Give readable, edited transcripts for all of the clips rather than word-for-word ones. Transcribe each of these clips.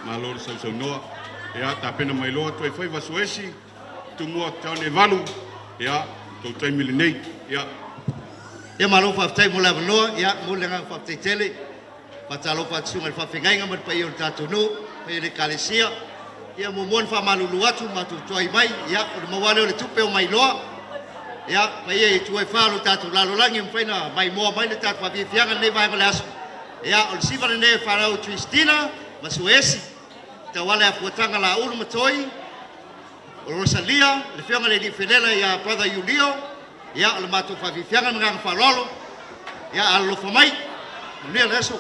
Malo le sausaunoa. Ia, tapena mai loa Toifaiva Suaesi, Tumua Taone Valu. Ia, tou taimi lenei. Ia. Ia malo faafetai mo le avanoa, ia momoli le agaga faafetai tele. Faatalofa atu i susuga i le faafeagaiga ma le paia o le tatou nuu, paia o le ekalesia. Ia muamua ona faamalulu atu matou tuai mai, ia o le maua lea o le tupe o mailoa. Ia paia i itu e fa o le tatou lalolagi e mafai ona maimoa mai le tatou faafiafiaga i lenei vaega o le aso. Ia o le siva lenei o fanau Christina ma Suaesi, tauala ia Fuataga Laulu ma Toi, o Rosalia, le afioga i le alii felela ia Brother Iulio. Ia o le matou faafiafiaga ma le agaga faaaloalo. Ia alolofa mai, manuia le aso.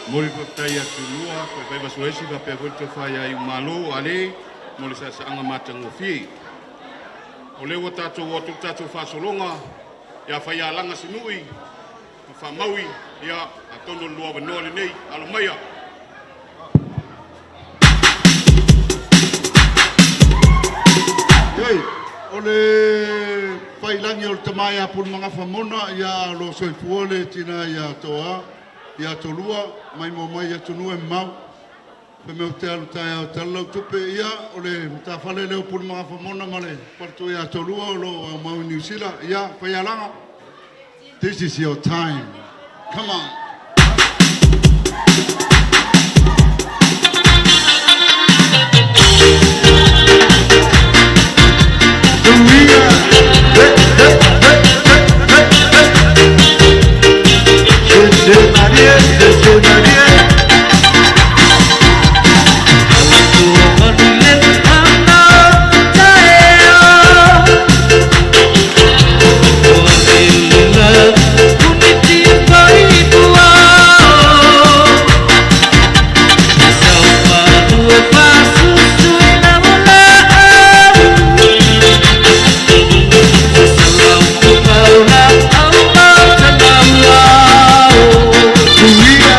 Momoli le faafetai ia Tumua Toifaiva Suaesi faapea foi le tofa ia Iumalo Ale mo le saasaaga matagofie. O lea ua tatou oo atu i le tatou faasologa ia Faialaga Sinui ma Faamaui, ia atonu o le lua avanoa lenei, alo maia. Oi, o le faiilagi o le tama ia Pulemagafa Mona, ia o lo o soifua le tina ia Toa, ia Tolua, maimoa mai i atunuu e mamao. Fai mai ou te alu taeao e tala lau tupe, ia o le matafale lea o Pulemagafa Mona ma le faletua ia Tolua o lo o aumau i Niu Sila. Ia, Faialaga, this is your time. Come on. Tuia, hey, hey, hey, hey, hey, hey. Se Maria, se Maria. Tuia.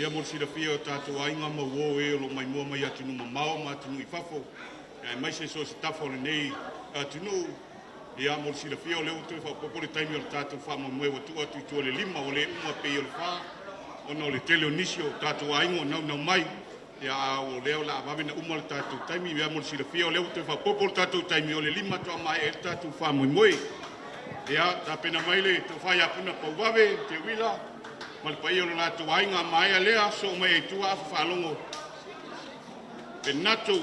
Ia mo le silafia e o tatou aiga ma uo e o lo o maimoa mai atunuu mamao ma atunuu i fafo, aemaise so o se tafa o lenei atunuu. Ia mo le silafia o lea ua toe faaopoopo le taimi o le tatou faamoemoe ua tuu atu i tua i le 5, ua le uma pei o le 4 ona o le tele o nisi o tatou aiga o naunau mai. Ia a o lea o le a vave ona uma le tatou taimi. Ia mo le silafia o lea ua toe faaopoopo le tatou taimi, o le 5 faatoa maea ai le tatou faamoemoe. Ia tapena mai le tofa ia Puna Pauvave Teuila ma le paia o le latou aiga. A maea lea, sosoo mai ai i tua Afa Faalogo Penato.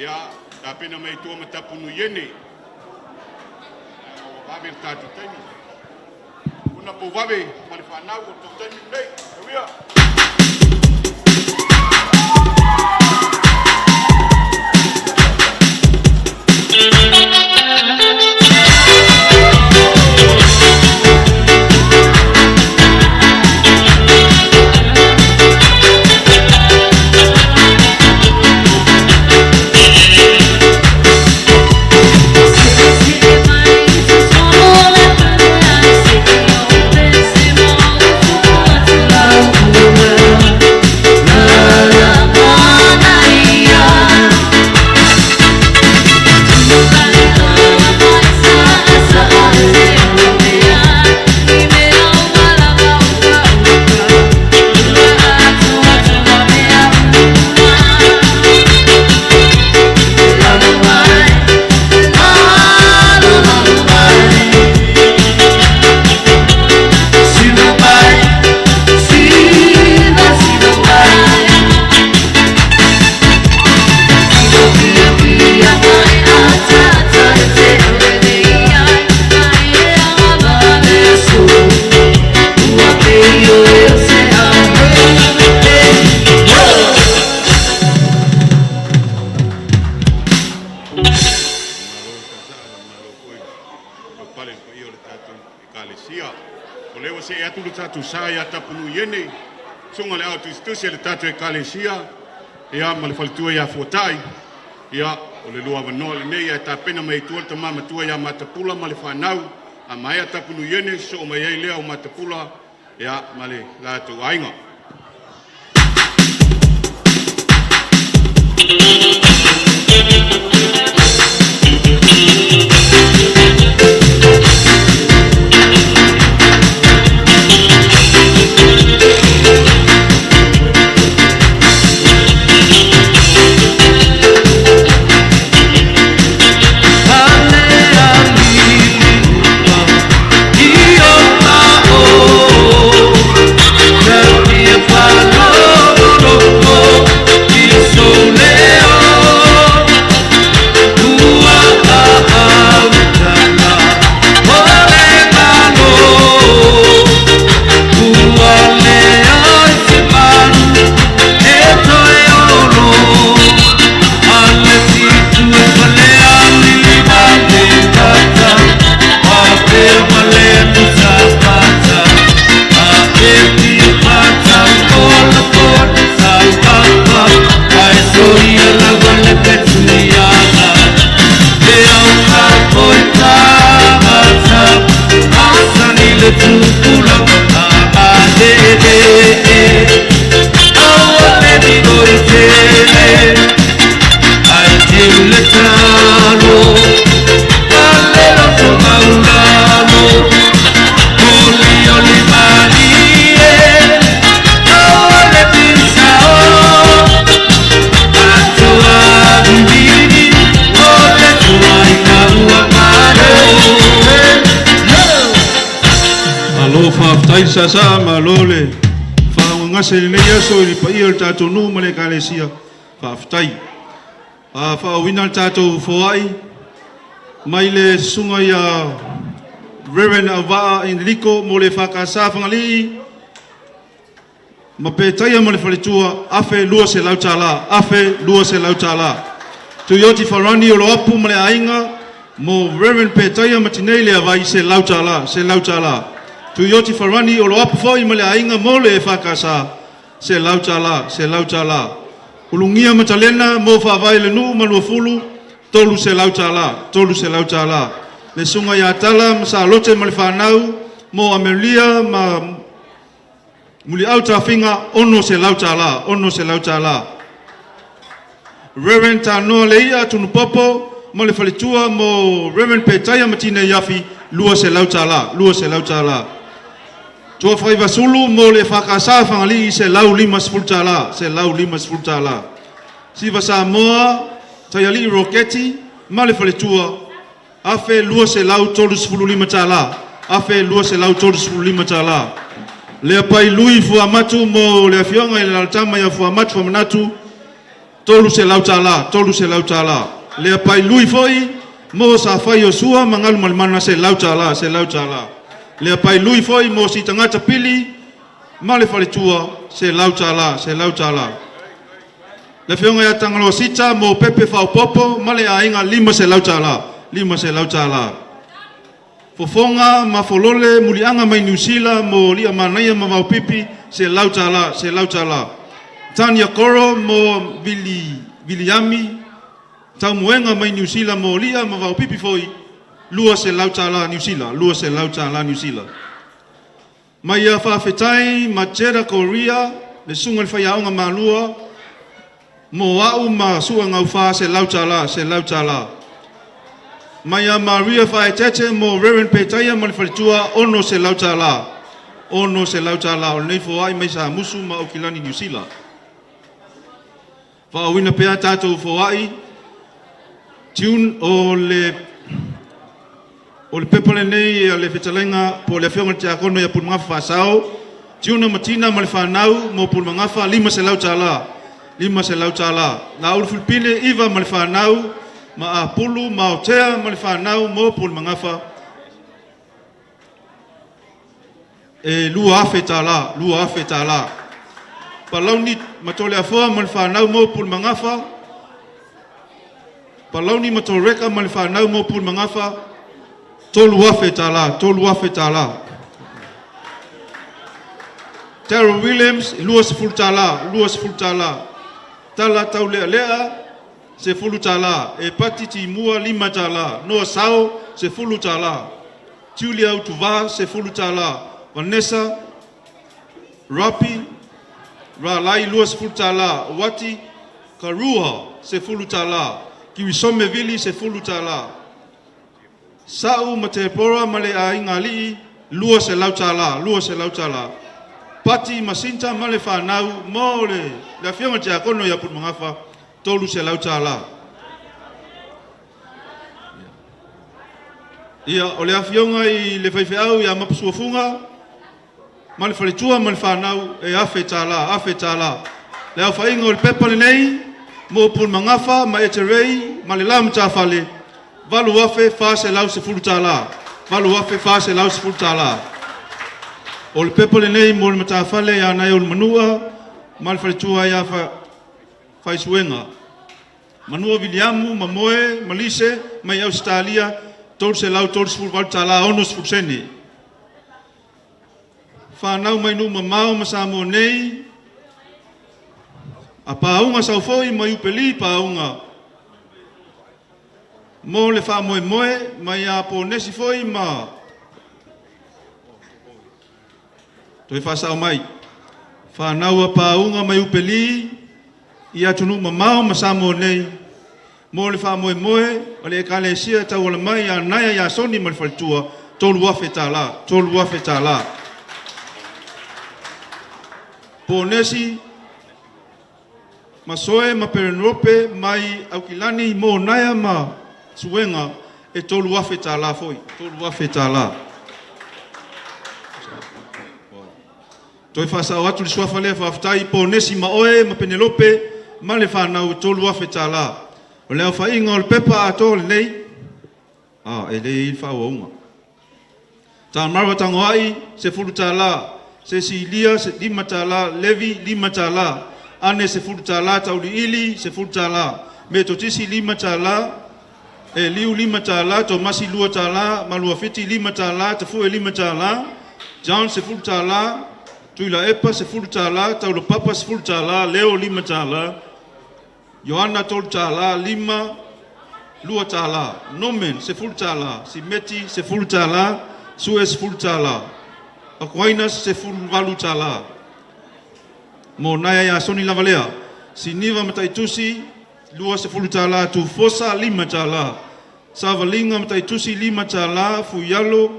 Ia tapena mai i tua ma Tapunuu-iene. Ua vave le tatou taimi. Puna Pauvave ma le fanau, o le tou taimi lenei. Teuila. Malo saasaa, malo foi taupale i le paia o le tatou Ekalesia. O lea ua see atu le tatou sa ia Tapunuu-iene, susuga i le Ao Tusitusi a le tatou Ekalesia, ia ma le faletua ia Fuatai. Ia, o le lua avanoa lenei ae tapena mai ai i tua le tama matua ia Matapula ma le fanau. A maea Tapunuu-iene, sosoo mai ai lea o Matapula ia ma le latou aiga. Malo faafetai le saasaa, malo le faaaaogagase i lenei aso i le paia o le tatou nuu ma le Ekalesia. Faafetai. A faaauauina le tatou foai mai le susuga ia Reverend Auvaa Enrico mo le EFKS Fagalii ma Petaia ma le faletua, $1,200, $1,200. Tuioti Farani Oloapu ma le aiga mo Reverend Petaia ma Tinei Leavai, $100, $100. Tuioti Farani Oloapu foi ma le aiga mo le EFKS, $100, $100. Ulugia Matalena mo Faavae le nuu ma Luafulu, $300, $300. Le susuga ia Tala ma Salote ma le fanau mo Amelia ma Muliau Tafiga, $600, $600. Reverend Tanoa Leia Tunupopo ma le faletua mo Reverend Petaia Matina Iafi, $200, $200. Tuafai Vasulu mo le EFKS Fagalii, $150, $150. Siva Samoa Taialii Roketi ma le faletua, $1,235, $1,235. Lea pai lui Fuamatu mo le afioga i le alalatama ia Fuamatu Famanatu, $300, $300. Lea pai lui foi mo Safai Iosua ma Galumalemana, $100, $100. Lea pai lui foi mo Sitagata Pili ma le faletua, $100, $100. Le afioga ia Tagaloa Sita mo Pepe Faaopoopo ma le aiga, $500, $500. Fofoga ma Folole Muliaga mai Niu Sila mo Liamanaia ma Vaopipi, $100, $100. Tania Koro mo Vili Viliami Taumuega mai Niu Sila mo Lia ma Vaopipi foi, $200 Niu Sila, $200 Niu Sila. Mai ia faafetai ma Jeddah Korea le susuga i le faiaoga malua mo au ma sua gaufa, $100, $100. Mai ia Maria Faaetete mo Reverend Petaia ma le faletua, $600, $600. O lenei foai mai Samusu ma Aukilani Niu Sila. Faaauauina pea tatou foai. Tune o le pepa lenei a le fetalaiga po o le afioga i le Tiakono ia Pulemagafa Faasao, Tiuna Matina ma le fanau mo Pulemagafa, $500, $500. Laulu Filipine Iva ma le fanau ma Apulu ma Aotea ma le fanau mo Pulemagafa, e $2,000, $2,000. Palauni Matoleafoa ma le fanau mo Pulemagafa, Palauni Matoreka ma le fanau mo Pulemagafa, $3,000, $3,000. Terrell Williams, $20, $20. Tala Taulealea, $10. E Pati Timua, $5. Noa Sao, $10. Julia Utuva, $10. Vanessa Rapi Ralai, $20. Wati Karua, $10. Kiwisome Vili, $10. Sa'u ma Tepora ma le aiga alii, $200, $200. Pati ma Sinta ma le fanau mo le afioga i le Tiakono ia Pulemagafa, $300. Ia, o le afioga i le faifeau ia Mapasuafuga ma le faletua ma le fanau, e $1,000, $1,000. Le aofaiga o le pepa lenei mo Pulemagafa ma Eterei ma le la matafale, $8,410, $8,410. O le pepa lenei mo le matafale ia nai Ulumanua ma le faletua ia Faisuega. Manua Viliamu ma Moe Malise mai Ausetalia, $338 60 sene. Whanau mai nuu mamao ma Samoa nei, a pāuga saufoi mai upeli pāuga. Mo le whaamoemoe mai a pōnesi foi ma toe whaasao mai. Whanau a pāuga mai upeli i atunuu mamao ma Samoa nei. Mo le faamoemoe o le ekalesia tauala mai a Naia ia Soni ma le faletua, $3,000, $3,000. Pōnesi Masoe ma Perenurope mai Aukilani mo Naia ma Suega, e $3,000 foi, $3,000. Toe whaasao atu le suafa lea faafetai Pōnesi ma oe ma Penelope ma le whanau, e $3,000. O le aofaiga o le pepa atoa lenei, e le i le faaauauga. Tamara Tangoai, $10. Cecilia, $5. Levi, $5. Ane, $10. Tauliili, $10. Metotisi, $5. E Liu, $5. Tomasi, $2. Maluafiti, $5. Tafue, $5. John, $10. Tuila Epa, $10. Taulapapa, $10. Leo, $5. Ioana, $3. Lima, $2. Nomen, $10. Simeti, $10. Sue, $10. Aquinas, $18. Mo Naea Iasoni lava lea. Siniva Mataitusi, $20, Tufosa, $5. Savaliga Mataitusi, $5, Fuialo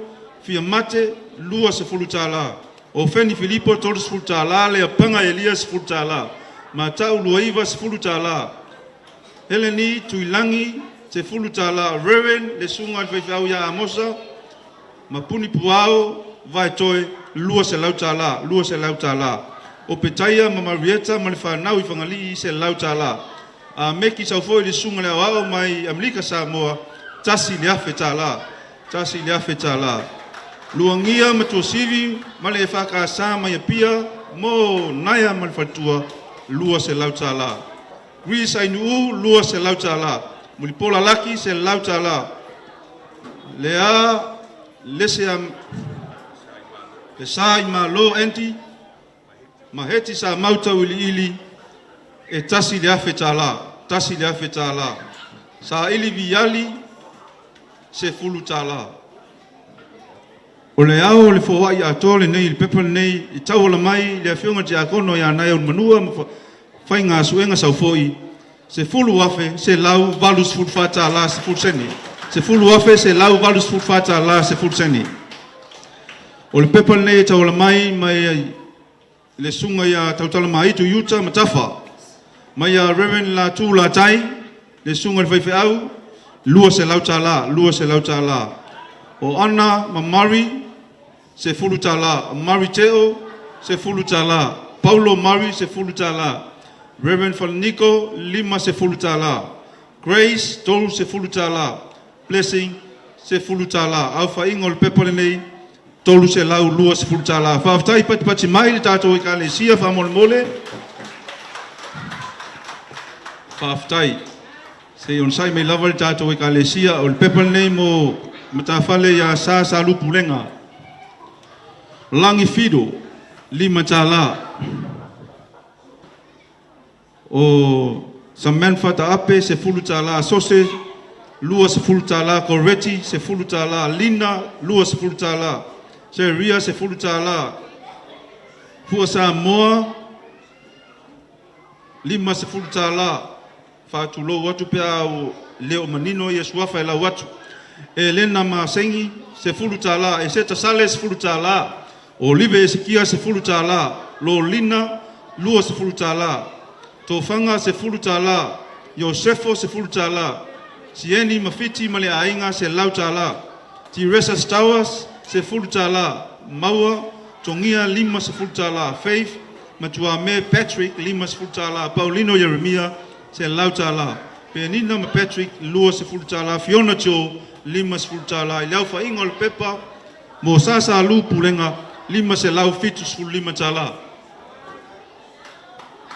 Fiamate, $20. Ofeni Filipo, $30, Leapaga Elia, $10. Mata'u Luaiva, $10. Heleni Tuilagi, $10. Reverend le Susuga i le Faifeau ia Amosa ma Puni Puao Vaetoe, $200, $200. O Petaia ma Marieta ma le fanau i Fagalii, $100. A Meki sau foi le Susuga i le Aoao mai Amerika Samoa, $1,000, $1,000. Luagia ma Tuasivi ma le EFKS mai Apia mo Naea ma le faletua, $200. Greece Ainuu, $200. Mulipola Laki, $100. Lea Lese le sa i Malo Andy Maheti sa mau iliili e $1,000, $1,000. Saili Viali, $10. O le ao o le foai atoa lenei i le pepa lenei i tauala mai le Afioga Tiakono ia Naea Ulumanua ma faiga suega saufoi, $10,184.10. $10,184.10. O le pepa lenei e tauala mai mai le susuga ia Tautala Maitu Iuta Matafa, mai ia Reverend Latu Latai, le susuga i le faifeau, $200, $200. O Ana ma Mari, $10. Mari Teo, $10. Paulo Mari, $10. Reverend Falaniko, $50. Grace, $30. Blessing, $10. Aofaiga o le pepa lenei, $320. Faafetai patipati mai le tatou Ekalesia faamolemole. Faafetai. Se i onosai mai lava le tatou Ekalesia. O le pepa lenei mo matafale ia Sa Salupulega. Lagi Fido, $5. O Samantha Taape, $10. Sose, $20. Koreti, $10. Lina, $20. Seria, $10. Fua Samoa, $50. Faatulou atu pe a o le o manino ia suafa e lau atu. Elena Masegi, $10. Eseta Sale, $10. Olive Esikia, $10. Lolina, $20. Tofaga, $10. Iosefo, $10. Sieni Mafiti ma le aiga, $100. Teresa Stowers, $10. Maua Togia, $50. Faith Matuame Patrick, $50. Paulino Ieremia, $100. Penina ma Patrick, $20. Fiona Joe, $50. I le aofaiga o le pepa mo Sa Lu Pulega, $575.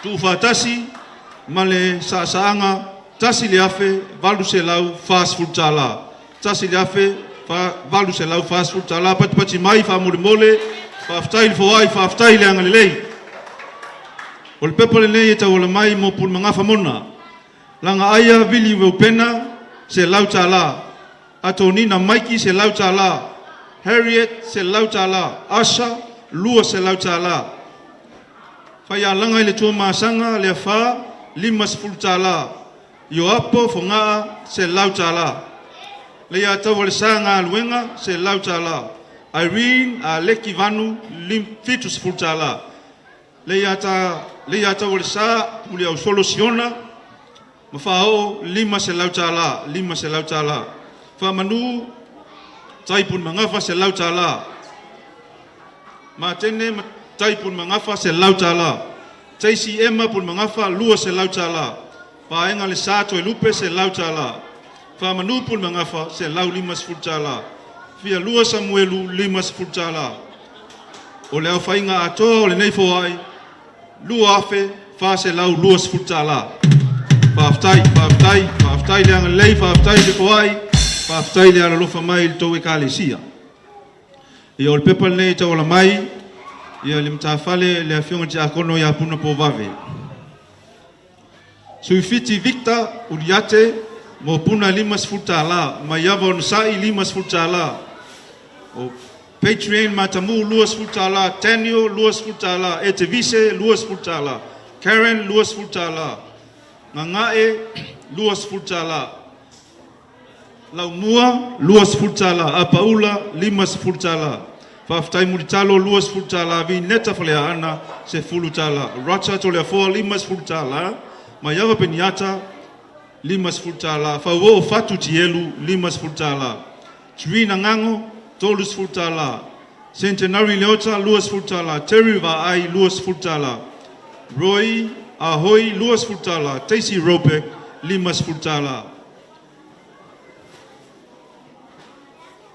Tuufaatasi ma le saasaaga, $1,840. $1,840. Patipati mai faamolemole. Faafetai le foai, faafetai le agalelei. O le pepa lenei e tauala mai mo Pulemagafa Mona. Laga aia Vili Weupena, $100. Atonina Maiki, $100. Harriet, $100. Asha, $200. Faialaga i le Tuamasaga le Afa, $50. Ioapo Fogaa, $100. Leiataua le Sa Galuega, $100. Irene Aleki Vanu, $70. Leiataua le Sa Puleausolo Siona ma Faaoo, $500, $500. Faamanu Taipuni Magafa, $100. Matene ma Taipuni Magafa, $100. Taisi Emma Puni Magafa, $200. Paega le Sa Toelupe, $100. Faamanu Puni Magafa, $150. Fialua Samuelu, $50. O le aofaiga atoa o lenei foai, $2,420. Faafetai, faafetai, faafetai le agalelei, faafetai le foai, faafetai le alolofa mai i le tou Ekalesia. Ia, o le pepa lenei e tauala mai ia le matafale le Afioga i le Tiakono ia Puna Povave. Suifiti Victor Uliate mo Puna $50, Maiava Onosai $50. O Patrian Matamu $20, Daniel $20, Etevise $20, Karen $20, Gaga'e $20, Laumua $20, Apaula $50, Faafetai Mulitalo $20, Vineta Faleaana $10, Roger Toleafoa $50, Maiava Peniata $50, Fauo Fatu Tielu $50, Trina Gago $30, Centenary Leota $20, Terry Vaai $20, Roy Ahoi $20, Daisy Robeck $50.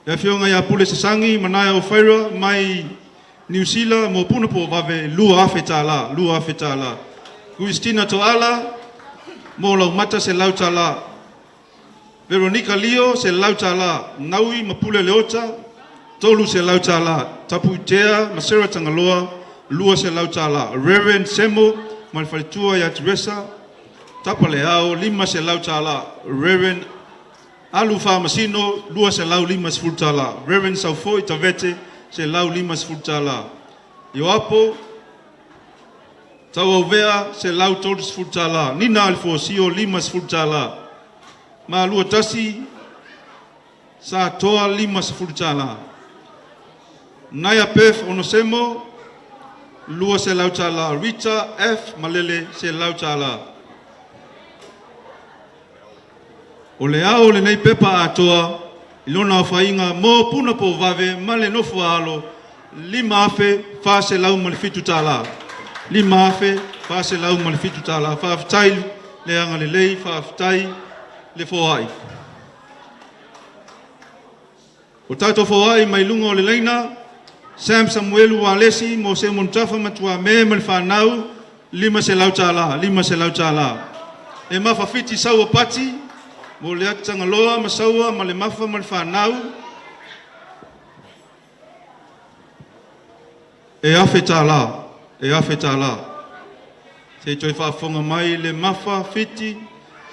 Le afioga ia Pule Sasagi Manaia Ofaira mai Niu Sila mo Puna po vave $2,000, $2,000. Christina Toala mo Laumata $100. Veronica Leo $100. Naui Mapule Leota $300. Tapuitea Masera Tangaloa $200. Reverend Semo ma le faletua ia Teresa Tapaleao $500. Reverend Alu Faamasino $250. Reverend Saufoi Tavete $150. Ioapo Tauauvea $130. Nina Alfosio $50. Malua Tasi Sa Toa $50. Naya Pef Onosemo $200. Rita F Malele $100. O le ao lenei pepa atoa i lona aofaiga mo puna po vave ma le nofo a alo $5,407. $5,407. Faafetai le agalelei, faafetai le foai. O tatou foai mai luga o le laina, Sam Samuelu Walesi mo Semon Tafa Matuame ma le fanau $500, $500. E mafafiti saua pati mo le ati tagaloa ma saua ma le mafa ma le fanau e $1,000, e $1,000. Se i toe faafofoga mai le mafa fiti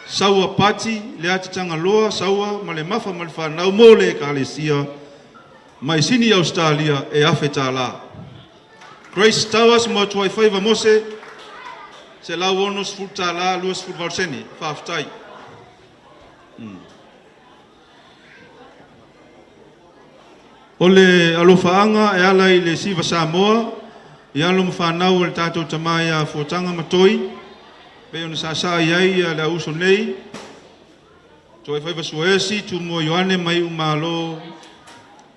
saua pati le ati tagaloa saua ma le mafa ma le fanau mo le ekalesia mai Sini Ausetalia e $1,000. Grace Towers mo Atuaifaiva Mose $160 28 sene. Faafetai. O le alofaaga e ala i le Siva Samoa i alo ma fanau o le tatou tama ia Fuataga ma Toi pei ona sasaa i ai le auuso nei Toaifaiva Suaesi Tumua Ioane mai Umalo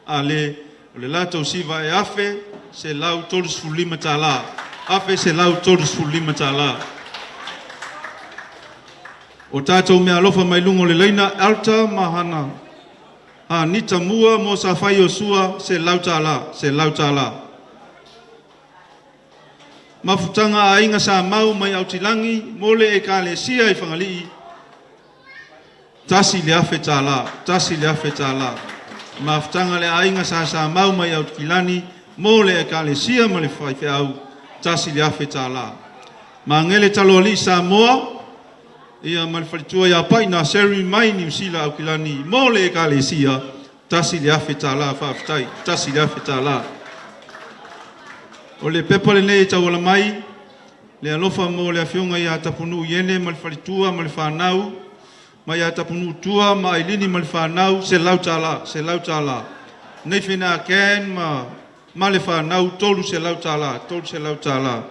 ale o le latou siva e $1,135, $1,135. O tatou meaalofa mai luga o le laina Alta ma Hana Anita Mua mo Safai Iosua $100, $100. Mafutaga a Aiga Sa Mau mai Aotilangi mo le Ekalesia i Fagalii $1,000, $1,000. Mafutaga le Aiga Sa Samau mai Aotikilani mo le Ekalesia ma le Faifeau $1,000. Magele Taloalii Samoa ia ma le faletua ia Paina Seri mai Niu Sila Aukilani mo le Ekalesia $1,000. Faafetai, $1,000. O le pepa lenei e tauala mai le alofa mo le afioga ia Tapunuu Iene ma le faletua ma le fanau mai ia Tapunuu Tua ma Ailini ma le fanau $100, $100. Nathan Akan ma le fanau $300, $300.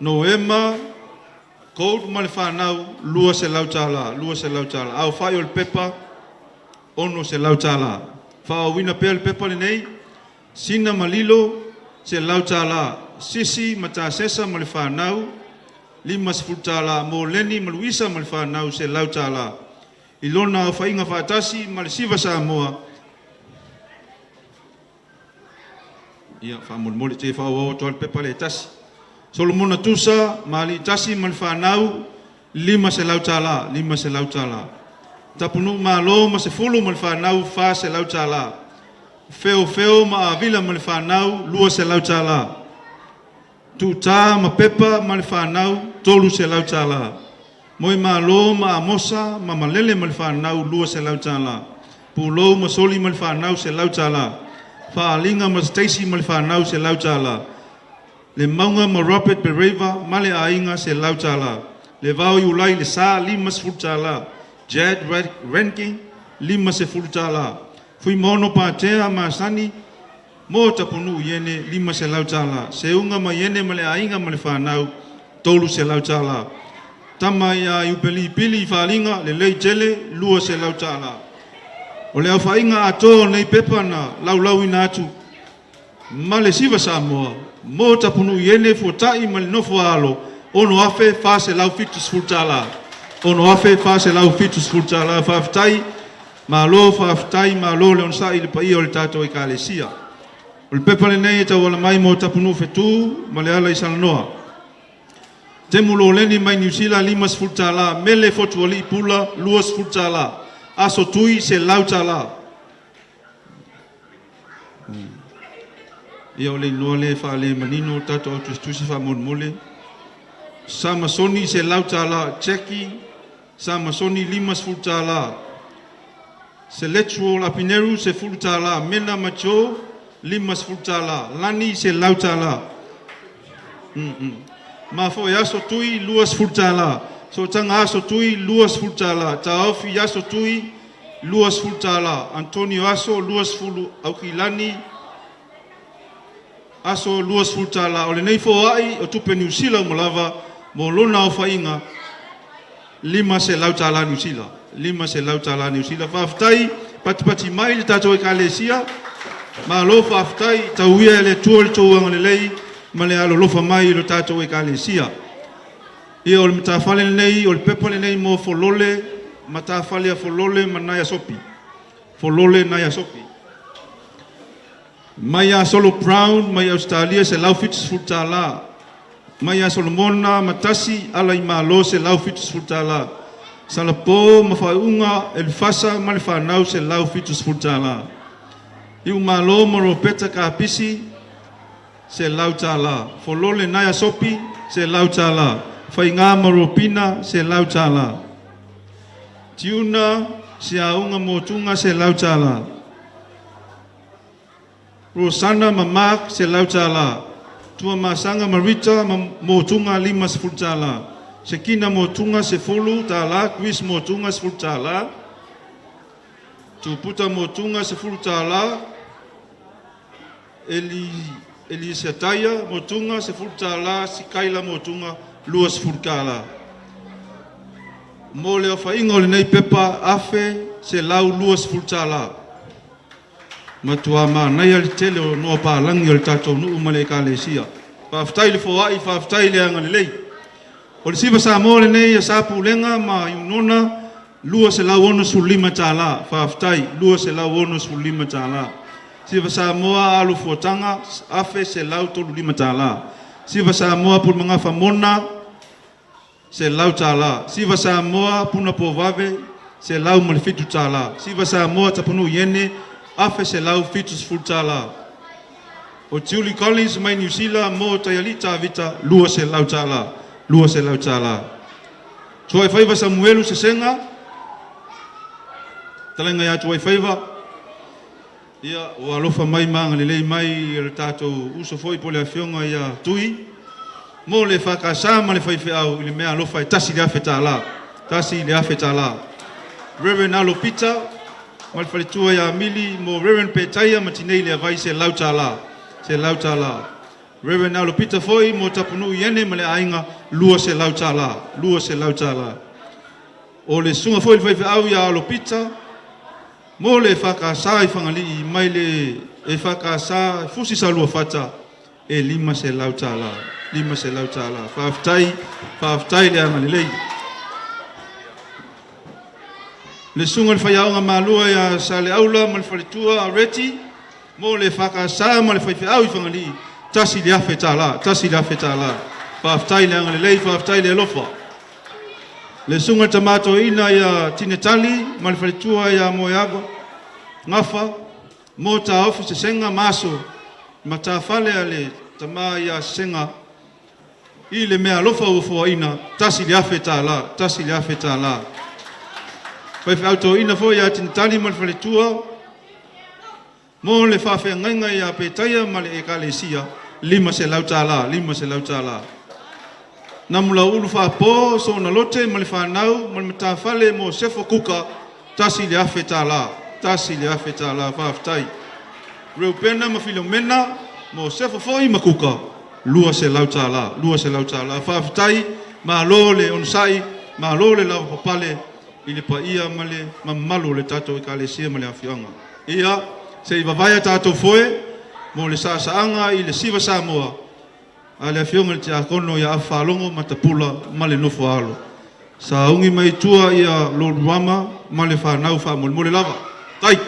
Noema Gold ma le fanau $200, $200. Aofai o le pepa $600. Faaauauina pea le pepa lenei, Sina Malilo $100, Sisi Matasesa ma le fanau $50, mo Leni ma Luisa ma le fanau $100. I lona aofaiga faatasi ma le Siva Samoa ia faamolemole te faaauau atu ai le pepa le tasi. Solomona Tusa ma Aliitasi ma le fanau $500, $500. Tapunuu Malo ma Sefulu ma le fanau $400. Feo Feo ma Avila ma le fanau $200. Tuta ma Pepa ma le fanau $300. Moi Malo ma Amosa ma Malele ma le fanau $200. Pulou ma Soli ma le fanau $100. Faaliga ma Stacy ma le fanau $100. Le Mauga ma Robert Bereva ma le aiga $100. Le Vao Iulai Le Sa $50. Jad Ranking $50. Fuimaono Patea Masani mo Tapunuu Iene $500. Seuga ma Iene ma le aiga ma le fanau $300. Tama ia Iupeli Pili i Faaliga lelei tele $200. O le aofaiga atoa o nei pepa na laulauina atu ma le Siva Samoa mo Tapunuu Iene Fuatai ma le nofo a alo $6,470. $6,470. Faafetai, malo faafetai, malo le onosai i le paia o le tatou Ekalesia. O le pepa lenei e tauala mai mo Tapunuu Fetu ma le ala i Salanoa. Temu Loleni mai Niu Sila $50, Mele Fotualii Pula $20, Aso Tui $100. Ia o le igoa lea e faalemanino o tatou autusitusi faamolemole. Samasoni $100, Jackie Samasoni $50. Selectual Apineru $10, Mena Macho $50, Lani $100. Mafoe Aso Tui $20, Sootaga Aso Tui $20, Taofi Aso Tui $20, Antonio Aso 20, Aukilani Aso $20. O lenei foai o tupe Niu Sila uma lava mo lona aofaiga $500 Niu Sila. $500 Niu Sila. Faafetai patipati mai le tatou Ekalesia. Malo faafetai, tauia e le Atua le tou agalelei ma le alolofa mai i lo tatou Ekalesia. Ia o le matafale lenei, o le pepa lenei mo Folole, matafale a Folole ma Naiasopi. Folole Naiasopi. Mai ia Solo Brown mai Ausetalia $170. Mai ia Solomona Matasi Alaimalo $170. Salapo ma faaiuga Elifasa ma le fanau $170. Iumalo ma Ropeta Kapisi $100. Folole Naiasopi $100. Faiga ma Ropina $100. Tiuna Siauga Motuga $100. Rosana ma Mark $100. Tuamasaga ma Rita ma Motuga $50. Sekina Motuga $10. Chris Motuga $10. Tuputa Motuga $10. Eli Elisataia Motuga $10. Sikaila Motuga $20. Mo le aofaiga o lenei pepa $1,120. Matua manaia le tele o noa palagi o le tatou nuu ma le Ekalesia. Faafetai le foai, faafetai le agalelei. O le Siva Samoa lenei a Sa Pulega ma Iunona $265. Faafetai, $265. Siva Samoa Alo Fuataga $1,135. Siva Samoa Pulemagafa Mona $100. Siva Samoa Puna Povave $107. Siva Samoa Tapunuu Iene $1,170. O Julie Collins mai Niu Sila mo Taialii Tavita $200. $200. Tuaifaiva Samuelu Sesega, talaiga ia Tuaifaiva, ia ua alofa mai ma agalelei mai i le tatou uso foi po o le afioga ia Tui mo le EFKS ma le faifeau i le mea alofa e $1,000. $1,000. Reverend Alo Pita ma le faletua ia Mili mo Reverend Petaia ma Tinei Leavai $100. $100. Reverend Alo Pita foi mo Tapunuu Iene ma le aiga $200. $200. O le susuga foi i le faifeau ia Alo Pita mo le EFKS i Fagalii mai le EFKS Fusi Saluafata e $500. $500. Faafetai, faafetai le agalelei. Le susuga i le faiaoga malua ia Saleaula ma le faletua Reti mo le EFKS ma le faifeau i Fagalii, $1,000, $1,000. Faafetai le agalelei, faafetai le alofa. Le susuga i le tama toeaina ia Tinetali ma le faletua ia Moeava Gafa mo Taofi Sesega ma Aso matafale a le tama ia Sesega i le mea alofa ua foaina $1,000, $1,000. Faifeau toeaina foi ia Tinetali ma le faletua. Mo le faafeagaiga ia Petaia ma le Ekalesia, $500, $500. Namulauulu Faapo Soonalote ma le fanau ma le matafale mo Sefo Kuka, $1,000, $1,000. Faafetai. Reupena ma Filomena mo Sefo foi ma Kuka, $200, $200. Faafetai, malo le onosai, malo le lavapapale i le paia ma le mamalu o le tatou Ekalesia ma le afioaga. Ia, se i vavae a tatou foe mo le saasaaga i le Siva Samoa a le afioga i le Tiakono ia Afafaalogo Matapula ma le nofo a alo. Sauni mai tua ia Loluama ma le fanau faamolemole lava. Tai!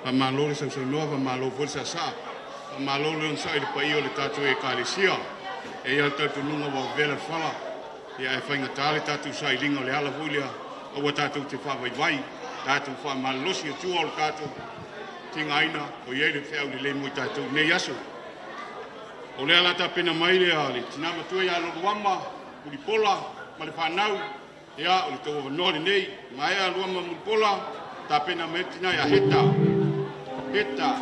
Faamalo le sausaunoa, faamalo foi le saasaa, faamalo le onosai i le paia o le tatou Ekalesia. E i ai le talitonuga ua vela le fala, ia ae faigata le tatou sailiga o le ala foi lea aua tatou te faavaivai, tatou faamalolosi Atua o le tatou tigaina o i ai le feau lelei mo i tatou i nei aso. O lea o le a tapena mai le tina matua ia Loluama Mulipola ma le fanau, ia o le tou avanoa lenei. Maea Luama Mulipola, tapena mai le tina ia Heta. Heta.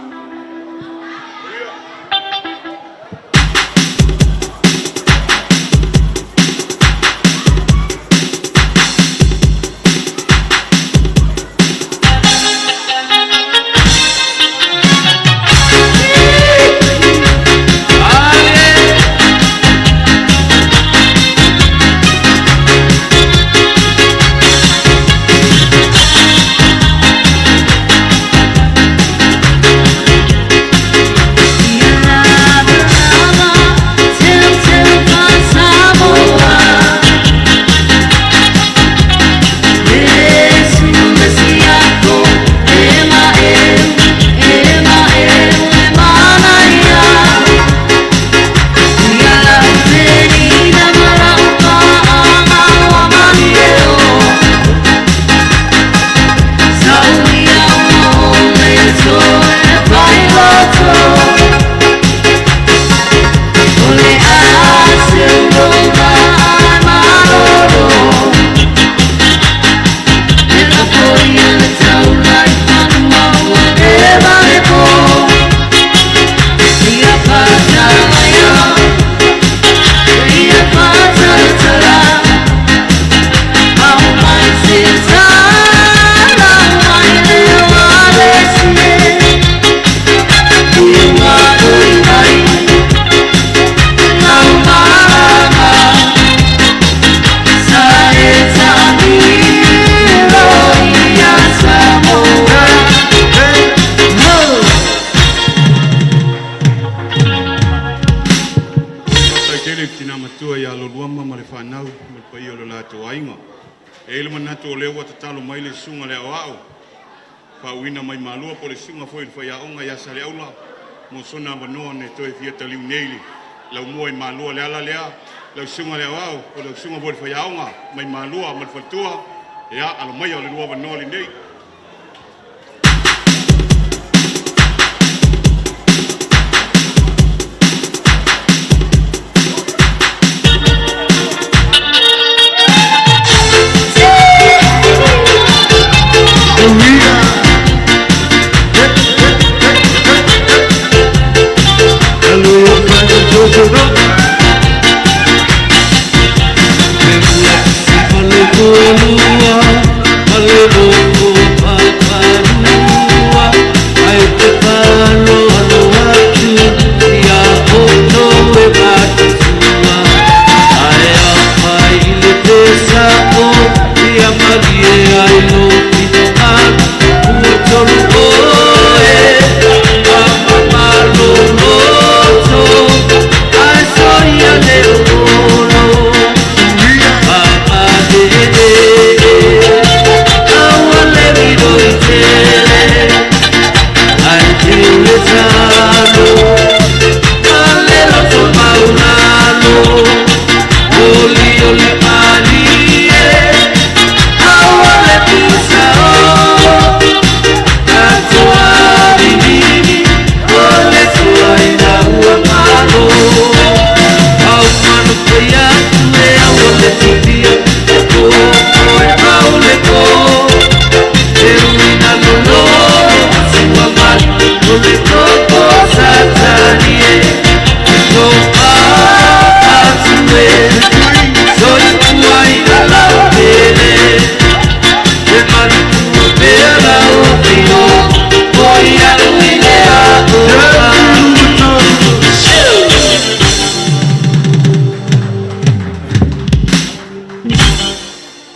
E i ai le manatu o lea ua tatalo mai le susuga i le Aoao faauuina mai Malua po o le susuga foi i le faiaoga ia Saleaula mo sona avanoa na toe fia taliu nei i le laumua i Malua. O le ala lea lau susuga i le Aoao po o lau susuga foi i le faiaoga mai Malua ma le faletua, ia alo maia o le lua avanoa lenei.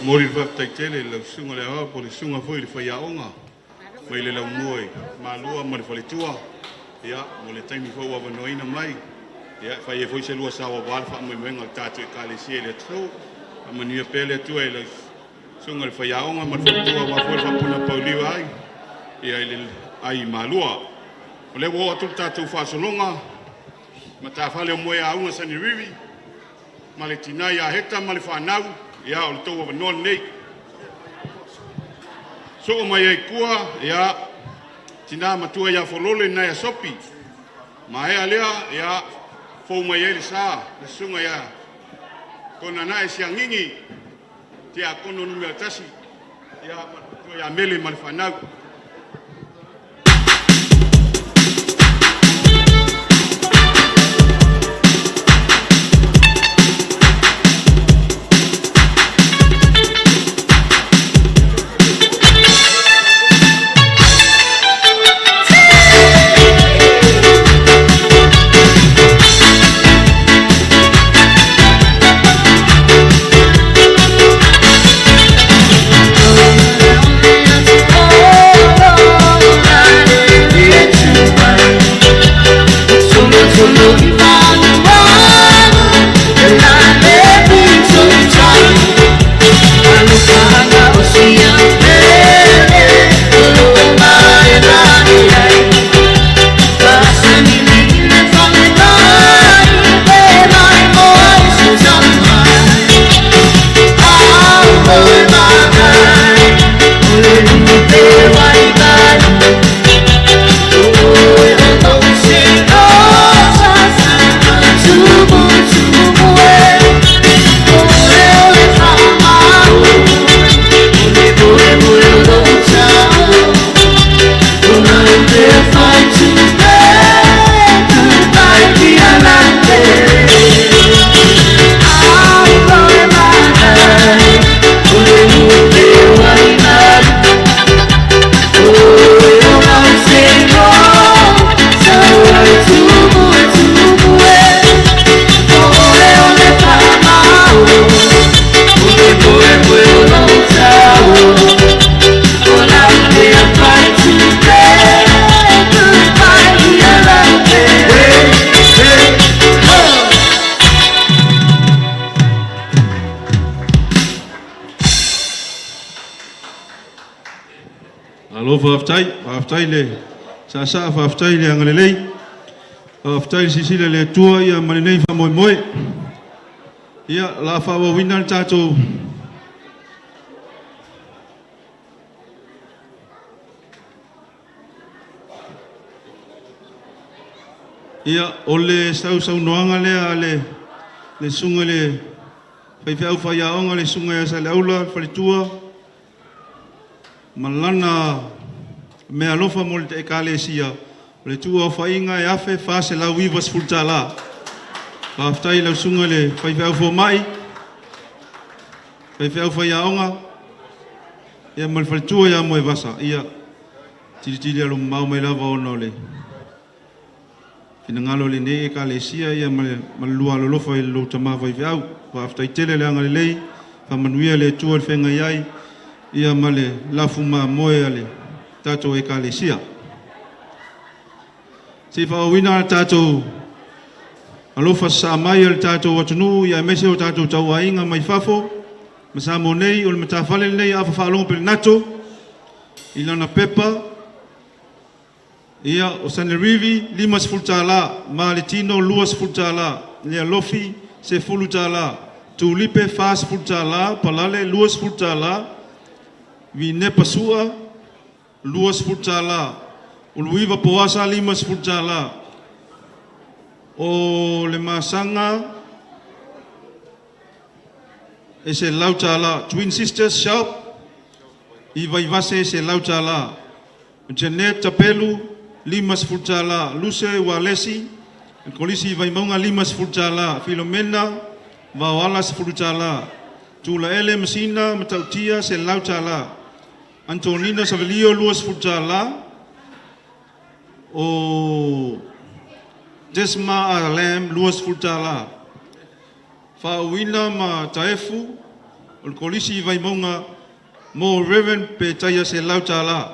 Momoli le faafetai tele i lau susuga i le Aoao po o le susuga foi i le faiaoga mai le laumua i Malua ma le faletua, ia, mo le taimi foi ua avanoaina mai, ia, e fai ai foi se lua sao aua le faamoemoega o le tatou Ekalesia i le aso. Faamanuia pea le Atua i lau susuga i le faiaoga ma le faletua aua foi le faapunapauliu ai, ia, i le ai i Malua. O lea ua oo atu le tatou faasologa, matafale o Moeauga Sanerivi ma le tina ia Heta ma le fanau, ia, o le tou avanoa lenei. Soo mai ai tua, ia, tina matua ia Folole nai Sopi, maea lea, ia, fou mai ai le sa, le susuga ia Konanae Siagigi, Tiakono Nu.1, ia, ma ia Mele ma le fanau. Faafetai le saasaa, faafetai le agalelei, faafetai le silasila i le Atua ia ma lenei faamoemoe. Ia, o le a faaauauina le tatou Ia, o le sausaunoaga lea a le le susuga i le faifeau faiaoga le susuga ia Saleaula le faletua ma lana meaalofa mo le Ekalesia, o le tuuaofaiga e $1,490. Faafetai i lau susuga i le faifeau fomai, faifeau faiaoga, ia ma le faletua ia Moevasa, ia tilitili alumamao mai lava ona o le finagalo o lenei Ekalesia ia ma le ma le lua alolofa i lo tama faifeau. Faafetai tele le agalelei, faamanuia le Atua i le feagai ai ia ma le lafu mamoe a le tatou Ekalesia. Se i faaauauina le tatou alofa sasaa mai a le tatou atunuu ia aemaise o tatou tauaiga mai fafo ma Samoa nei, o le matafale lenei Afa Faalogo Penato i lana pepa ia o Sanerivi $50, Maletino $20, Lealofi $10, Tulipe $40, Palale $20, Vinepa Sua $20, Uluiva Poasa $50. O le masaga e $100. Twin Sisters Shop i Vaivase e $100. Janet Tapelu $50. Luse Ualesi Kolisi i Vaimauga $50. Filomena Vaoala $10. Tulaele Masina Matautia $100. Antonina Savelio $20. O Desma Alam $20. Faauuina ma Taefu o le Kolisi i Vaimauga mo Reverend Petaia $100.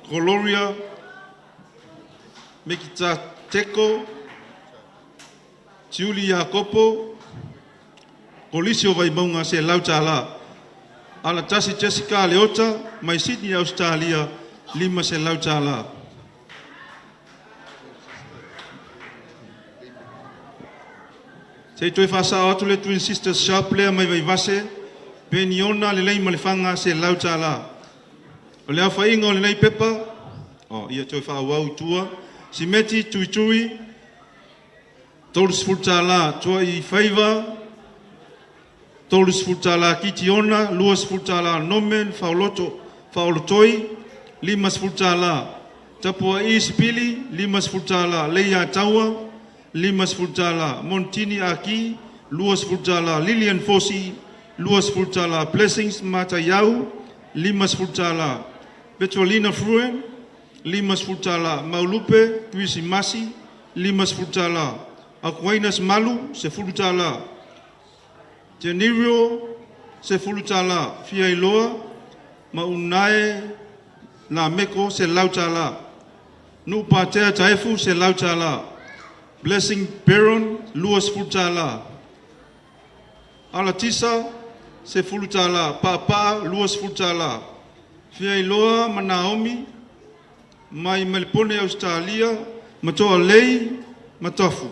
Gloria Mekitateko Tiuli Iakopo Kolisi o Vaimauga $100. Alatasi Jessica Leota mai Sydney Ausetalia $500. Se i toe faasao atu le Twin Sisters Shop lea mai Vaivase, Peniona Lelei ma le Faga $100. O le aofaiga o lenei pepa, oh, ia toe faaauau i tua, Simeti Tuitui $30, Tuai Faiva $30, Kitiona $20, Norman Faoloto Faolotoi $50, Tapuai Sipili $50, Leia Taua $50, Montini Aki $20, Lilian Fosi $20, Blessings Mataiau $50, Petrolina Fruen $50, Maulupe Tuisimasi $50, Aquinas Malu $10, Jenirio $10, Fiailoa Maunae Lameko $100, Nuupatea Taefu $100, Blessing Baron $20, Alatisa $10, Papa $20, Fiailoa ma Naomi mai Melepone Ausetalia ma Toalei ma Tafu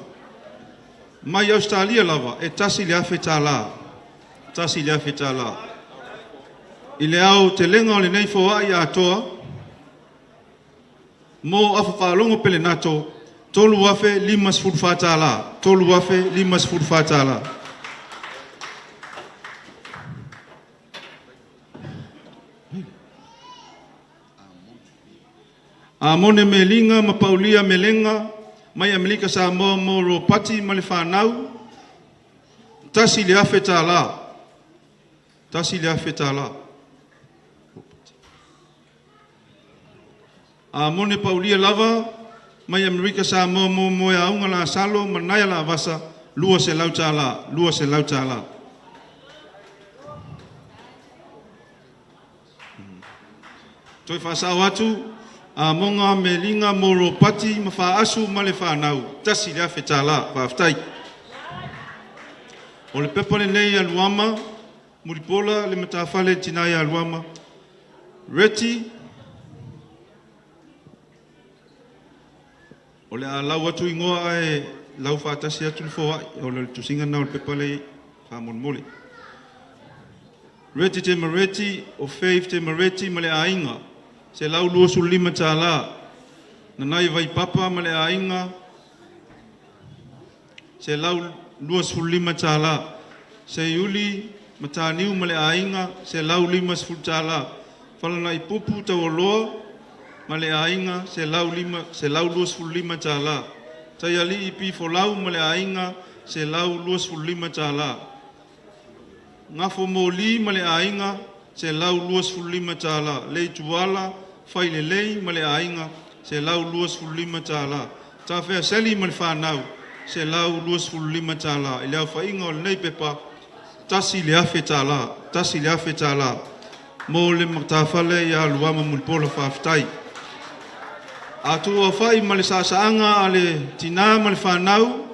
mai Ausetalia lava e $1,000, $1,000. I le aotelega o lenei foai atoa mo afa faalogo Pelenato $3,054, $3,054. Amone Meliga ma Paulia Melega mai Amerika Samoa mo Ropati ma le fanau $1,000, $1,000. Amone Paulia lava mai Amerika Samoa mo Moeauga Lasalo ma Naea Lavasa $200, $200. Toe faasao atu, Amoga Meliga mo Ropati ma Faaasu ma le fanau, $1,000. Faafetai. O le pepa lenei a Luama, Mulipola le matafale i le tina ia Luama, Reti O le a lau atu igoa ae lau faatasi atu le foai. O le tusiga lena o le pepa lea faamolemole. Reti Temareti o Faith Temareti ma le aiga, $125. Nanai Vaipapa ma le aiga, $125. Seiuli Mataniu ma le aiga, $150. Falanaipupu Taualoa ma le aiga, $125. Taialii Pifolau ma le aiga, $125. Gafomoli ma le aiga, $125. Leituala Failelei ma le aiga, $125. Tafeaseli ma le fanau, $125. I le aofaiga o lenei pepa, $1,000, $1,000 mo le matafale ia Luama Mulipola. Faafetai. A tuufai ma le saasaaga a le tinā ma le fanau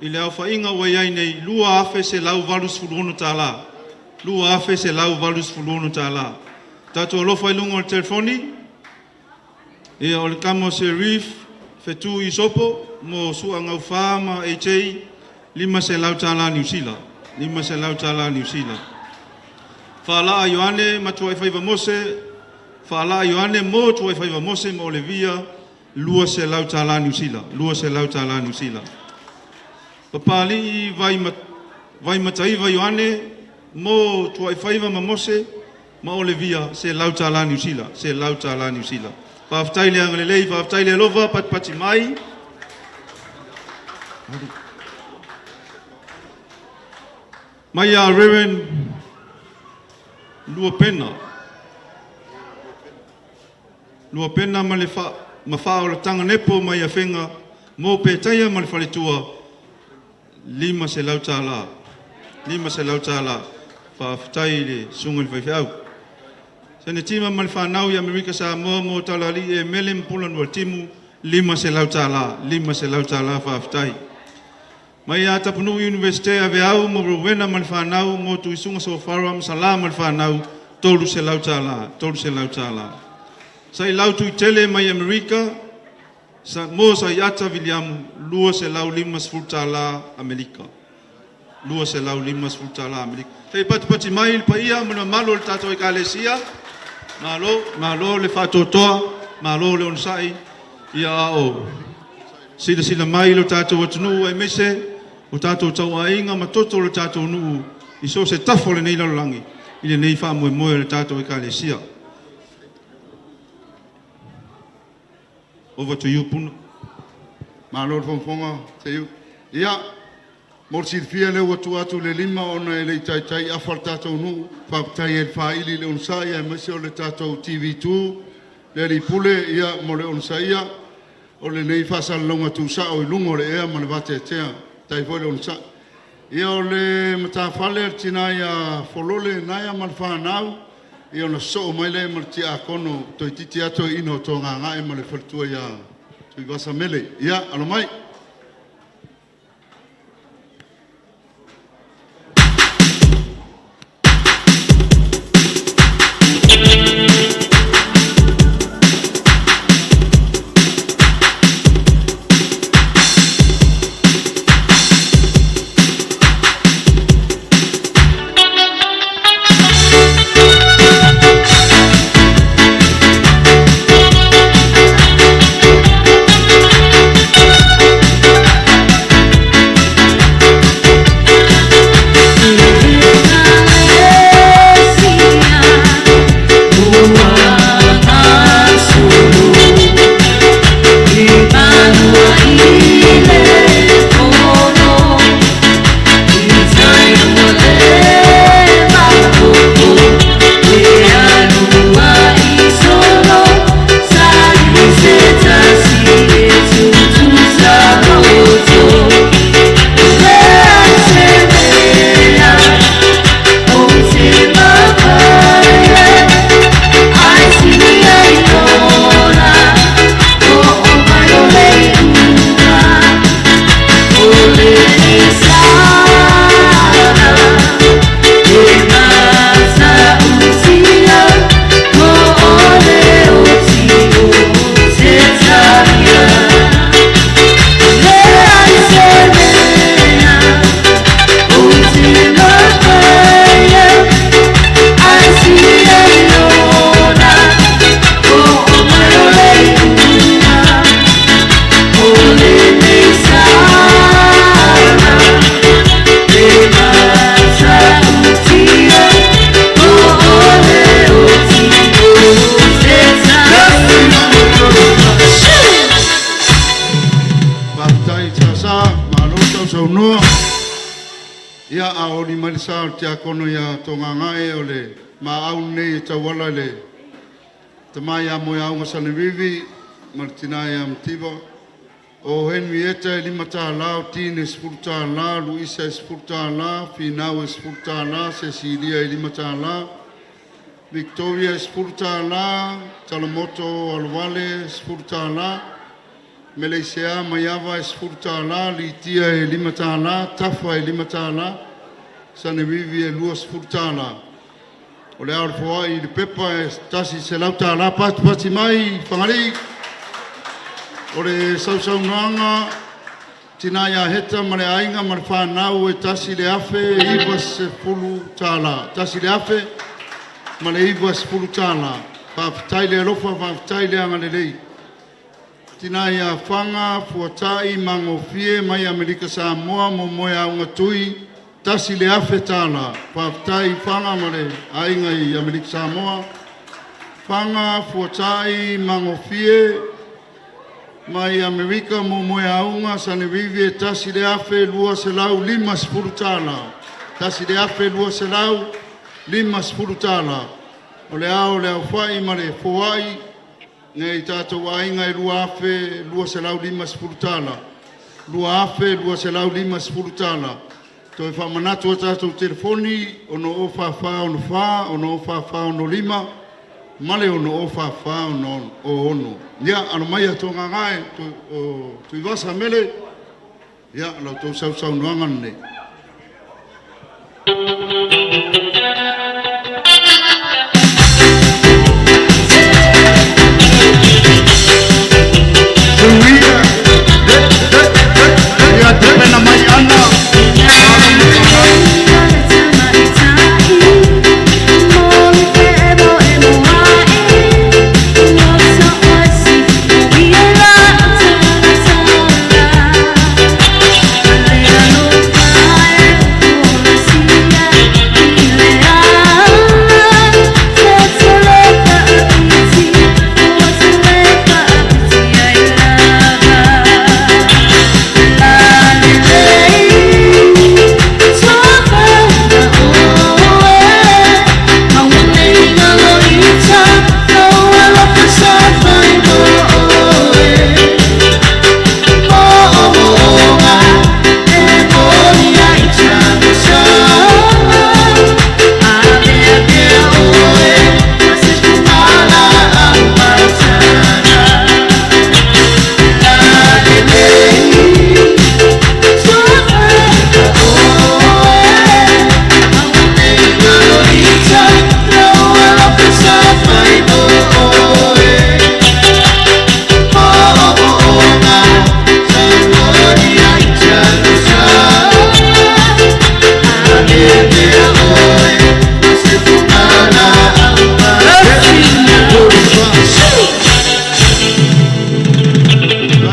i le aofaiga ua i ai nei, $2,186. $2,186. Tatou alofa i luga o le telefoni, ia o le tama o Sherif Fetu Isopo mo Su'agaufa ma AJ, $500 Niu Sila, $500 Niu Sila. Faalaa Ioane ma Tuaifaiva Mose, Faalaa Ioane mo Tuaifaiva Mose ma Olevia, $200 Niu Sila, $200 Niu Sila. Papali'i Vaimataiva Ioane mo Tuaifaiva ma Mose ma Olevia, $100 Niu Sila, $100 Niu Sila. Faafetai le agalelei, faafetai le alofa, patipati mai. Mai ia Reverend Luapena, Luapena ma le ma faaolataga nepo mai Afega mo Petaia ma le faletua, $500, $500. Faafetai i le susuga i le faifeau. Senetima ma le fanau i Amerika Samoa mo Talalii e Mele ma Pula Timu, $500, $500. Faafetai. Mai ia Tapunuu Iunivesite Aveau mo Rowena ma le fanau mo Tuisuga Sofara ma Sala ma le fanau, $300, $300. Sailau Tuitele mai Amerika mo Saiata Viliamu, $250 Amerika, $250 Amerika. Se i patipati mai le paia ma le mamalu o le tatou Ekalesia. Malo, malo le faatoatoa, malo le onosai, ia a o silasila mai lo tatou atunuu aemaise o tatou tauaiga ma toto o le tatou nuu i so o se tafa o lenei lalolagi i lenei faamoemoe o le tatou Ekalesia. Over to you, Puna. Malo le fogafoga Seiuli. Ia, mo le silafia lea ua tuu atu le lima ona e le i taitai afa le tatou nuu. Faafetai ai i le faili i le onosai aemaise o le tatou TV2, le alii pule, ia mo le onosaia o lenei faasalalauga tuusao i luga o le ea ma le vateatea. Faafetai foi le onosai. Ia o le matafale a le tina ia Folole Naea ma le fanau, ia ona sosoo mai lea ma le tiakono toeitiiti lava toeaina o Toagagae ma le faletua ia Tuivasa Mele. Ia, alo mai. sausaunoa. Ia, a oli mai le sa o le tiakono ia Togagae o le maau lenei e tauala i le tama ia Moeauga Sanerivi ma le tina ia Mativa. O Henrietta e $5, o Tine e $10, Luisa e $10, Finau e $10, Sesilia e $5, Victoria e $10, Talamoto Alovale e $10, Meleisea Maiava e $10, Litia e $5, Tafa e $5, Sanerivi e $20. O le a o le foai i le pepa e $100 patipati mai Fagalii. O le sausaunoaga tina ia Heta ma le aiga ma le fanau e $1,090, $1,090. Faafetai le alofa, faafetai le agalelei. Tina ia Faga Fuatai Magofie mai Amerika Samoa mo Moeauga Tui, $1,000. Faafetai Faga ma le aiga i Amerika Samoa. Faga Fuatai Magofie mai Amerika mo Moeauga Sanerivi e $1,250, $1,250. O le ao o le aofai ma le foai nei tatou aiga e $2,250, $2,250. Toe faamanatu a tatou telefoni 6044 64 6044 65 ma le 6044 66. Ia, alo maia Togagae o Tuivasa Mele, ia la outou sausaunoaga lenei. Suia, ia tapena mai Ana, alo ma Faafetai i lau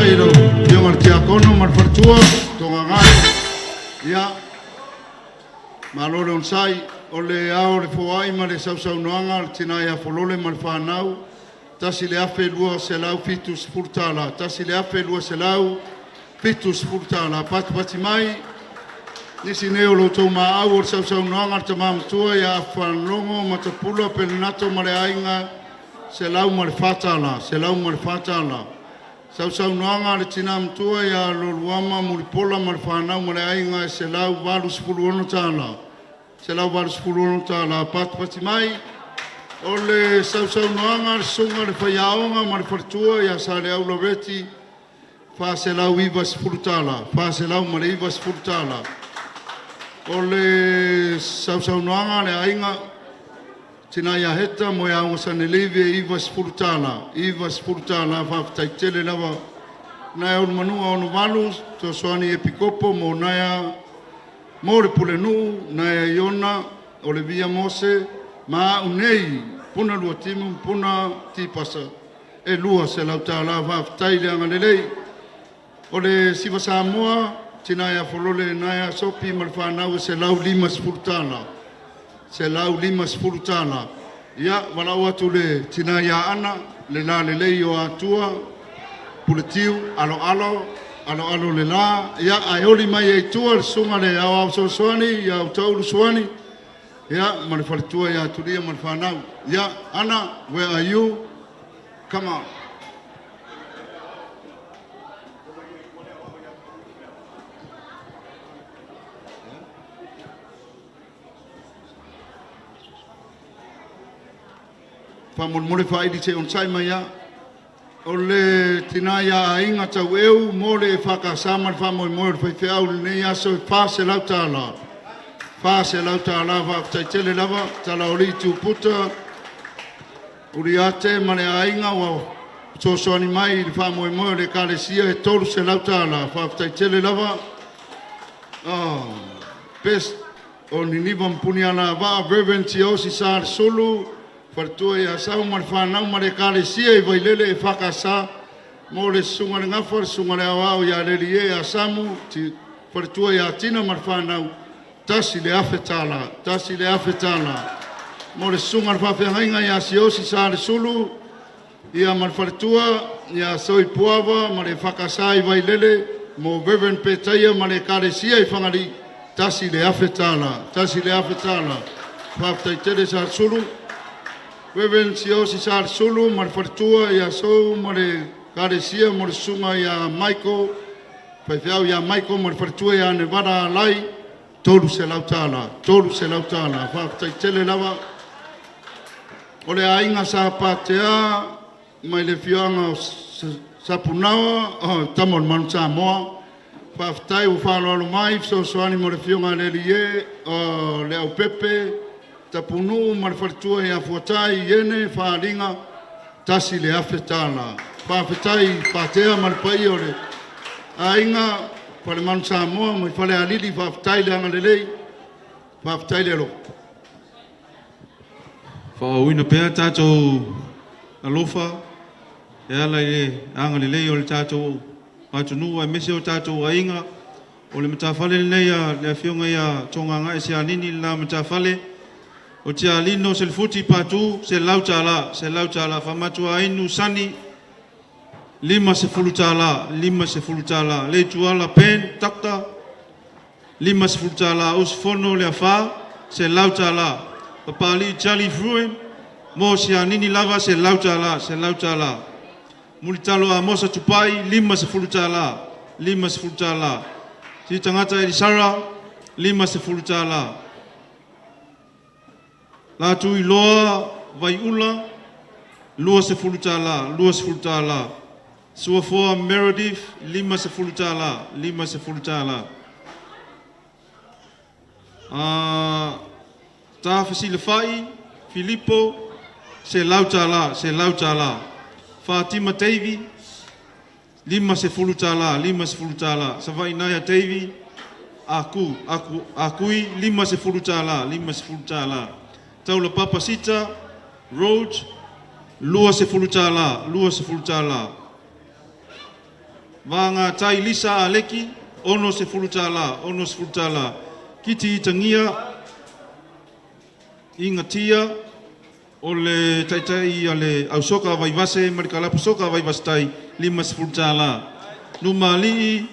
Afioga i le Tiakono ma le faletua, Togagae. Ia, malo le onosai. O le ao o le foai ma le sausaunoaga a le tina ia Folole ma le fanau, $1,270, $1,270. Patipati mai nisi nei o lo outou maau o le sausaunoaga a le tama matua ia Afufaalologo Matapula Pelenato ma le aiga, $104, $104. Sausaunoaga a le tina matua ia Loluama Mulipola ma le fanau ma le aiga e $186, $186. Patipati mai o le sausaunoaga a le susuga i le faiaoga ma le faletua ia Saleaula Reti, $490, $490. O le sausaunoaga a le aiga tina ia Heta Moeauga Sanelivi e $90, $90. Faafetai tele lava. Nai Ulumanua 68 Fesoasoani Epikopo mo Naea mo le Pulenuu Naea Iona Olevia Mose ma au nei Puna Luatimu Puna Tipasa e $200. Faafetai le agalelei. O le Siva Samoa tina ia Folole Naea Sopi ma le fanau e $150, $150. Ia, valaau atu le tina ia Ana, le lalelei o Atua, Puletiu, aloalo, aloalo o le la, ia, ae oli mai ai i tua le susuga i le Aoao Fesoasoani ia Utaulu Suani, ia, ma le faletua ia Tulia ma le fanau. Ia, Ana, where are you? Come on. Faamolemole faaili se i onosai mai lava. O le tina ia Aiga Taueu mo le EFKS ma le faamoemoe o le faifeau i lenei aso e $400. $400 faafetai tele lava. Talaolii Tuputa Uriate ma le aiga ua fesoasoani mai i le faamoemoe o le Ekalesia e $300. Faafetai tele lava. Oh, best o Niniva ma Punialavaa, Reverend Siaosi Salesulu, faletua ia Sau ma le fanau ma le Ekalesia i Vailele EFKS mo le susuga i le Gafa, le susuga i le Aoao ia Lelie Asamu, faletua ia Tina ma le fanau, $1,000, $1,000. Mo le susuga i le faafeagaiga ia Siaosi Salesulu, ia ma le faletua ia Soipuava ma le EFKS i Vailele mo Reverend Petaia ma le Ekalesia i Fagalii, $1,000, $1,000. Faafetai tele Salesulu. Reverend Siaosi Salesulu ma le faletua ia Sou ma le Ekalesia mo le susuga ia Michael, faifeau ia Michael ma le faletua ia Nevada Alai, $300, $300. Faafetai tele lava. O le aiga Sa Patea mai le afioaga o Sapunaoa, oh, Tama a le Manu Samoa, faafetai ua faaaloalo mai fesoasoani mo le afioga ia Lelie o Leaupepe Tapunuu ma le faletua ia Fuatai Iene Faaliga, $1,000. Faafetai Patea ma le paia o le aiga Falemanu Samoa mai Falealili, faafetai le agalelei, faafetai le alofa. Faaauauina pea tatou alofa e ala i le agalelei o le tatou atunuu aemaise o tatou aiga. O le matafale lenei a le Afioga ia Togagae Sianini le la matafale. O Tialino Selefuti Patu, $100, $100. Faamatuainu Sani, $50, $50. Leituala Ben Doctor, $50. Usufono le Afa, $100. Papalii Charlie Fruin, mo Sianini lava, $100, $100. Mulitalo Amosa Tupai, $50, $50. Sitagata Elisara, $50. Latu Iloa Vaiula, $20, $20. Suafoa Meredith, $50, $50. Tafesilafai Filipo, $100, $100. Fatima Davey, $50, $50. Savainaia Davey, Aku, Aku, Akui, $50, $50. Taulapapa Sita, Road, $20, $20. Vagatai Lisa Aleki, $60, $60. Kiti Itagia, Ingatia, o le taitai a le ausoka Vaivase ma le kalapu soka Vaivase $50. Numalii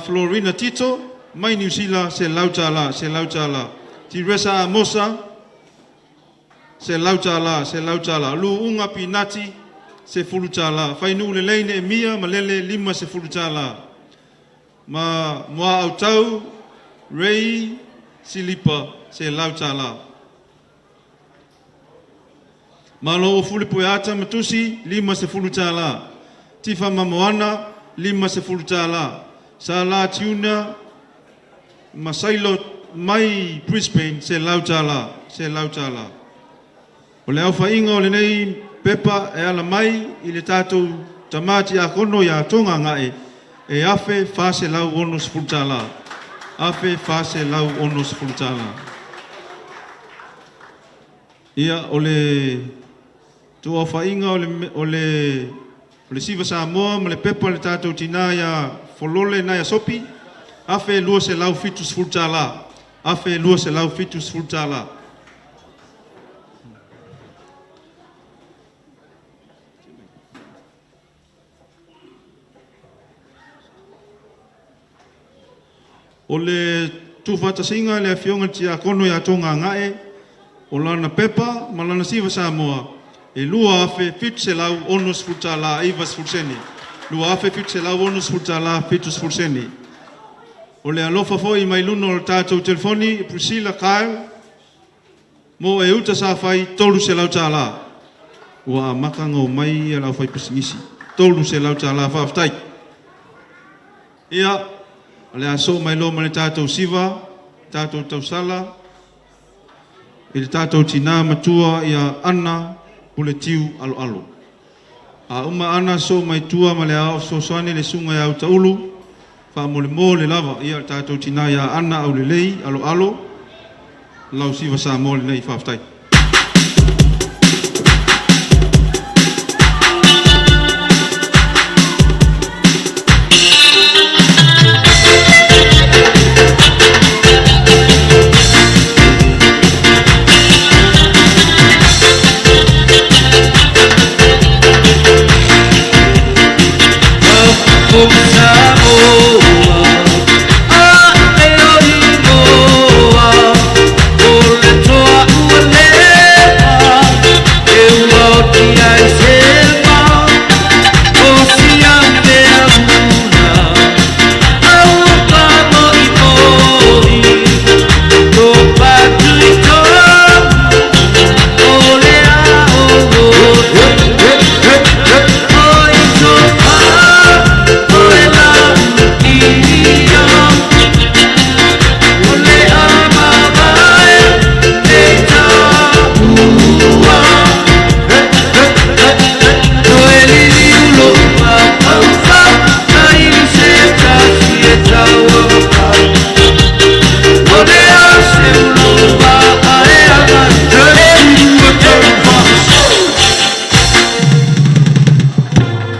Florina Tito, mai Niu Sila, $100, $100. Tiresa Amosa, $100, $100. Luuga Pinati, $10. Fainuu Lelei Neemia Malele, $50. Ma Mua Autau, Ray Silipa, $100. Malo o Fuli Pueata Matusi, $50. Tifa Mamoana, $50. Sala Tiuna Masailo mai Brisbane, $100, $100. O le aofaiga o lenei pepa e ala mai i le tatou tama tiakono ia Togagae, e $1,460. $1,460. Ia, o le tuafaiga o le Siva Samoa ma le pepa le tatou tina ia Folole nai Asopi, $1,270. $1,270. O le tuufaatasiga e le Afioga i le Tiakono ia Togagae o lana pepa ma lana siva Samoa e $2,760.90, $2,760.70. O le alofa foi mai luga o le tatou telefoni Priscilla Kyle mo e uta sa fai $300. Ua amata ona omai le aufaipisinisi $300 faafetai. Ia, o le a soo mai loa ma le tatou siva, tatou tausala i le tatou tinā matua ia Ana Puletiu Aloalo. A uma Ana soo mai tua ma le Aoao Fesoasoani le susuga ia Utaulu, faamolemole lava ia le tatou tinā ia Ana Aulelei Aloalo, lau siva Samoa lenei, faafetai.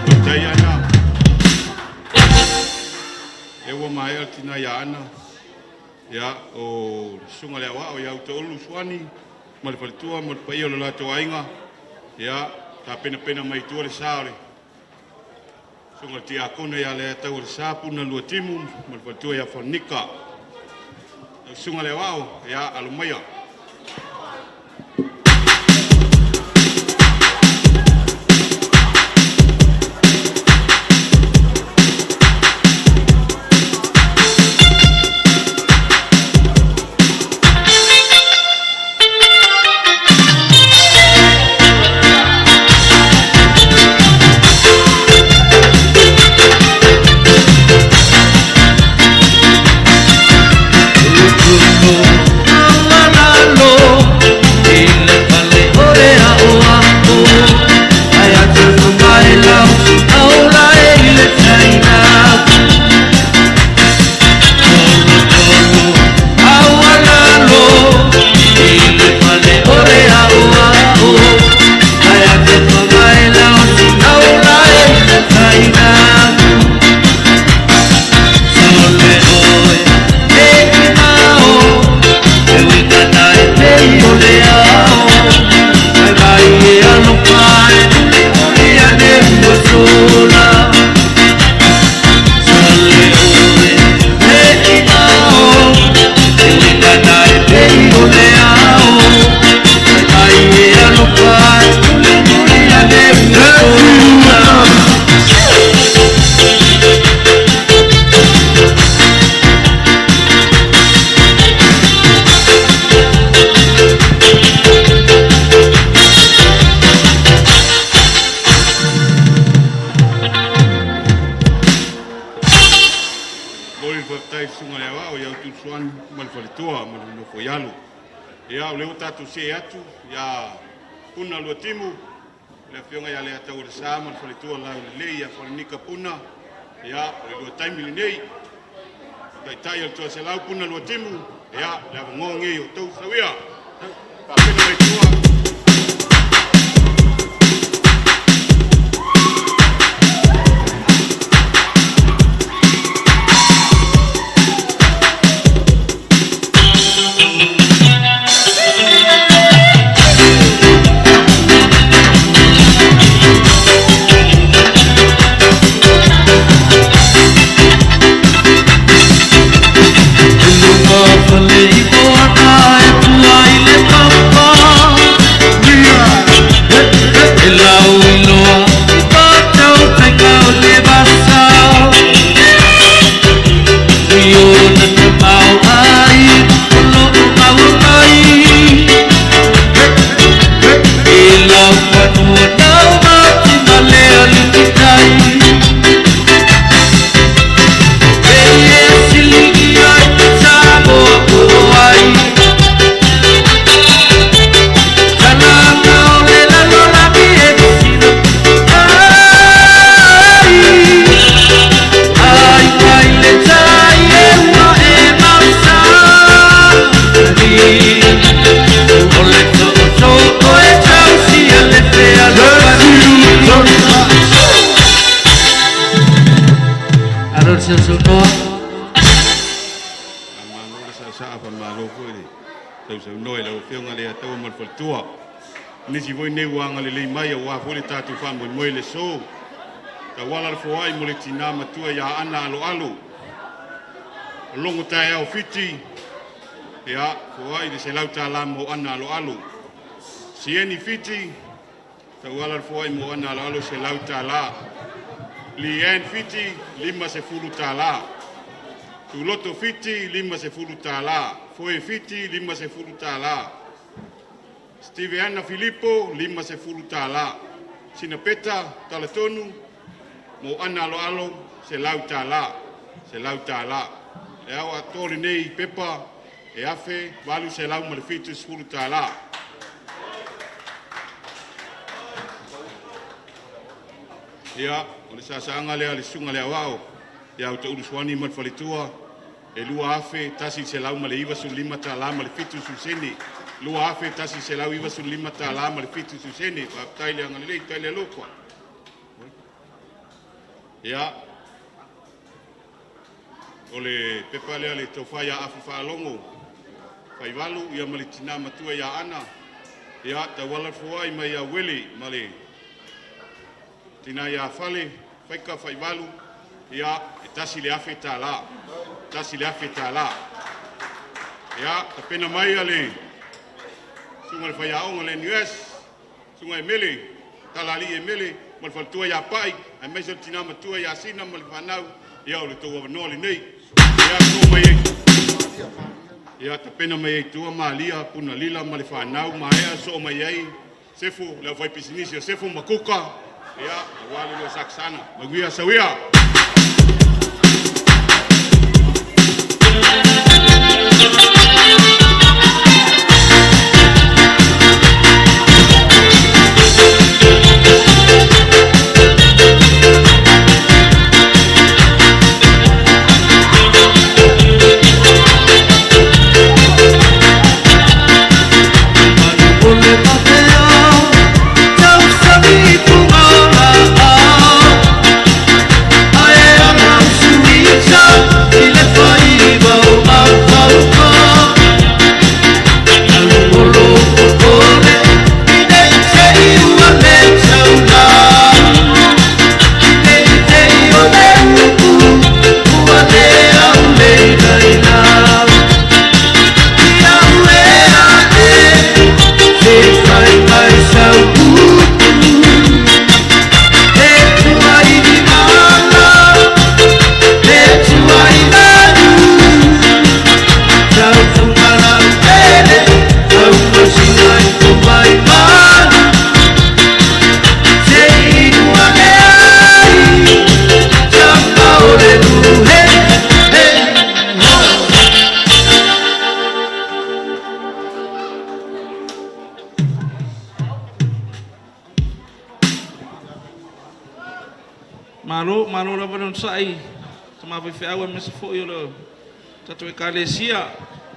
Faafetai Ana, lea ua maea le tina ia Ana, ia o le susuga i le Aoao ia Utaulu Suani ma le faletua ma le paia o le latou aiga, ia tapenapena mai i tua le sa o le susuga i le Tiakono ia Leiataualesa Puna Luatimu ma le faletua ia Falenika. Lau susuga i le Aoao, ia alo maia. Momoli le faafetai i le susuga i le Aoao ia Utuutusoani ma le faletua ma le nofo i alo. Ia, o lea ua tatou see atu ia Puna Luatimu, le afioga ia Leiataualesa ma le faletua Laulelei ia Falenika Puna. Ia, o le lua taimi lenei, taitai o le Toaselau Puna Luatimu, ia, le avanoa lenei o outou sauia. Faapena mai tua. le sausaunoa. Faamalo le saasaa, faamalo foi le sausaunoa i lau Afioga Leiataua ma le Faletua. O nisi foi nei ua agalelei mai aua foi le tatou faamoemoe i le aso. Tauala le foai mo le tina matua ia Ana Aloalo. O logo taeao Fiti, ia, foai le $100 mo Ana Aloalo. Sieni Fiti, tauala le foai mo Ana Aloalo $100. Leanne Fiti, $50. Tuloto Fiti, $50. Foe Fiti, $50. Steve Anna Filippo, $50. Sinapeta Talatonu, mo Ana Aloalo, $100. $100. Le ao atoa lenei pepa e $1,870. Ia, o le saasaaga lea a le susuga i le Aoao ia Utaulu Suani ma le Faletua, e $2,195 ma le 70 sene. $2,195 ma le 70 sene. Faafetai le agalelei, faafetai le alofa. Ia, o le pepa lea le tofa ia Afu Faalogo Faivalu ia ma le tina matua ia Ana, ia tauala le foai mai ia Uele ma le tina ia Fale Faika Faivalu, ia e $1,000. $1,000. Ia, tapena mai le susuga i le faiaoga o le NUS, susuga Emele, Talalii Emele ma le faletua ia Pai, aemaise le tina matua ia Sina ma le fanau, ia o le tou avanoa lenei. Ia, to mai ai. Ia tapena mai ai tua Malia Punalila ma le fanau, maea soo mai ai Sefo, le aufaipisinisi o Sefo ma Kuka, ia, aua le lua sakasana. Manuia sauia. O le papea tausami fugalaau ae ala usuita i le faiva o maufauka olo popole inei sei ua le taula inei tei o le upu ua le au leila ia ue ae se fai mai sau upu e tua i ni mala e tua i manu tau funga lau pele tau masina i ko mai manu se inua e ai tama o le luhe he ho. Malo, malo lava le onosai tama faifeau aemaise foi o le tatou Ekalesia.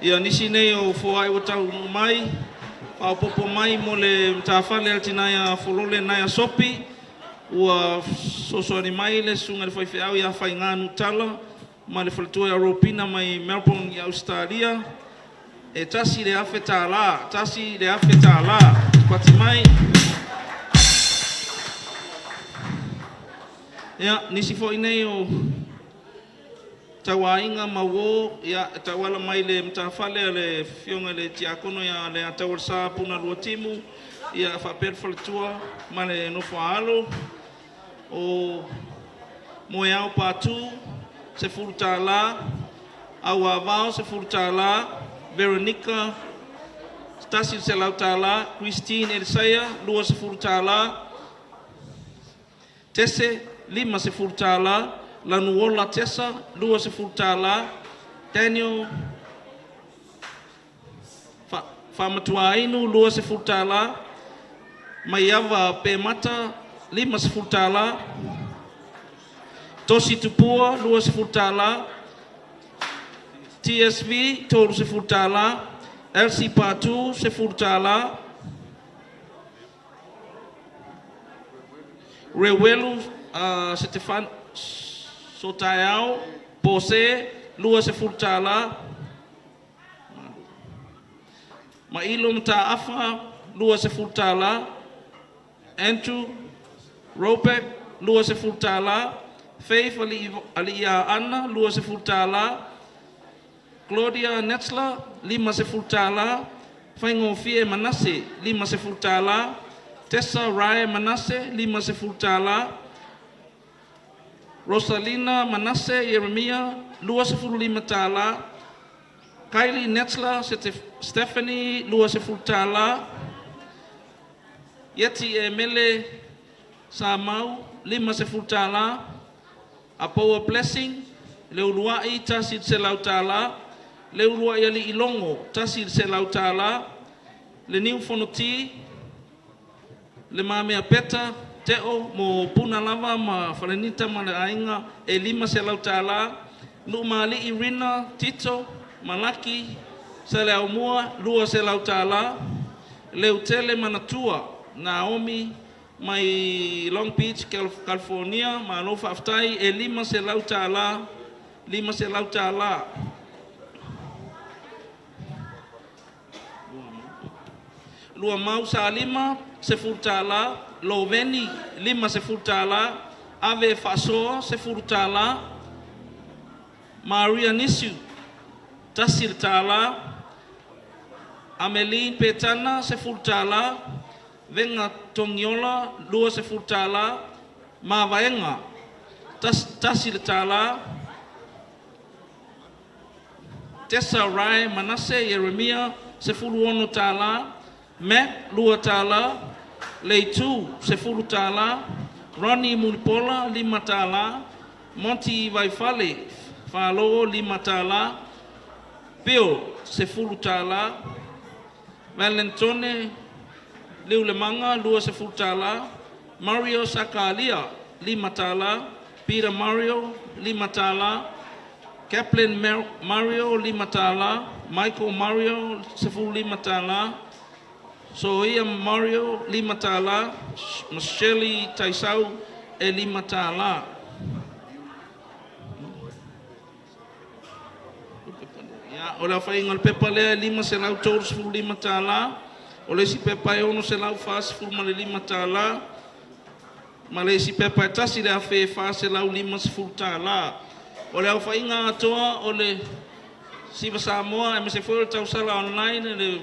Ia nisi nei o foai ua taunuu mai, faaopoopo mai mo le matafale a le tina ia Folole Naea Sopi, ua fesoasoani mai le susuga i le faifeau ia Faiga Nutala ma le faletua ia Ropina mai Melbourne i Ausetalia, e $1,000, $1,000. Pati mai. Ia, nisi foi nei o tauaiga ma uō, ia, e tauala mai le matafale a le Afioga i le Tiakono ia Leiataualesa Punalua Timu, ia faapea le faletua ma le nofo a alo, o Moeao Patu, $10, Auavao, $10, Veronica, $100, Christine Elisaia, $20, Tese, $50, Lanuola Tesa, $20, Daniel Faamatuainu, $20, Maiava Pemata, $50, Tosi Tupua, $20, TSV, $30, Elsie Patu, $10, Rewelu Sotaeao Pose $20. Mailo Mataafa $20. Andrew Robek $20. Faith Aliia Anna $20. Claudia Netzler $50. Faingofie Manase $50. Tessa Rai Manase $50. Rosalina Manase Jeremia $25. Kylie Netzler Stephanie $20. Yeti Emele Samau $50. Apoa Blessing Leuluai $1. Leuluai Ali Ilongo $1. Le Niu Fonoti le Mamea Peta Teo mo Puna lava ma Falenita ma le aiga e $500. Nuumali'i Rina Tito Malaki Saleaumua $200. Leutele Manatua Naomi mai Long Beach California malo faafetai e $500 $500. Lua Mau Salima $10. Loveni $50. Ave Faasoa $10. Maria Nisu $1. Ameline Petana $10. Venga Tongiola $20. Mavaenga $1. Tessa Rai Manase Jeremia $16. Mac $2. Leitu $10. Ronnie Mulipola $5. Monty Vaifale Falo $5. Bill $10. Valentone Liulemanga $20. Mario Sakalia $5. Peter Mario $5. Kaplan Mario $5. Michael Mario $15. Soia Mario $5. Michelle Taisau e $5. Ia, o le aofaiga o le pepa lea e $535. O le isi pepa e $645. Ma le isi pepa e $1,450. O le aofaiga atoa o le Siva Samoa aemaise foi o le tausala online le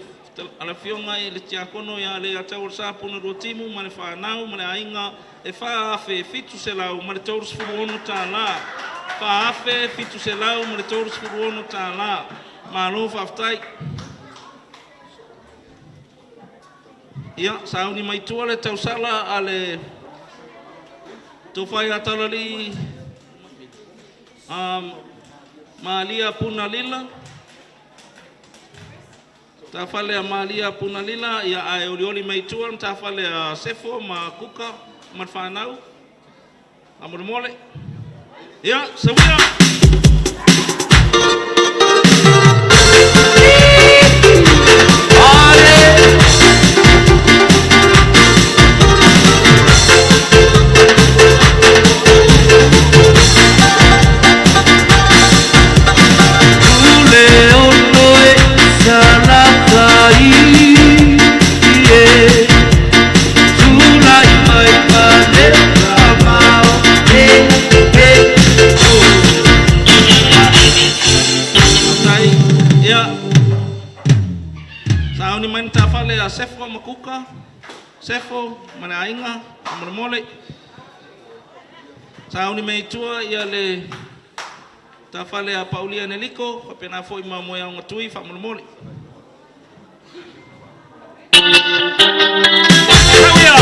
a le afioga i le Tiakono ia Leiataualesa Punarua Timu ma le fanau ma le aiga e $4,736. $4,736. Malo faafetai. Ia, sauni mai tua le tausala a le Tofa ia Talalii Malia Punalila. Tafale a Malia Punalila, ia ae olioli mai tua le tafale a Sefo ma Kuka ma le fanau. Faamolemole. Ia, sauia! Faafetai. Ia, sauni mai le tafale a Sefo ma Kuka. Sefo ma le aiga, faamolemole. Sauni mai tua ia le tafale a Paulia Neliko, faapena foi ma Moeaogatui, faamolemole. Sauia!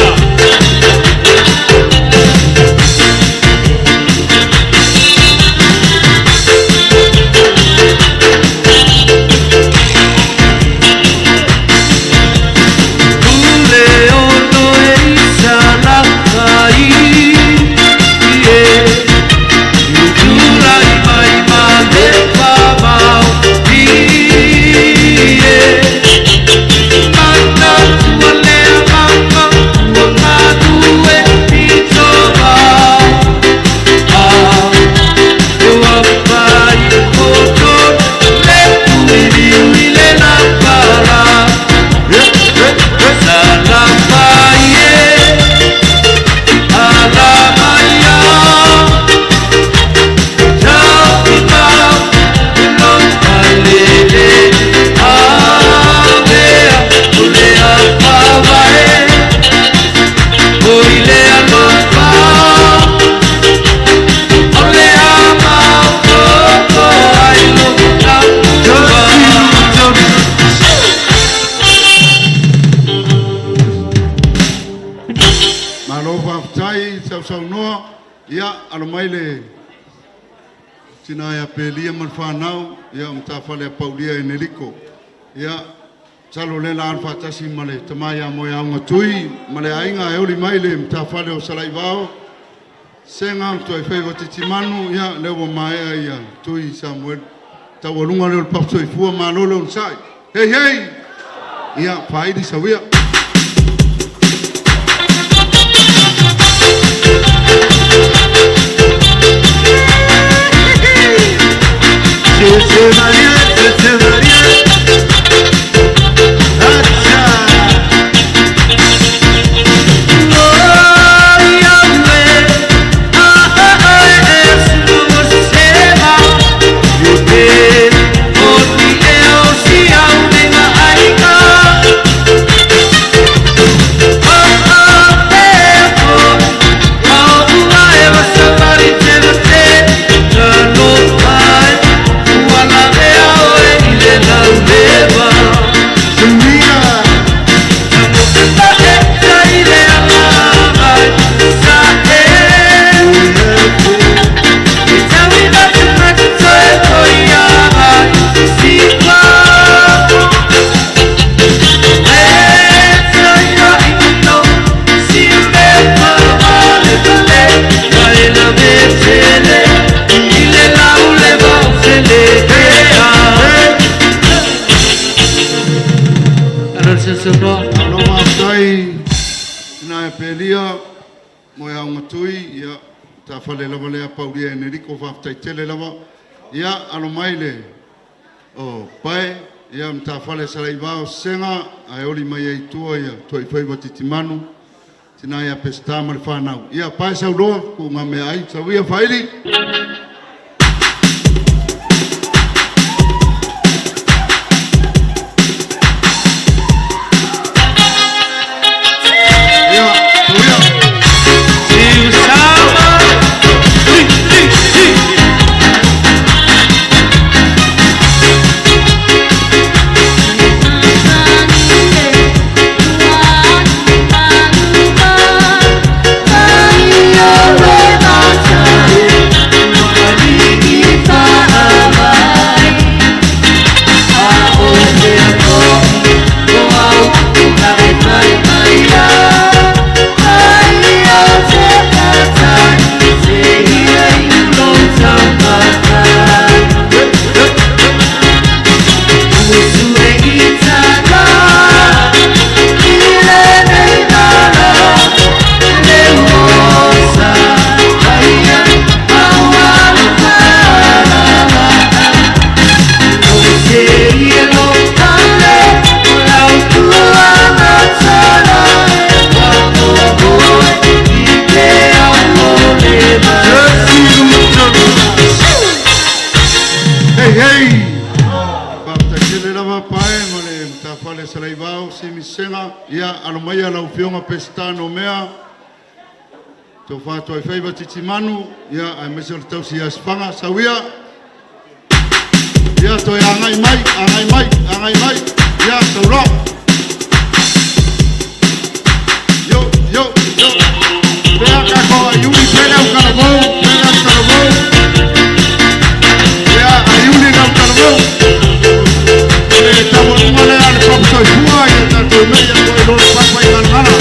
tina ia Pelia ma le fanau, ia o matafale a Paulia Eneliko. Ia, masalo o lea o le a alu faatasi ma le tama ia Moeauga Tui ma le aiga e oli mai le matafale o Salaivao, Sega ma Tuaifaiva Titimanu, ia lea ua maea ia Tui Samuel. Taualuga lea o le papa soifua, malo le onosai. Hei hei! Ia, faaili sauia. Se Maria, se Maria, Sunia! Malo faafetai ina ia Pelia Moeauga Tui, ia tafale lava lea Paulia Enerico, faafetai tele lava. Ia alo mai le o Pae, ia matafale Salaivao Sega, ae oli mai ai tua ia Tuaifaiva Titimanu, tina ia Peseta ma le fanau. Ia Pae sauloa, kuuga meaai, sauia faaili. Ia, sauia. Hei hei! Faafetai tele lava Pae ma le matafale Salaivao Simi Sega. Ia alo mai lau Afioga Peseta Nomea, Tofa Tuaifaiva Titimanu, ia aemaise o le tausi ia Sifaga, sauia. Ia toe agai mai, agai mai, agai mai. Ia sauloa. Yo, yo, yo. Pea kako aiuli, pele au kalavou, pele au kalavou. Pea aiuli lau kalavou. Le taualuga lea a le papa soifua, ia tatou mea ia toe lolo papa i galagala.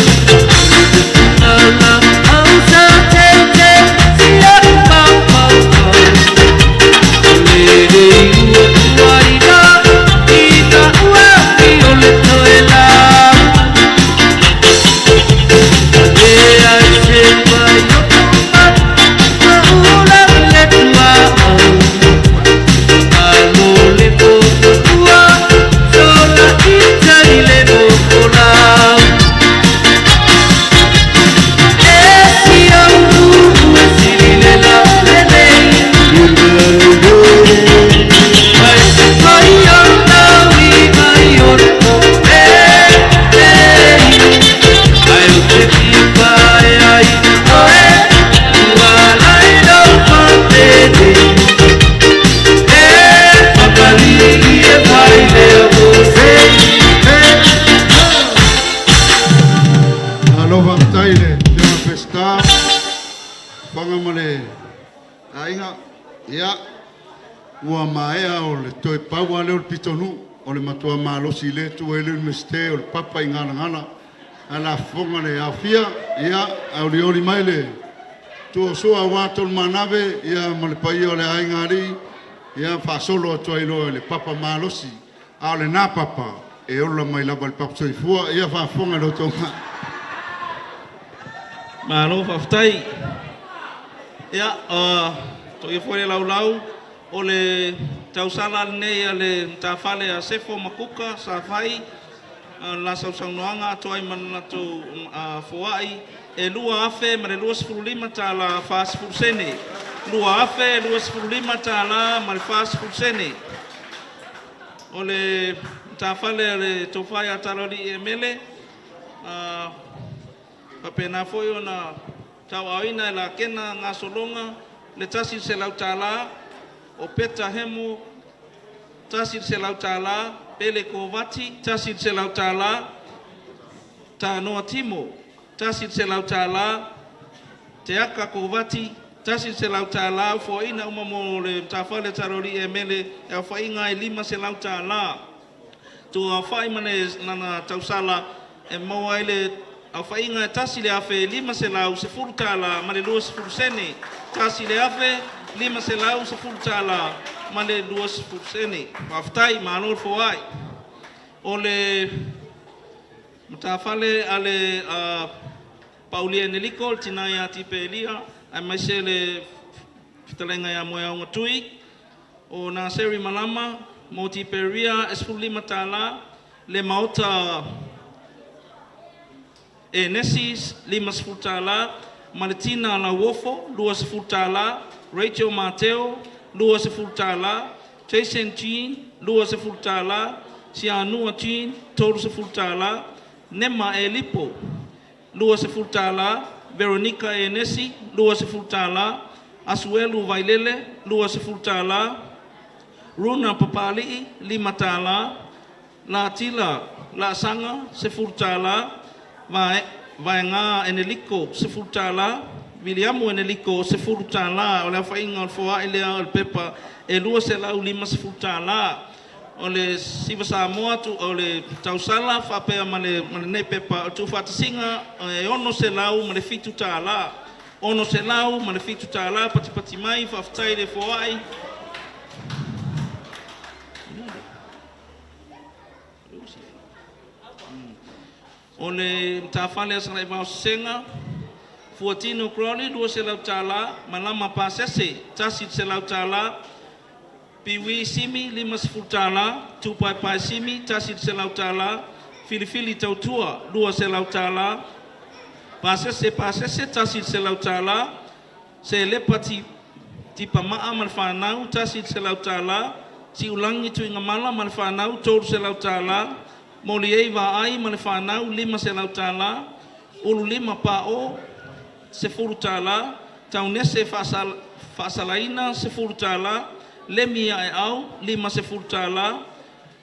Ua maea o le toe pau lava lea o le pitonuu o le matua malosi i lea itu e i ai le Iunivesite o le papa i Galagala. Ae o le a fofoga le aofia, ia aulioli mai le tua o Sua aua Tolumanave ma le paia o le aiga alii, ia faasolo atu ai loa i le papa malosi. A o lena papa, e ola mai lava i le papa soifua. Ia faafofoga i lo outou maa. Malo faafetai. Ia, toia foi le laulau o le tausala lenei a le matafale a Sefo ma Kuka Safai, o le la sausaunoaga atoa ai ma le latou foai e $2,025 tala 40 sene. $2,025 tala ma le 40 sene. O le matafale a le Tofa ia Taloalii Emele, faapena foi ona tauaaoina e Lakena Gasologa le $100, o Peta Hemo $100, Pele Kovati $100, Tanoa Timo $100, Teaka Kovati $100, foaiina uma mo le matafale a Taloalii Emele e aofaiga ai $500. Tuaaofai ma lana tausala e maua ai le aofaiga e $1,510 ma le 20 sene. $1,510 ma le 20 sene. Faafetai, malo le foai. O le matafale a le Paulia Eneliko, le tina ia Tipelia, aemaise le fetalaiga ia Moeauga Tui, o Naseri Malama mo Tiperia e $15, le Maota Enesi $50, ma le Tina Lauofo $20, Rachel Mateo $20, Jason Jean $20, Sianua Jean $30, Nema Elipo $20, Veronica Enesi $20, Asuelu Vailele $20, Runa Papali'i $5, Latila Laasaga $10, Vaega Eneliko $10, Viliamu Eneliko $10. O le aofaiga o le foai lea o le pepa e $250. O le Siva Samoa o le tausala faapea ma lenei pepa o le tuufaatasiga e $607. $607 patipati mai, faafetai le foai. O le matafale a Sala'aivao Sesega, Fuatino Crowley $200, Malama Pasese $100, Piwi Simi $50, Tupaepae Simi $100, Filifili Tautua $200, Pasese Pasese $100, Selepa Tipamaa ma le fanau $100, Siulagi Tuigamala ma le fanau $300, Moliei Vaai ma le fanau $500, Ululima Pao $10, Taunese Faasalaina $10, Lemi Aeau $50,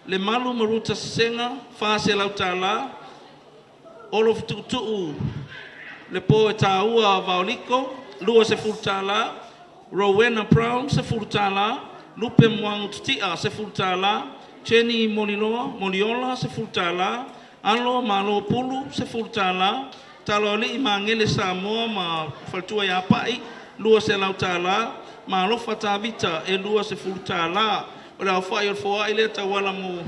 Lemalu Maruta Sesega $400, Olofutuutuu le po e taua Vaoliko $20, Rowena Brown $10, Lupe Muagutitia $10, Jenny Moliloa Moliola $10, Alo Malo Pulu $10, Taloalii Magele Samoa ma Faletua ia Pa'i $200, Malofa Tavita e $20. O le aofai o le foai lea tauala mo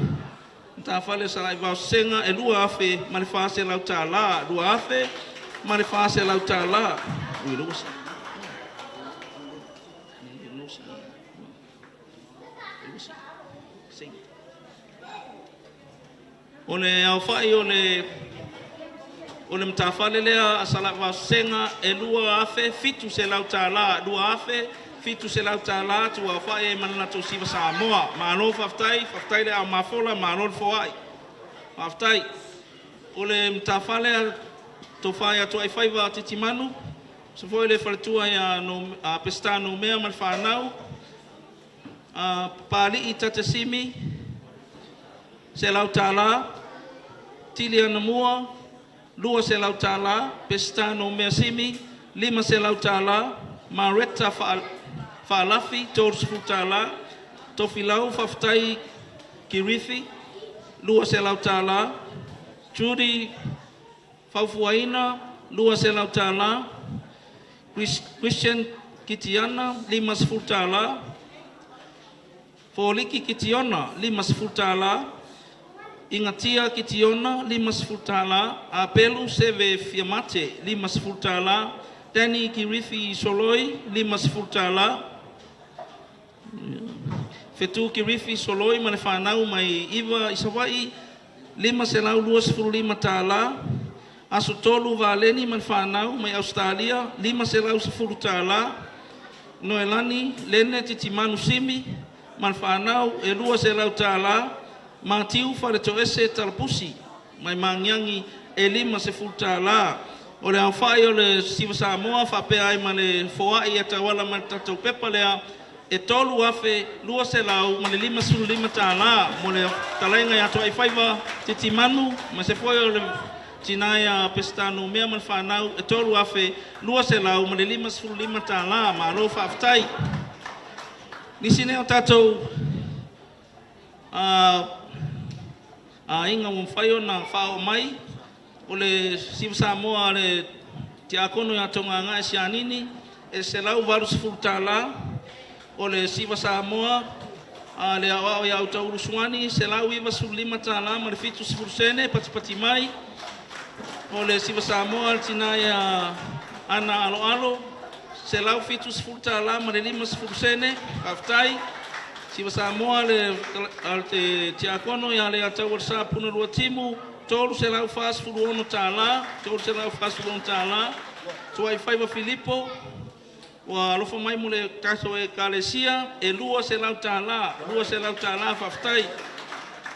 matafale Sala'aivao Sesega e $2,400, $2,400. Ui, O le aofai o le matafale lea a Sala'avao Sesega e $2,700, $2,700 tuaaofai ai ma le latou Siva Samoa. Malo faafetai, faafetai le ao mafola, malo le foai. Faafetai. O le matafale a Tofa ia Tuaifaiva Titimanu, se foi le faletua ia Peseta Numea ma le fanau, Papali'i Tatasimi $100, Tili Anamua $200, Peseta Numea Simi $500, Mareta Faalafi $30. Tofilau Faafetai Kirithi, $200. Judy Faufuaina, $200. Christian Kitiana, $50. Foliki Kitiona, $50. Igatia Kitiona, $50. Apelu Seve Fiamate, $50. Danny Kirithi Soloi, $50. Fetu Kirithi Soloi ma le fanau mai Iva i Savaii, $525. Aso Tolu Valeni ma le fanau mai Ausetalia, $510. Noelani Lene Titimanu Simi ma le fanau e $200. Matiu Faletoese Talapusi mai Magiagi e $50. O le aofai o le Siva Samoa faapea ai ma le foai e tauala mai le tatou pepa lea e $3,255 mo le fetalaiga ia Toaifaiva Titimanu ma se foi o le tina ia Peseta Numea ma le fanau e $3,255. Malo faafetai. Nisi nei o tatou aiga ua mafai ona faaoo mai o le Siva Samoa a le Tiakono ia Togagae Sianini e $180. O le Siva Samoa a le Aoao ia Utaulu Suani $195 ma le 70 sene patipati mai. O le Siva Samoa a le tina ia Ana Aloalo $170 ma le 50 sene. Faafetai. Siva Samoa le te Tiakono ia Leiataua le Sa Punalua Timu $346, $346. Tuaifaiva Filipo ua alofa mai mo le tatou Ekalesia e $200, $200. Faafetai.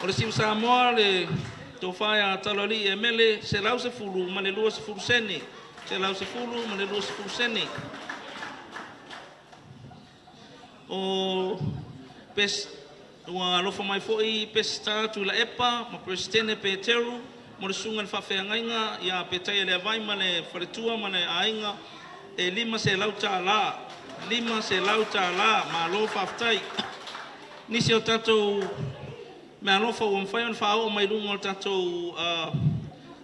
O le Siva Samoa le tofa ia Talalii Emele 110 ma le 20 sene, 110 ma le 20 sene. O pes, ua alofa mai foi Peseta Tuilaepa ma Peresetene Peteru mo le susuga i le faafeagaiga ia Petaia Leavai ma le faletua ma le aiga e $500, $500. Malo faafetai. Nisi o tatou meaalofa ua mafai ona faaoo mai luga o le tatou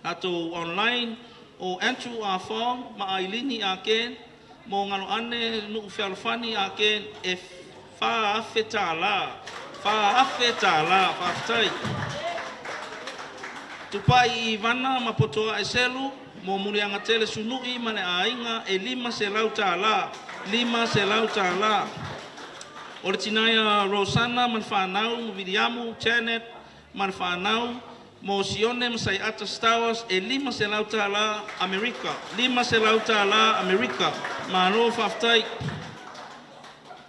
tatou online o Andrew Afong ma Ailini Ake mo Galoane Nuu Fealofani Ake e $4,000, $4,000. Faafetai. Tupai Ivana ma Potoa Eselu mo Muliagatele Sunui ma le aiga e $500, $500. O le tina ia Rosana ma le fanau, Viliamu, Janet ma le fanau mo Sione ma Saiata Stowers e $500 Amerika, $500 Amerika. Malo faafetai.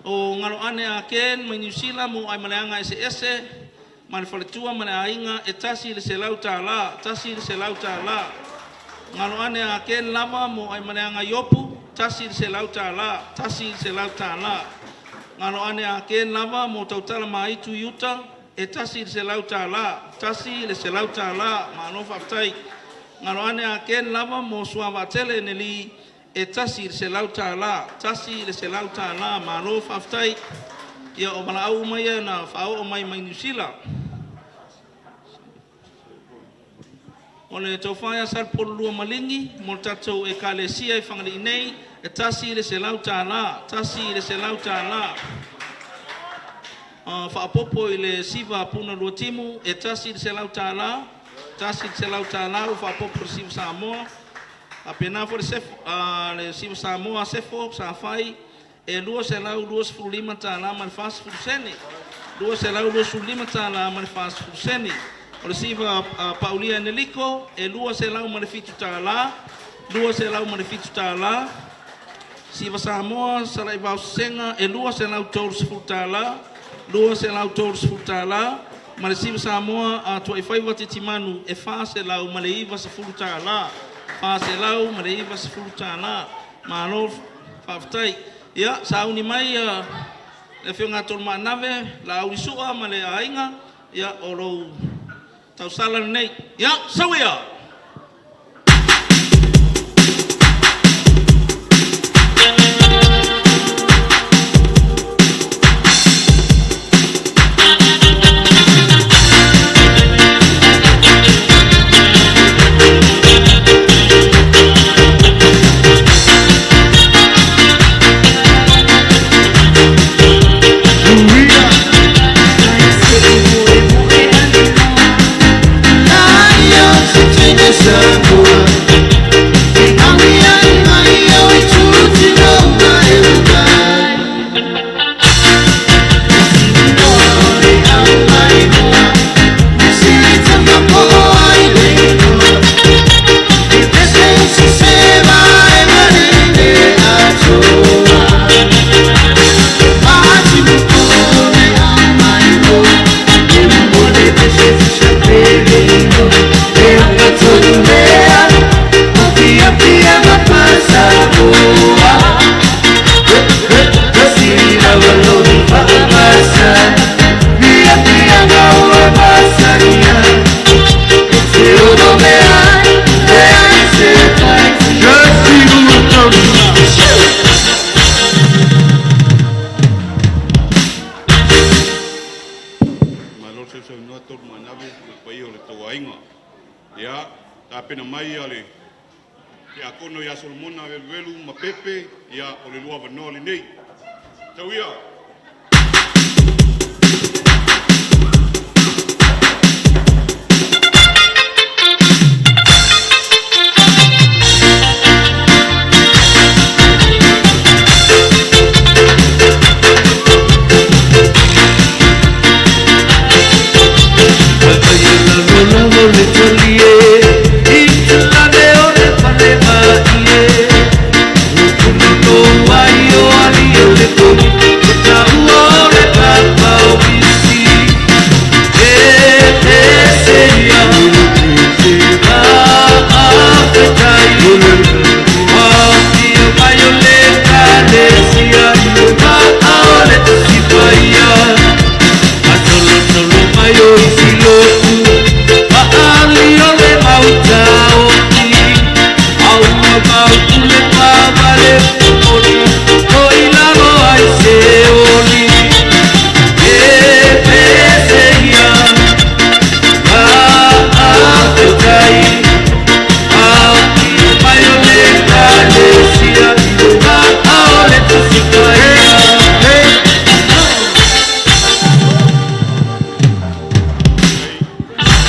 O Galoane a Ken mai Niu Sila mo Aimaleaga Eseese ma le faletua ma le aiga e $100, $100. Galoane a Ken lava mo Aimaleaga Iopu, $100, $100. Galoane a Ken lava mo Tautala Maitu i uta, e $100, $100. Malo faafetai. Galoane a Ken lava mo Suavaatele Neli e $100, $100. Malo faafetai. Ia o valaau uma ia na faaoo mai mai Niu Sila. O le tofa ia Salepolulua Maligi mo le tatou Ekalesia i Fagalii nei, e $100, $100. Faaopoopo i le Siva a Puna Luatimu, e $100, $100 ua faaopoopo i le Siva Samoa. Faapena foi le, sefo, le Siva Samoa Sefo Safai e $225 ma le 40 sene. $225 ma le 40 sene. O le Siva Paulia Eneliko e $207, $207. Siva Samoa Salaivao Sesega e $230, $230. Ma le Siva Samoa a Tuaifaiva Titimanu e $490, $490. Malo faafetai. Ia, sauni mai le Afioga ia Tolumaanave, Laauli Sua ma le aiga, ia o lou tausala lenei. Ia, sau ia! Malo le sausaunoa Tolumaanave ma le paia o le tou aiga. Ia, tapena mai ia le Tiakono ia Solomona Veluvelu ma Pepe, ia o le lua avanoa lenei. Tau ia!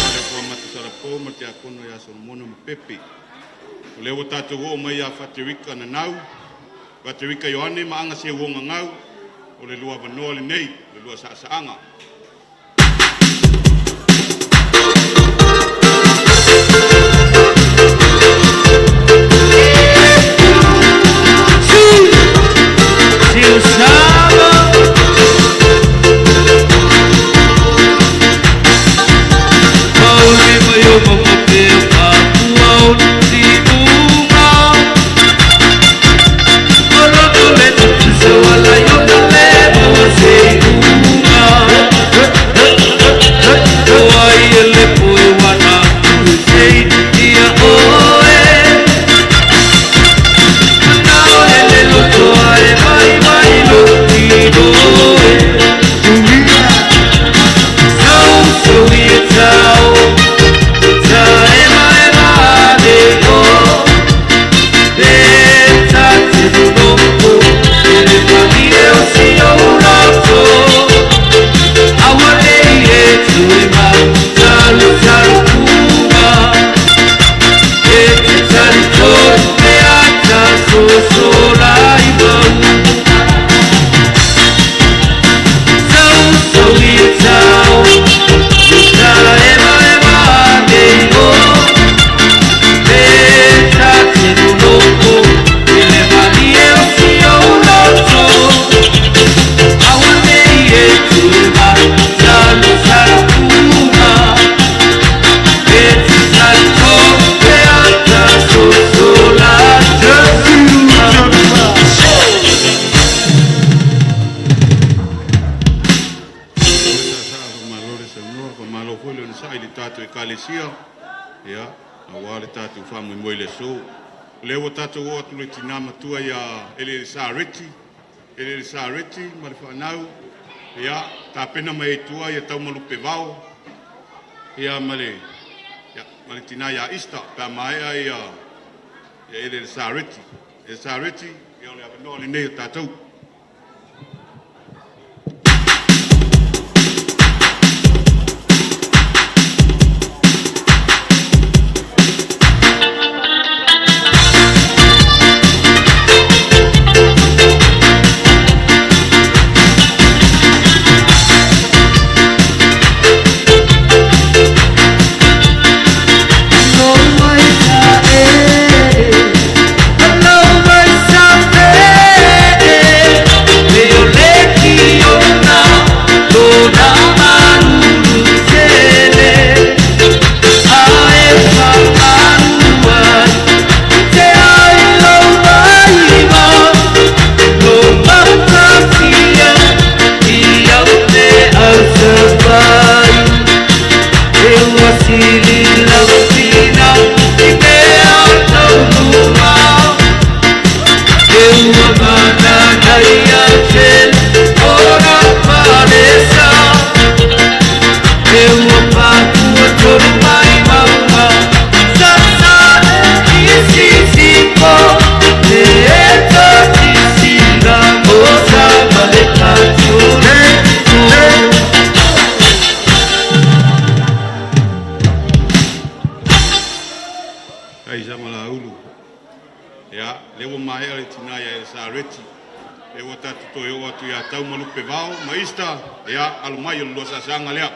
Le Atua Matasalapo ma le Tiakono ia Solomona ma Pepe. O lea ua tatou oo mai ia Faterika Nanau, Faterika Ioane ma Aga Seuogagau, o le lua avanoa lenei, le lua saasaaga. Sa faamalo le saunoa, faamalo foi le onosai i le tatou Ekalesia, ia, aua le tatou faamoemoe i le aso. O lea ua tatou oo atu i le tina matua ia Eleelesa Reti, Eleelesa Reti ma le fanau, ia, tapena mai ai i tua ia Taumalupe Vao, ia ma le, ia, ma le tina ia Easter, pe a maea ia, ia Eleelesa Reti. Eleelesa Reti, ia o le avanoa lenei o tatou. atu ia Tau ma Lupe Vao ma Easter, ia, alo mai o le lua saasaaga lea.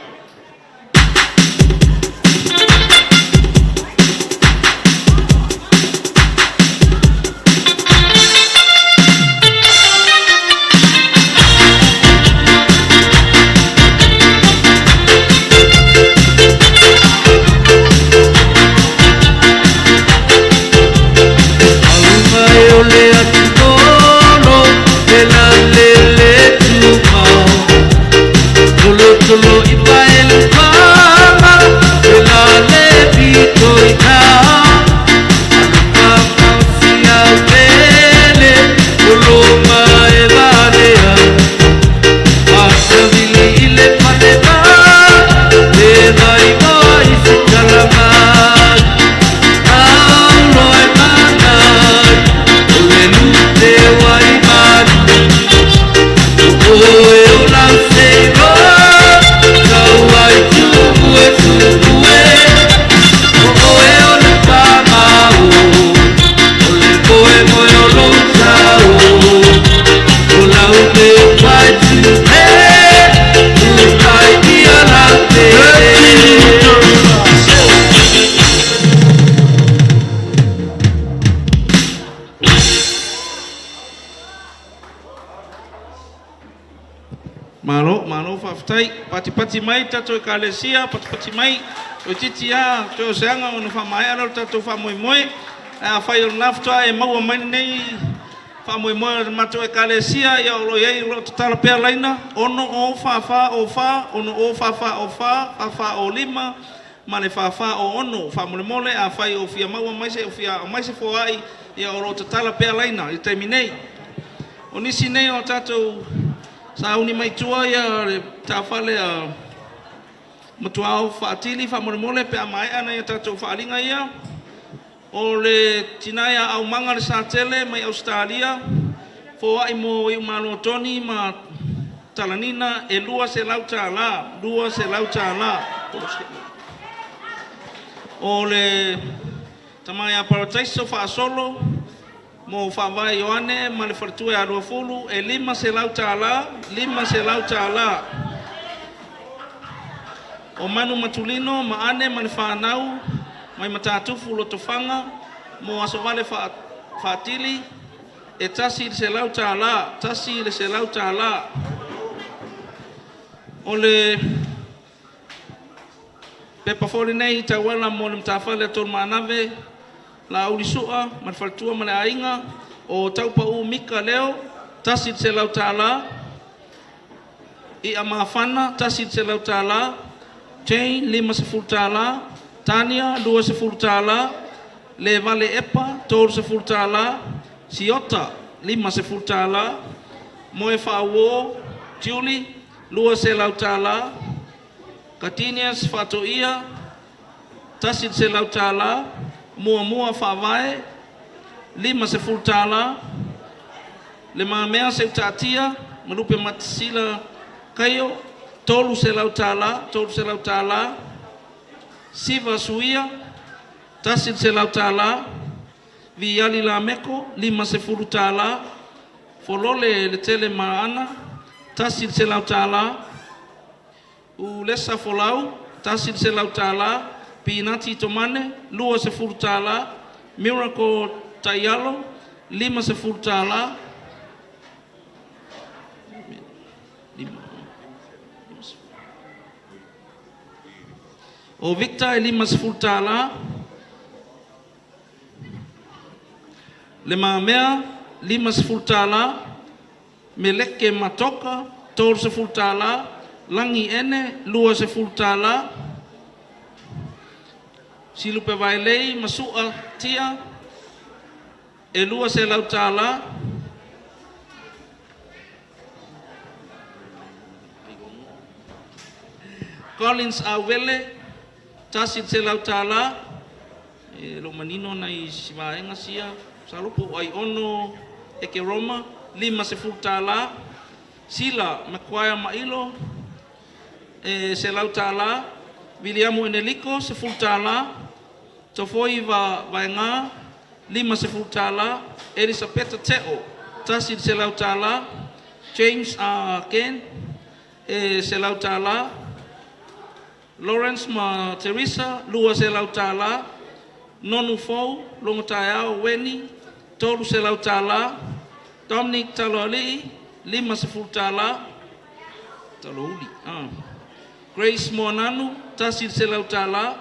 Malo, malo faafetai. Patipati mai tatou Ekalesia, patipati mai, toeitiiti lava toe o se aga ona faamaea lea o le tatou faamoemoe. Ae afai o lena faatoa e maua mai lenei faamoemoe o le matou Ekalesia, ia o lo o i ai, o lo o tatala pea laina, 6 0 4 4 0 4, 6 0 4 4 0 4, 4 4 0 5 ma le 4 4 0 6. Faamolemole, afai o fia maua mai se, o fia aumai se foai, ia o lo o tatala pea laina i le taimi nei. O nisi nei o tatou sauni mai tua ia le taafale a Matuao Faatili, faamolemole pe a maea nai a tatou faaaliga ia. O le tina ia Aumaga Le Satele mai Ausetalia, foai mo Iumalo Tony ma Talanina e $200, $200. O le tama ia Parataiso Faasolo mo Faavae Ioane ma le faletua ia Luafulu e $500, $500. O Manu Matulino ma Ane ma le fanau mai Matatufu Lotofaga mo Asovale Faatili e $100, $100. O le pepa foi lenei i tauala mo le matafale a Tolumaanave Laauli Sua ma le faletua ma le aiga o Taupau Mika Leo, $100. I'a Mafana, $100. Jane, $50. Tania, $20. Levale Epa, $30. Siota, $50. Moe Faauo Julie, $200. Katinias Faatoia, $100. Muamua Faavae, $50. Le Mamea Seutaatia ma Lupe Matasila Kaio, $300, $300. Siva Suia, $100. Viali Lameko, $50. Folole Letele Maana, $100. Ulesa Folau, $100. Pinati Tomane, $20. Miracle Taialo, $50. O Victor e $50. Le Mamea, $50. Meleke Matoka, $30. Lagi Ene, $20. Silupe Vailei ma Sua Tia, e $200. Collins Awele, $100. E le o manino nai si vaega sia, masalo po o Aiono Ekeroma, $50. Sila Makuaia Mailo, e $100. Viliamu Eneliko, $10. Tofoi Vaega, $50. Elisapeta Teo, $100. James R. Ken, e $100. Lawrence ma Teresa, $200. Nonu Fou, Logotaeao Weni, $300. Dominic Taloalii, $50. Talouli. Ah. Grace Moananu, $100.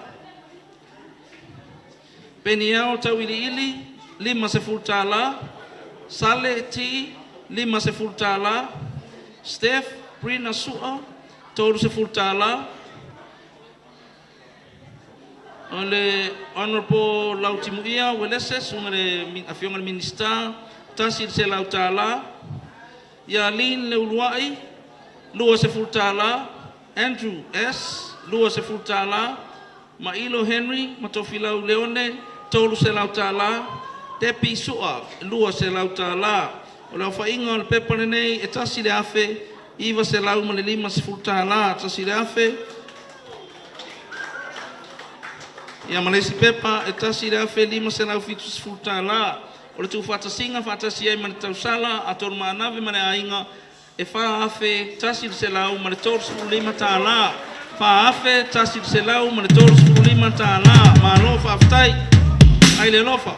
Peniao Tauiliili, $50. Sale T, $50. Steph Brina Sua, $30. O le Honorable Lautimuia Uelese, susuga i le Afioga i le Minisita, $100. Ia Lin Leuluai, $20. Andrew S, $20. Mailo Henry ma Tofilau Leone, $300. Debbie Sua, $200. O le aofaiga o le pepa lenei e $1,950, 1,000. Ia ma le isi pepa e $1,570. O le tuufaatasiga faatasi ai ma le tausala a Tolumanave ma le aiga e $4,135. $4,135. Malo faafetai. Ai le alofa.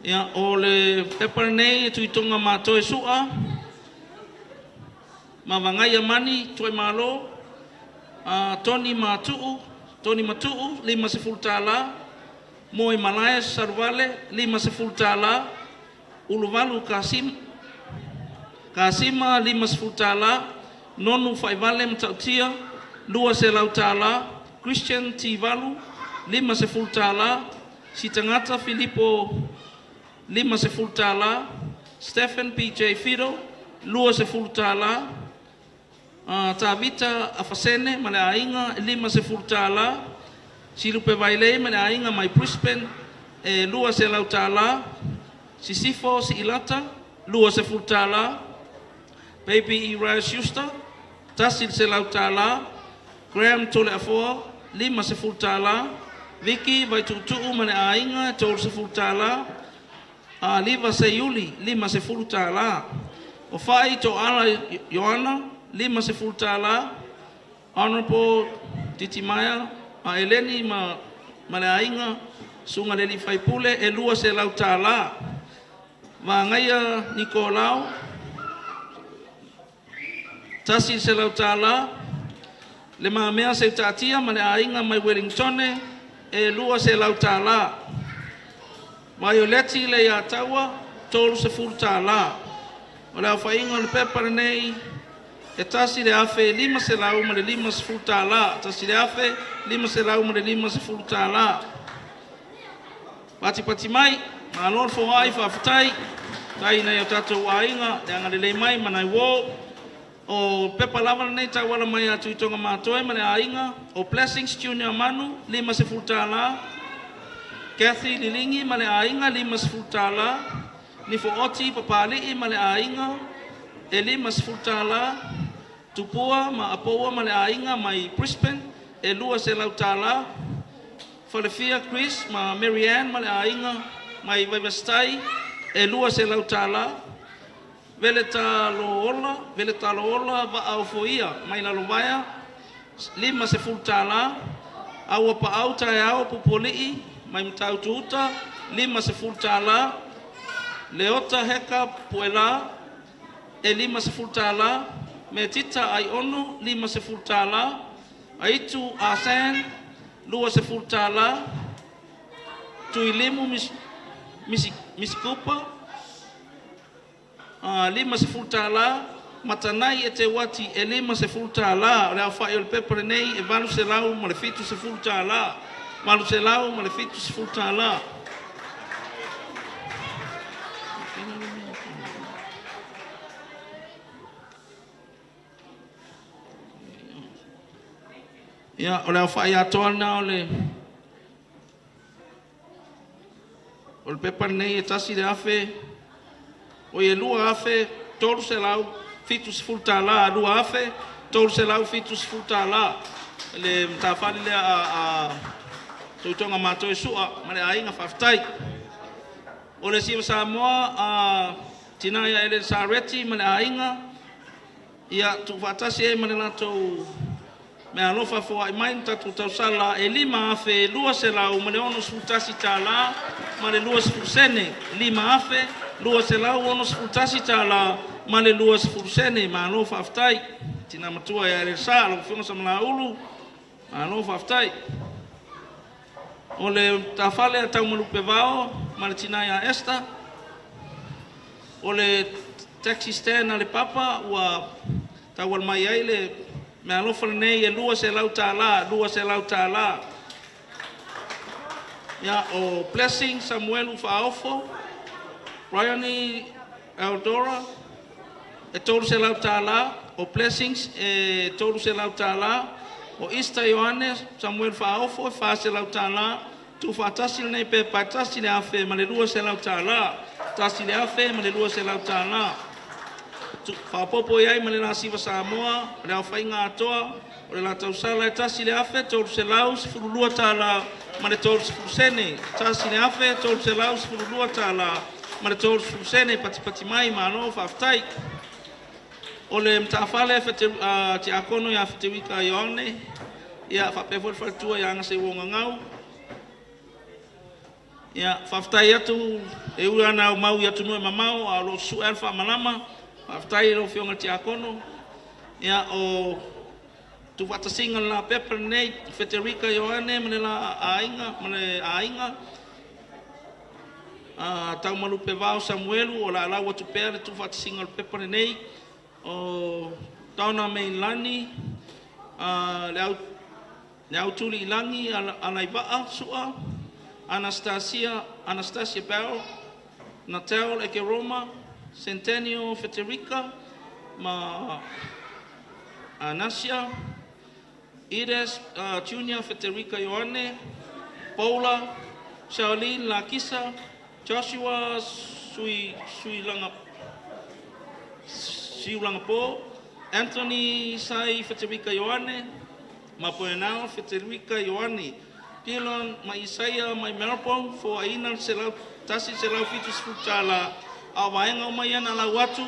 Ia, o le pepa lenei e Tuitoga Matoe Sua, Mavagai Mani Tuaimalo, Tony Matuu, Tony Matuu, $50, Moe Malae Saluvale, $50, Uluvalu Kasim, Kasima, $50, Nonu Faivale Matautia, $200, Christian Tivalu, $50, Sitagata Filipo, $50, Stephen PJ Fido, $20, Tavita Afasene ma le aiga, e $50, Silupe Vailei ma le aiga mai Brisbane, e $200, Sisifo Siilata, $20, Baby Uriah Schuster, $100, Graham Toleafoa, $50, Vicky Vaituutuu ma le aiga, e $30, Aliva Seiuli, $50, O Fai Toala Ioana, $50, Honorable Titimaea a Eleni ma le aiga, Susuga i le Alii Faipule, e $200. Vagaia Nikolao, $100. Le Mamea Seutatia ma le aiga mai Ueligitone, e $200. Vaioleti Leiataua, $30. O le aofaiga o le pepa lenei e $1,550, $1,550. Patipati mai, malo le foai, faafetai. Faafetai i nai o tatou aiga le agalelei mai ma nai uo. O pepa lava lenei tauala mai ia Tuitoga Matoe ma le aiga, o Blessings Junior Manu, $50, Kathy Lilingi ma le aiga, $50, Nifooti Papali'i ma le aiga, e $50, Tupua ma Apoua ma le aiga mai Brisbane, e $200, Falefia Chris ma Mary Ann ma le aiga mai Vaivasitai, e $200, Veletalo Veletalo Vaa Ofoia mai Lalovaea, $50, Aua Paau Taeao Pupualii mai Matautu-uta, $50, Leota Heka Puela, e $50, Metita Aiono, $50, Aitu Asan, $20, Tuilimu Misikupa, $50, Matanai e te uati e $50. O le aofai o le pepa lenei e $870, $870. Ia, o le aofai atoa lena o le pepa lenei e tasi le afe, oi e $2,370, $2,370. Le matafale lea a Tuitoga matou e su'a ma le aiga faafetai. O le Siva Samoa a tina ia Eleni Sareti ma le aiga ia tuufaatasi ai ma le latou meaalofa foai mai na tatou tausala e $5,261 ma le 20 sene, $5,261 ma le 20 sene. Malo faafetai tina matua ia Elesa, lau afioga Samalaeulu, malo faafetai. O le matafale a Taumalupevao ma le tina ia Esther, o le taxi stand a le Papa ua tauala mai ai le meaalofa lenei e $200, $200. Ia, o Blessing Samuelu Faaofo, Bryony Eldora e $300, o Blessings e $300, o Easter Ioane Samuelu Faaofo e $400, tuufaatasi lenei pepa e $1,200, $1,200. Faaopoopo i ai ma le la Siva Samoa, o le aofaiga atoa o le la tausala e $1,312 ma le 30 sene, $1,312 ma le 30 sene. Patipati mai, malo faafetai. O le matafale Tiakono ia Fetuika Ioane, ia faapea foi le faletua ia Gaseuogagau. Ia faafetai atu e ui lava ina aumau i atunuu e mamao a o lo o susue lava le faamalama. Faafetai i lau Afioga i le Tiakono. Ia o tuufaatasiga o le la pepa lenei, Feterika Ioane ma le la aiga ma le aiga Taumalupevao Samuelu o le a lau atu pea le tuufaatasiga o le pepa lenei. O Donna Meilani, le Autuliilagi Alaivaa Sua, Anastasia, Anastasia Bell, Natel Ekeroma, Centennial Feterika ma Anasia, Ides Junior Feterika Ioane, Paula, Charlene Lakisa, Joshua Sui Suilanga Siulangapo, Anthony Sai Feterika Ioane, Mapoenao Feterika Ioane, Dillon ma Isaia mai Melbourne, foaiina le $170, a o vaega uma ia na lau atu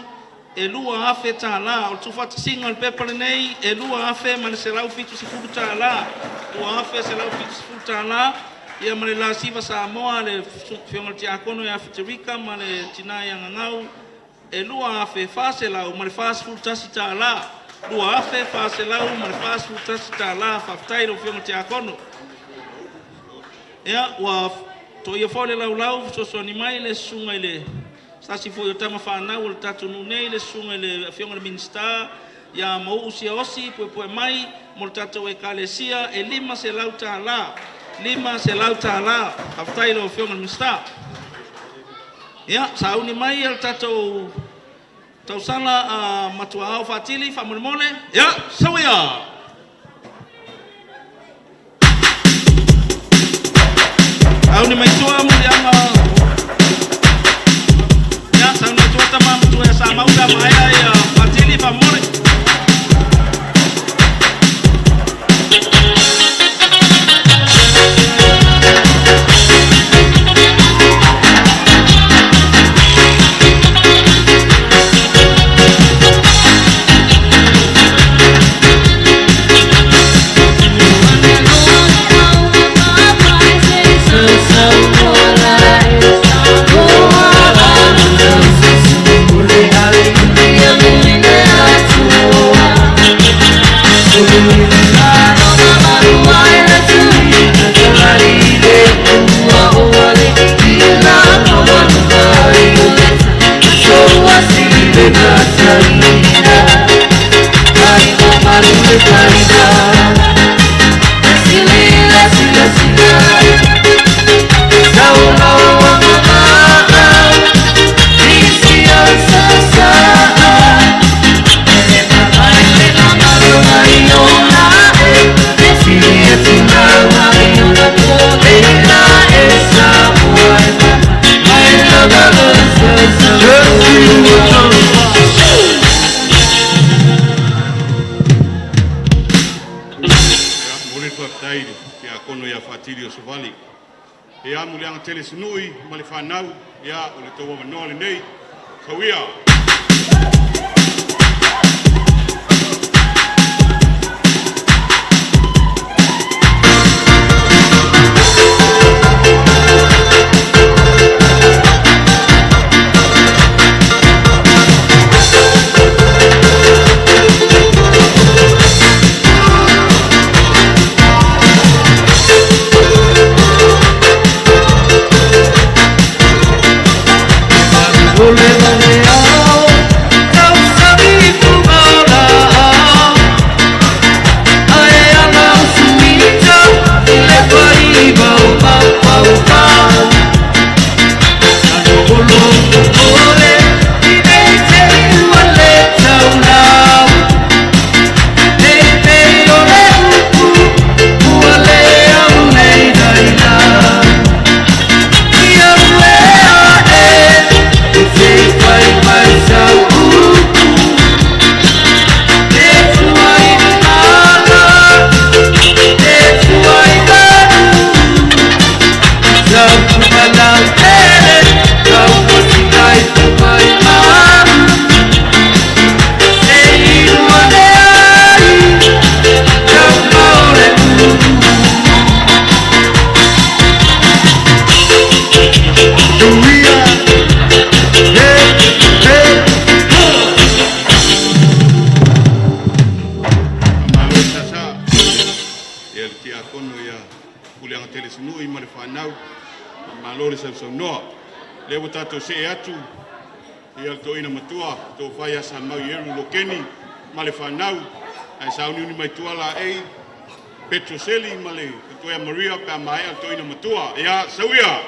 e $2,000. O le tuufaatasiga o le pepa lenei e $2,170, $2,170. Ia ma le la Siva Samoa a le Afioga i le Tiakono ia Feterika ma le tina ia Gagau e $2,441, $2,441. Faafetai i lau Afioga i le Tiakono. Ia ua toia foi le laulau a fesoasoani mai le susuga i le se tasi foi o tama fanau a le tatou nuu nei, le susuga i le Afioga i le Minisita ia Mauu Siaosi Puepuemai mo le tatou Ekalesia e $500, $500. Faafetai i lau Afioga i le Minisita. Ia, sauni mai le tatou tausala a Matuaao Faatili faamolemole. Ia, sau ia! Sauni mai tua Muliaga. Ia, sauni mai tua tama matua ia Samau pe a maea ia Faatili faamolemole. Telesinui ma le fanau, ia o le tou avanoa lenei. Sauia. Malo sasa ia le tiakono ia Puleaga Telesinui ma le fanau, malo le sausaunoa. Lea ua tatou see atu ia le toeaina matua tofa ia Samau Ieru Lokeni ma le fanau, ae sauniuni mai tua laei Petro Seli ma le faletua ia Maria pe a maea le toeaina matua. Ia sauia.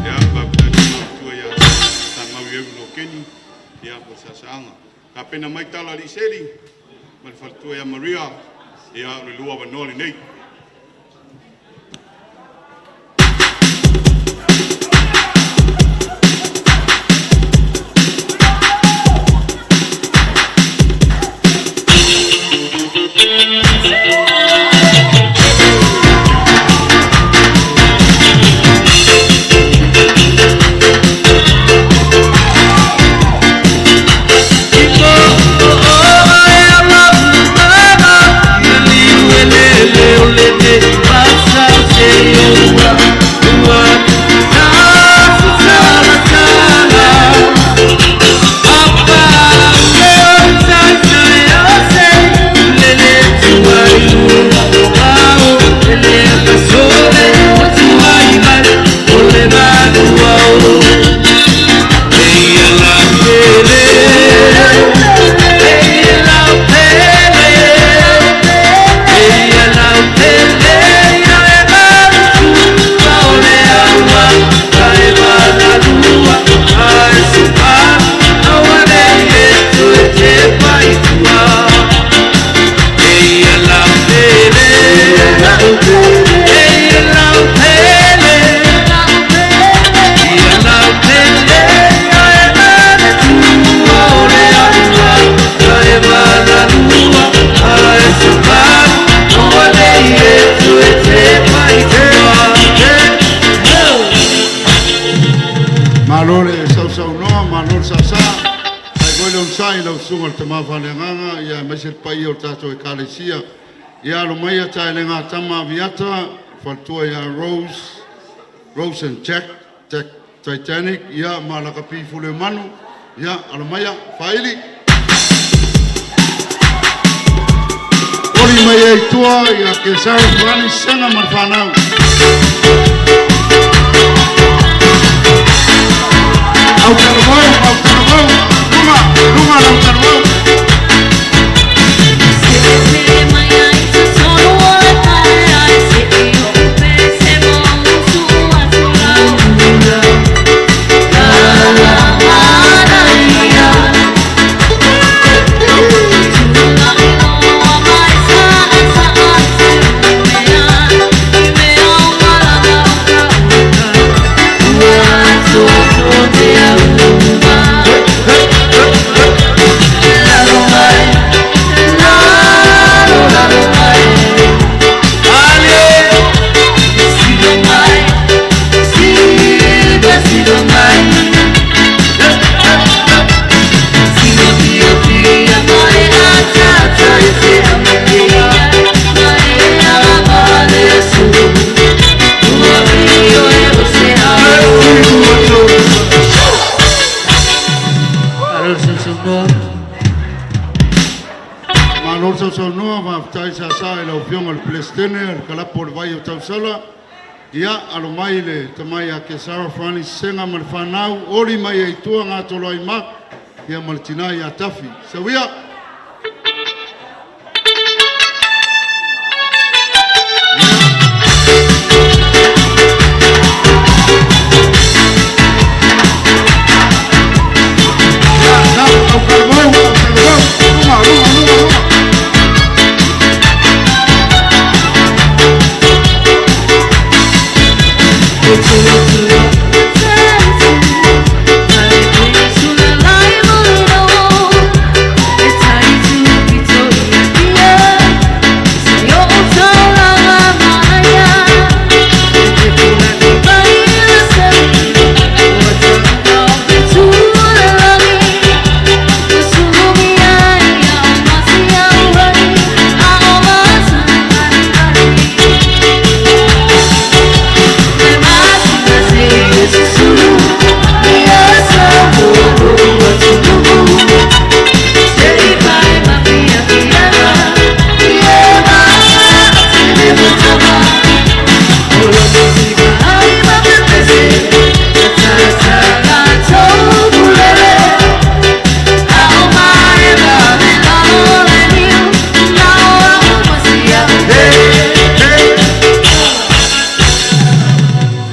Ia, faafetai i le tama matua ia Samau Ieru Lokeni, ia, mo le saasaaga. Tapena mai Tala Aliiseli ma le faletua ia Maria, ia, o le lua avanoa lenei. foi le onosai i lau susuga i le Tama Faaleagaga ia aemaise le paia o le tatou Ekalesia. Ia alo maia Taelega Tama Aviata, faletua ia Rose, Rose and Jack, Jack Titanic, ia ma Lakapi Fulemanu, ia alo maia, faaili. Oli mai ai tua ia Kesara Fulani Sega ma le fanau. Au talavou, au talavou, luga, luga lau talavou. Malo le sausaunoa, faafetai sasa i lau Afioga i le Peresetene o le Kalapu o le Vai o Tausala. Ia, alo mai le tama ia Kesara Francis Sega ma le fanau, oli mai ai i tua Gatoloai Mark, ia ma le tina ia Tafi. Sauia! Ia, au talavou, au talavou, luga, luga, luga, luga.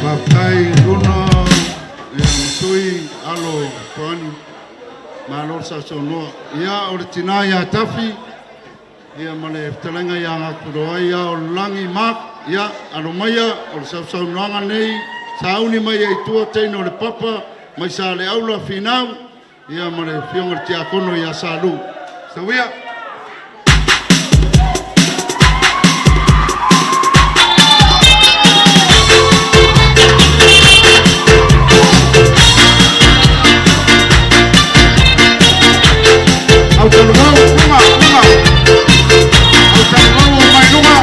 Faafetai Luna ia ma Sui Alo Toani, malo le sausaunoa. Ia o le tina ia Tafi ia ma le fetalaiga ia Gatodoai ia Ololagi Mark, ia alo maia o le sausaunoaga nei sauni mai ai tua teine o le papa mai Saleaula Finau ia ma le afioga i le Tiakono ia Salu. Sauia. Au talavou, luga, luga. Au talavou o mai luga.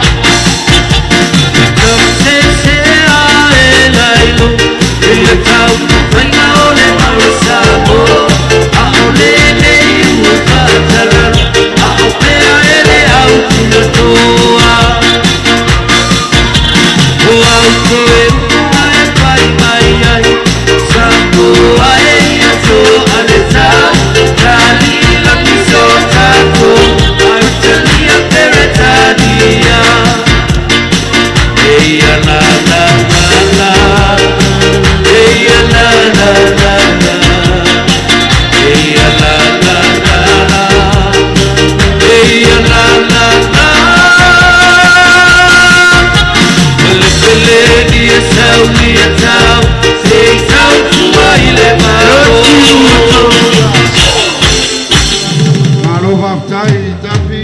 Malo faafetai i Tafi,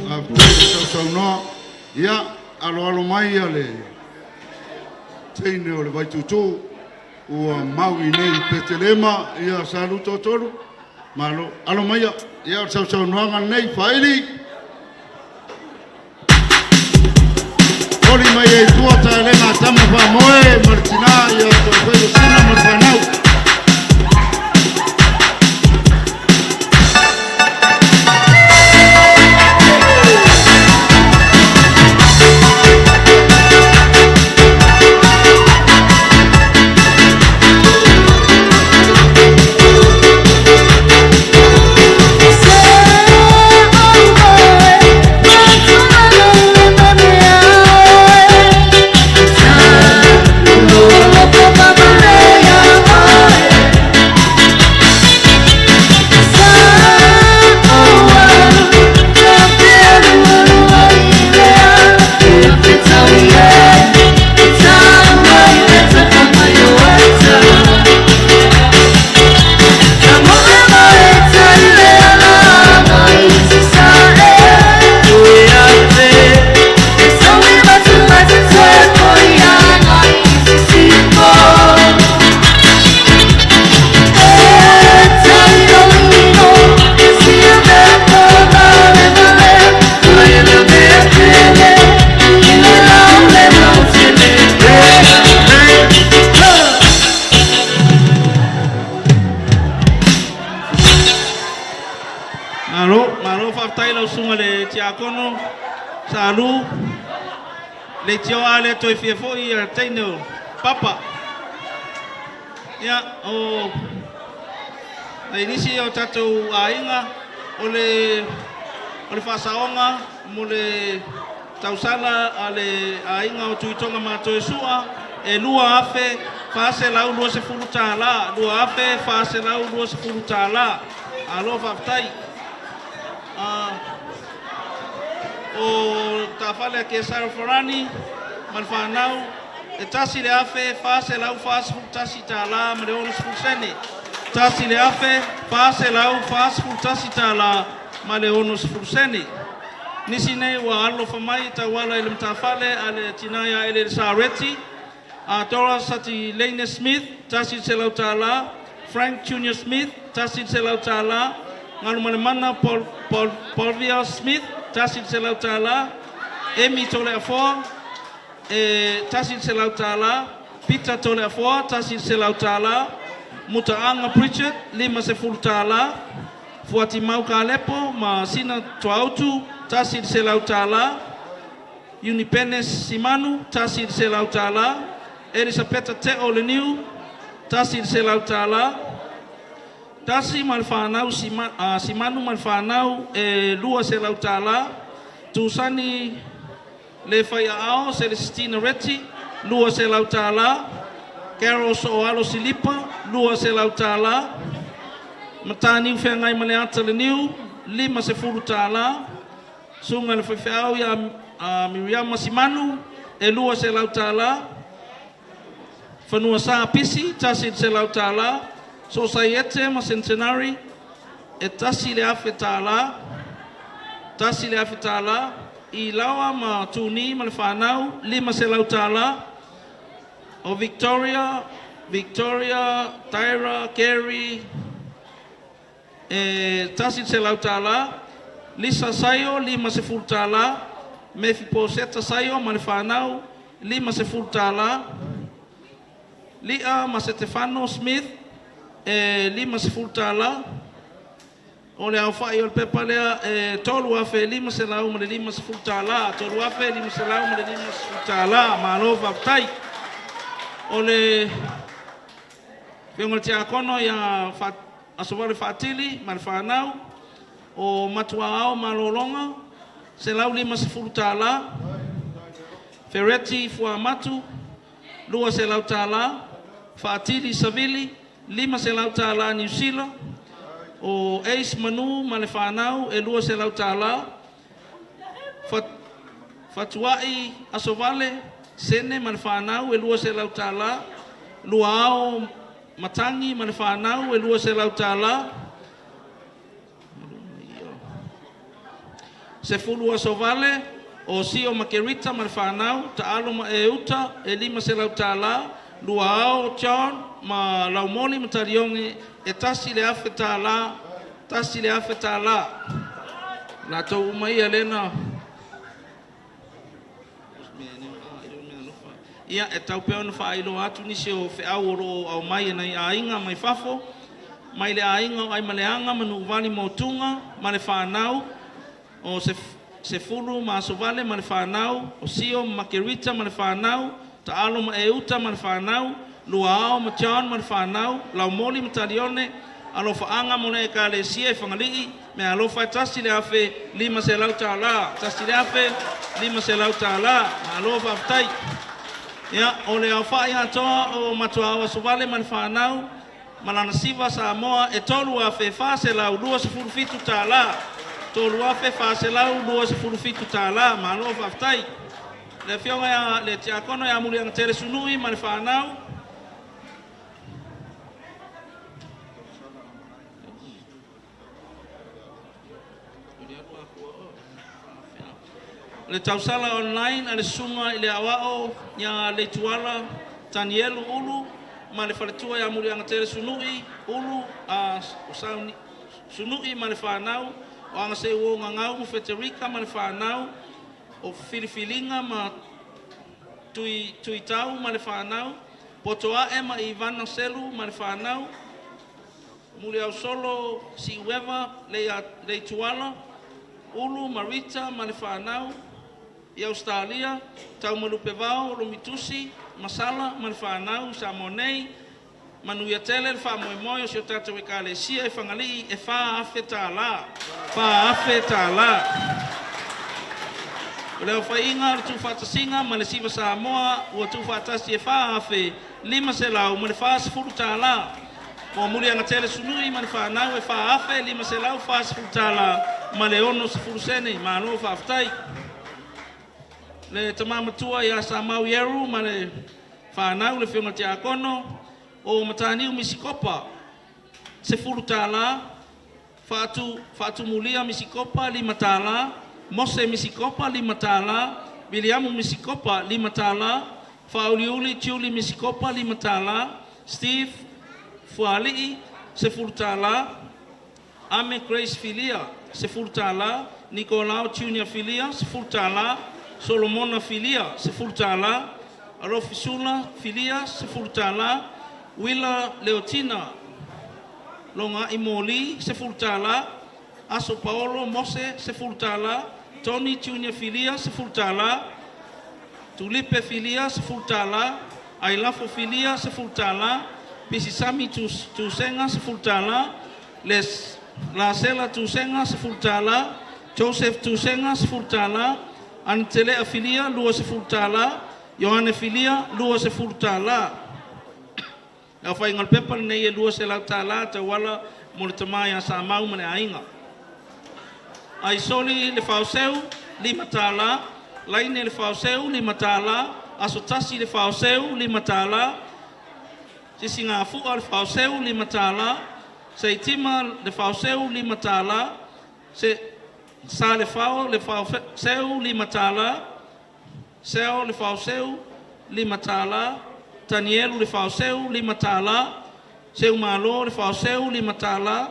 faafetai le sausaunoa. Ia, aloalo mai ia le teine o le Vaituutuu ua mau i nei i Petelema, ia Salu Toatolu. Malo, alo maia, ia o le sausaunoaga lenei, faaili. Oli mai ai tua taelega a tama faamoe ma le tina ia Toifai Sina ma le fanau. Malo, malo faafetai lau susuga le Tiakono Sa Lu, leitioa a le toe fia foi ia teine o Papa. Ia, o nai nisi o tatou aiga o le o le faasaoga mo le tausala a le aiga o Tuitoga ma Toesua e $2,420, $2,420. Malo faafetai. O taafale a Kesara Farani ma le fanau e $1,441 ma le 60 sene. $1,441 ma le 60 sene. Nisi nei ua alolofa mai e tauala i le matafale a le tina ia Eleele Reti, a Dora Satileine Smith, $100, Frank Junior Smith, $100, Galumalemana Paul, Paul, Paulvia Smith, $100, Emi Toleafoa, e $100, Peter Toleafoa, $100, Mutaaga Pritchard, $50, Fuatimau Kalepo ma Sina Tuautu, $100, Unipene Simanu, $100, Elisapeta Teo Leniu, $100, Tasi ma le fanau Simanu ma le fanau e $200, Tusani Le Faiaao Celestina Reti, $200, Carol So'oalo Silipa, $200, Mataniu Feagai ma le Ata Leniu, $50, Susuga i le Faifeau ia Miriama Simanu, e $200, Fanuasā Pisi, $100, Sosaiete ma Centenary, e $1,000, $1,000, I Laoa ma Tuni ma le fanau, $500, o Victoria, Victoria, Tyra, Kerry, e $100, Lisa Saio, $50, Mefiposeta Saio ma le fanau, $50, Lia ma Setefano Smith, e $50. O le aofai o le pepa lea e $3,550, $3,550. Malo faafetai. O le Afioga i le Tiakono ia Asovale Faatili ma le fanau, o Matuaao Malologa, $150, Fereti Fuamatu, $200, Faatili Savili, $500 Niu Sila, o Ace Manu ma le fanau e $200, Fatuai Asovale Sene ma le fanau e $200, Luaao Matagi ma le fanau e $200, Sefulu Asovale o Sio ma Kerita ma le fanau, Taalo ma Euta e $500, Luaao John ma Laumoli ma Talioge e $1,000. $1,000 tālā. Latou uma ia lea na Ia, e tau pea ona faailoa atu nisi o feau o lo o aumai e nai aiga mai fafo, mai le aiga o Aimaleaga ma Nuuvali Motuga ma le fanau, o Sefulu ma Asovale ma le fanau, o Sio ma Makerita ma le fanau, Taalo ma Euta ma le fanau, Luaao ma John ma le fanau, Laumoli ma Talione, Alofaaga mo le Ekalesia i Fagalii, Meaalofa e $1,500, $1,500. Malo faafetai. Ia, o le aofai atoa o Matuaao Asovale ma le fanau ma lana siva Samoa e $3,427, $3,427. Malo faafetai. Le Afioga ia le Tiakono ia Muliagatele Sunui ma le fanau. Le tausala online a le Susuga i le Aoao ia Leituala Tanielu Ulu ma le faletua ia Muliagatele Sunui Ulu a Sunui ma le fanau, o Agaseuo Gagau ma Feterika ma le fanau, o Filifiliga ma Tuitau ma le fanau, Potoae ma Ivana Selu ma le fanau, Muliausolo Siueva Leituala, Ulu ma Rita ma le fanau, i Ausetalia, Taumalupevao Lomitusi Masala ma le fanau i Samoa nei, Manuia tele le faamoemoe o si o tatou Ekalesia i Fagalii e $4,000. $4,000. O le aofaiga o le tuufaatasiga ma le Siva Samoa ua tuufaatasi e $4,540. Mo Muliagatele Sunui ma le fanau e $4,540 ma le 60 sene. Malo faafetai. Le tama matua ia Samau Ieru ma le fanau, le afioga i le Tiakono o Mataniu Misikopa, $10, Faatumulia Misikopa, $5, Mose Misikopa, $5, Viliamu Misikopa, $5, Faauliuli Tiuli Misikopa, $5, Steve Fualii, $10, Ame Grace Filia, $10, Nikolao Junior Filia, $10, Solomona Filia, $10, Alofi Sula Filia, $10, Uila Leotina Logai Moli, $10, Aso Paolo Mose, $10, Tony Junior Filia, $10, Tulipe Filia, $10, Ailafo Filia, $10, Pisisami Tusega, $10, Les Lasela Tusega, $10, Joseph Tusega, $10, Anitelea Filia, $20, Ioane Filia, $20. Le aofaiga o le pepa lenei e $200 tauala mo le tama ia Samau ma le aiga. Aisoli Lefaoseu, $5, Laine Lefaoseu, $5, Aso Tasi Lefaoseu, $5, Sisigafua Lefaoseu, $5, Seitima Lefaoseu, $5, Salefao Lefaoseu, $5, Seo Lefaoseu, $5, Tanielu Lefaoseu, $5, Seumalo Lefaoseu, $5,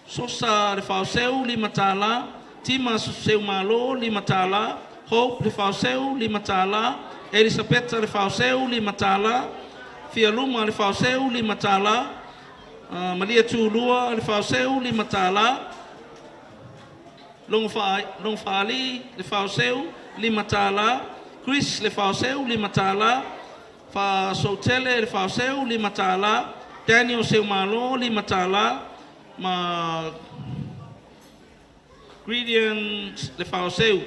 Sosa Lefaoseu, $5, Tima Seumalo, $5, Hope Lefaoseu, $5, Elisapeta Lefaoseu, $5, Fialuma Lefaoseu, $5, Malia Tulua Lefaoseu, $5, Logofaalii Lefaoseu, $5, Chris Lefaoseu, $5, Faasoutele Lefaoseu, $5, Daniel Seumalo, $5, ma Gideon Lefaoseu.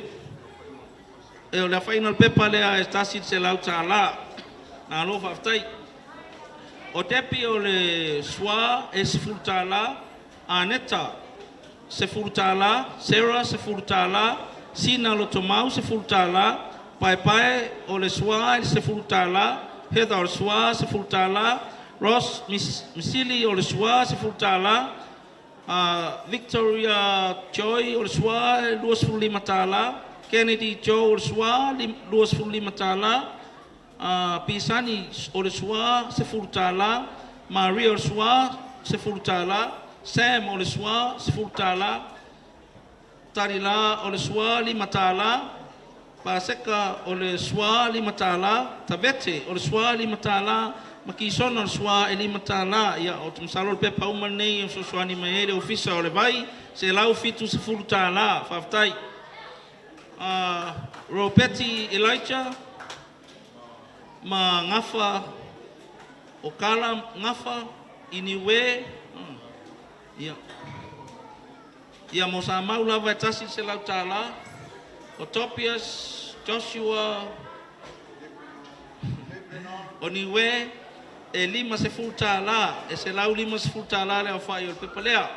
E o le afaina o le pepa lea e $100. Malo faafetai. O depi o le SWA e $10, Aneta $10, Sarah $10, Sina Lotomau $10, Paepae o le SWA e $10, Heather o le SWA $10, Ross Misili o le SWA $10, Victoria Joy o le SWA e $25, Kennedy Joe o le SWA $25, Pisani o le SWA $10, Maria o le SWA $10, Sam o le Sua, $10. Talila o le Sua, $5. Paseka o le Sua, $5. Tavete o le Sua, $5. Ma Kisona o le Sua, e $5. Ia, ou te masalo o le pepa uma lenei e fesoasoani mai ai le Ofisa o le Vai, $170. Faafetai. Ropati Elijah ma Gafa o Kala Gafa i Niue. Ia, ia mo sa mau lava e $100. O Topias Joshua o Niue e $50, e $150 le aofai o le pepa lea.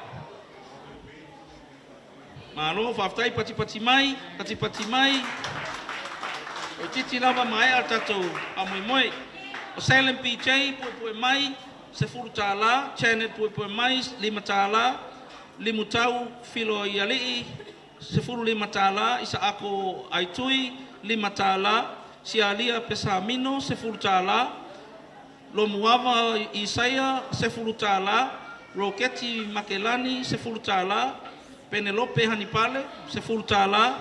Malo faafetai patipati mai, patipati mai. Toeitiiti lava maea le tatou faamoemoe. O Salem BJ puepue mai $10, Janet puepue mai $5, Limutau Filoialii $15, Isaako Aitui $5, Sialia Pesamino $10, Lomuava Isaia $10, Roketi Makelani $10, Penelope Hanipale $10,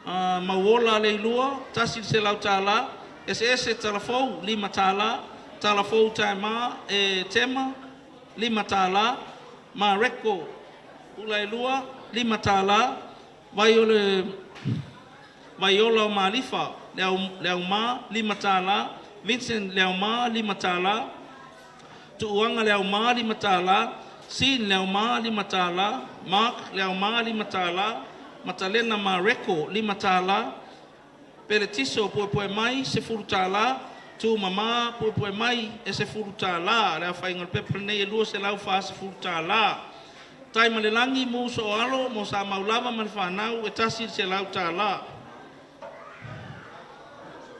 Mauola Leilua $100, Eseese Talafou $5, Talafou Taema e Tema $5, Mareko Ulaelua $5, Vaiole Vaiola o Malifa le Auma $5, Vincent le Auma $5, Tuuaga le Auma $5, Sin le Auma $5, Mark le Auma $5, Matalena Mareko $5, Peletiso Puepue mai $10, Tumama Puepue mai e $10. Le aofaiga o le pepa lenei e $240. Taimalelagi Mu Soalo mo sa mau lava ma le fanau e $100.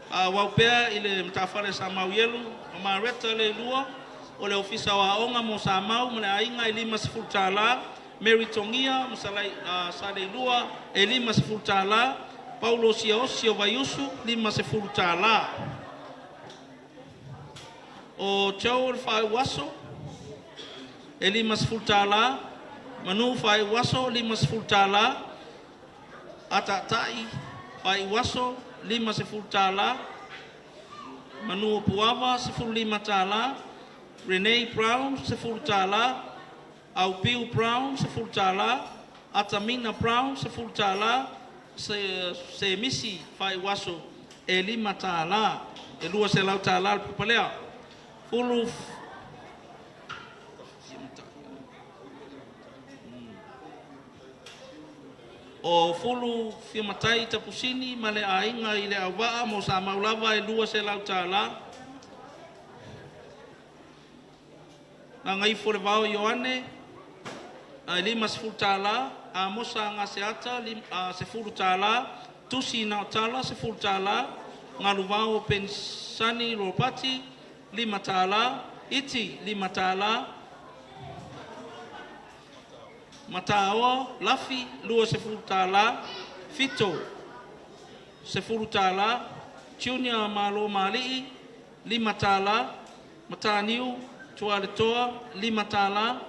Faaauau pea i le matafale sa mau ielu o Mareta Leilua o le Ofisa o Aoga mo Samau ma le Aiga e $50. Mary Togia ma Saleilua e $50. Paulo Siaosi o Vaiusu $50. O Joe o le Faaiuaso e $50. Manu Faaiuaso $50. Ataatai Faaiuaso $50. Manu o Puava $15. Renee Brown $10. Aupiu Brown $10. Atamina Brown $10. Semisi Faaiuaso e $5. E $200 le pepa lea. Fulu O Fulu Fiamatai Tapusini ma le aiga i le auvaa mo sa mau lava e $200. Gagaifoolevao Ioane e $50. Amosa Gaseata $10. Tusi Naotala $10. Galuvao Penisani Ropati $5. Iti $5. Mataoa Lafi $20. Fito $10. Junior Malo Malii $5. Mataniu Tualetoa $5.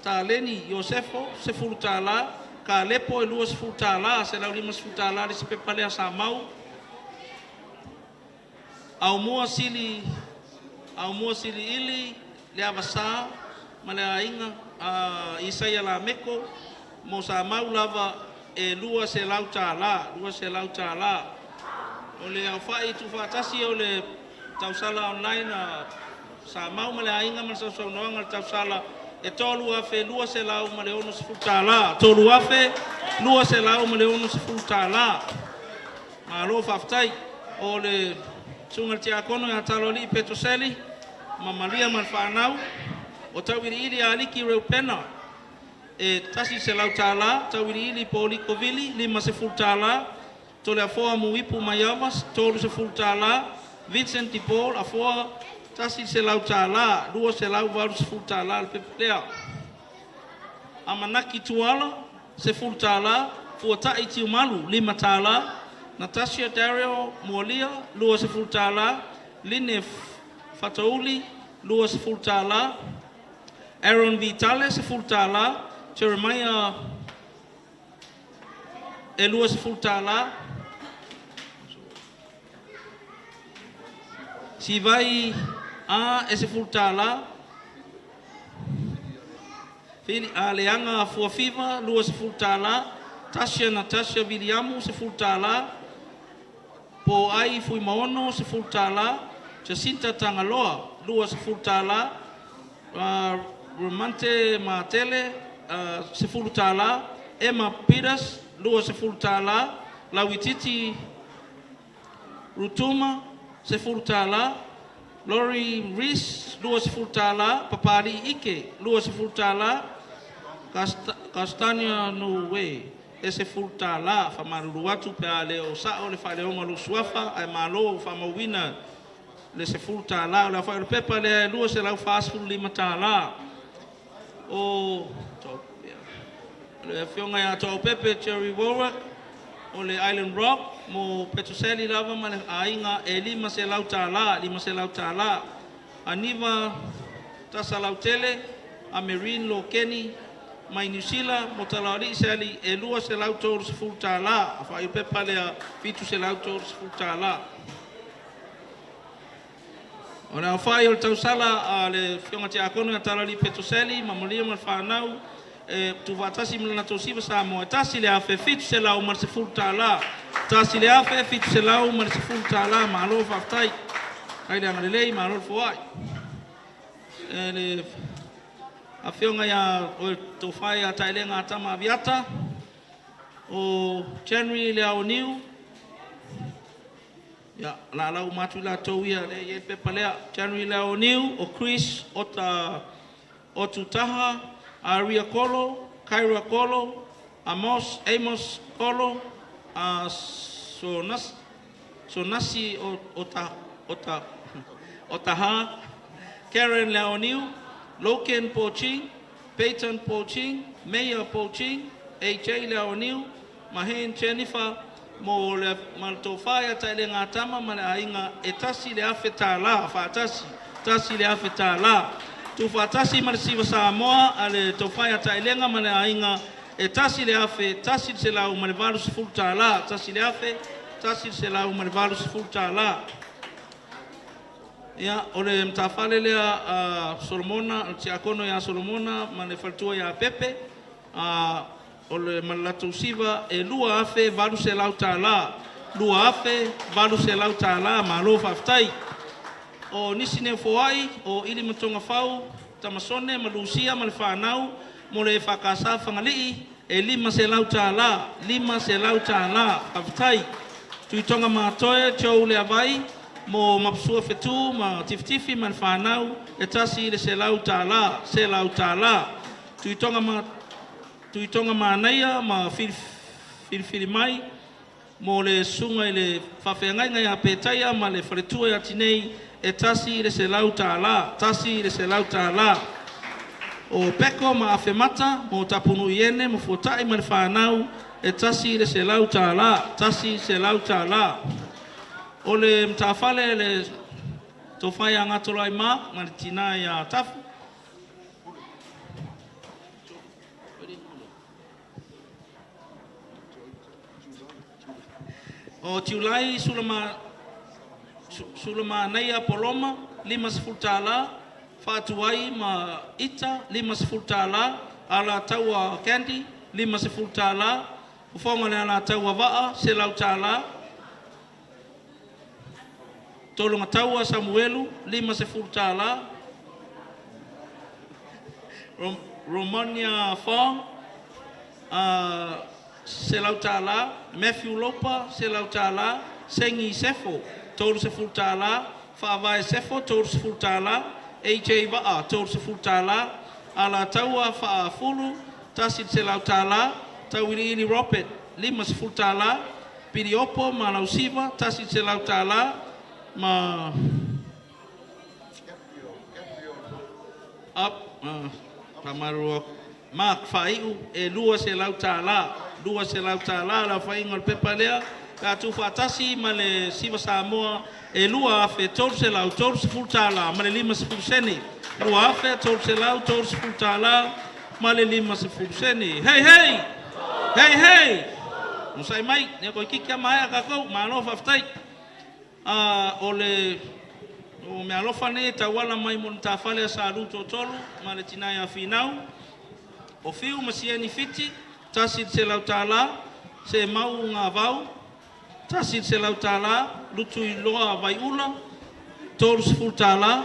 Taleni Iosefo $10. Kalepo e $20, $150 le isi pepa lea sa mau. Aumua Sili Aumua Siliili le Avasa ma le aiga a Isaia Lameko mo sa mau lava e $200, $200. O le aofai tuufaatasi o le tausala online a sa mau ma le aiga ma le sausaunoaga i le tausala e $3,260, $3,260. Malo faafetai. O le susuga i le Tiakono ia Taloalii Petroseli ma Maria ma le fanau, o Tauiliili Aliki Reupena e $100, Tauiliili Poliko Vili $50, Toleafoa Muipu Maiava $30, Vincent de Paul Afoa $100, $280 le pepa lea. Amanaki Tuala $10, Fuatai Tiumalu $5, Natasha Dario Moalia $20, Line Fatauli $20, Aaron Vitale $10, Jeremiah e 20 tālā. Sivai A e 10 tālā. Fili, a Leaga Fuafiva 20 tālā. Tasia Natasha Viliamu 10 tālā. Poai Fuimaono 10 tālā. Jacinta Tagaloa 20 tālā. Ramante Matele 10 tālā. Emma Peters 20 tālā. Lauititi Rutuma 10 tālā. Lori Rees 20 tālā. Papali'i Ike 20 tālā. Castania Noe e 10 tālā. Faamalulu atu pe a le o sa'o le faaleoga o lou suafa ae malo ua faamauina le 10 tālā. O le aofa'i o le pepa lea e 245 tālā. O le afioga ia Toaupepe Jerry Warwick o le Island Rock mo Petroseli lava ma le aiga e 500 tālā, 500 tālā. Aniva Tasalautele a Marine Lokeni mai Niu Sila mo Talaoalii Sally e 230 tālā. A faaiupepa lea 730 tālā. O le aofai o le tausala a le Afioga Tiakono ia Talaolii Petroseli ma Malia ma le fanau e tuufaatasi ma le latou siva Samoa e $1,710 tālā. $1,710 tālā. Malo faafetai. Faafetai le agalelei, malo le foai. E le Afioga ia o le Tofa ia Taelega Tama Aviata o January le Aoniu, Ia, laalau uma atu i latou ia, lea e i ai le pepa lea. January Leaoniu, o Chris Ota Otutaha, Aria Kolo, Kyra Kolo, Amos Amos Kolo, a Sonas Sonasi Ota Ota Otaha, Karen Leaoniu, Loken Po Ching, Peyton Po Ching, Meia Po Ching, AJ Leaoniu, Maheen Jennifer mo le ma le tofa ia Taelega Tama ma le aiga e $1,000 tālā faatasi, $1,000 tālā. Tuufaatasi ma le Siva Samoa a le tofa ia Taelega ma le aiga e $1,180 tālā, $1,180 tālā. Ia, o le matafale lea a Solomona, o le tiakono ia Solomona ma le faletua ia Pepe, a o le ma le latou siva e $2,800 tālā, $2,800 tālā, malo faafetai. O nisi nei o foai, o Ili Matogafau, Tamasone ma Lusia ma le fanau mo le EFKS Fagalii e $500 tālā, $500 tālā, faafetai. Tuitoga Matoe, Joe Leavai mo Mapusua Fetu ma Tifitifi ma le fanau e $100 tālā, selau tālā. Tuitoga ma Tuitoga Manaia ma Filifili mai mo le susuga i le faafeagaiga ia Petaia ma le faletua ia Tinei e $100 tālā, $100 tālā. O Peko ma Afemata mo Tapunuiene ma Fuata'i ma le fanau e $100 tālā, $100 tālā. O le matafale le tofa ia Gatoloai Mark ma le tinā ia Tafu. O Tiulai Sulama, Sulamanaia Poloma, $50 tālā, Faatuai ma Ita, $50 tālā, Alataua Candy, $50 tālā, Fofoga o le Alataua Vaa, $100 tālā, Tologataua Samuelu, $50 tālā, Romonia Fong, $100 tālā, Matthew Lopa, $100 tālā, Sengi Sefo, $30 tālā, Faavae Sefo, $30 tālā, AJ Va'a, $30 tālā, Alataua Fa'afulu, $100 tālā, Tauiliili Robert, $50 tālā, Piliopo ma Lausiva, $100 tālā, ma Up, faamalulu atu. Mark Faaiu, e $200 tālā, $200 tālā le aofaiga o le pepa lea, pe a tuufaatasi ma le Siva Samoa e $2,330 tālā ma le 50 sene, $2,330 tālā. ma le 50 sene. Hei hei! Hei hei! Onosai mai, ia toeitiiti lava maea tatou, malo faafetai. O le o meaalofa nei e tauala mai mo le matafale a Sa Lu Toatolu ma le tina ia Finau. O Fiu ma Sieni Fiti, $100, Semau Gavau, $100, Lutuiloa Vaiula, $30,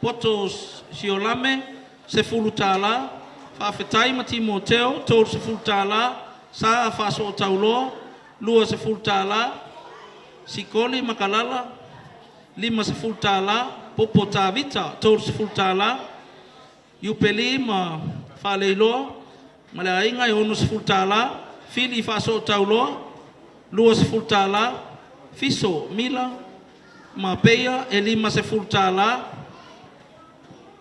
Poto Siolame, $10, Faafetai ma Timoteo, $30, Sa Faasootauloa, $20, Sikoli Makalala, $50, Popo Tavita, $30, Iupeli ma Faaleiloa ma le aiga e $60, Fili Faasootauloa, $20, Fiso Mila ma Peia e $50,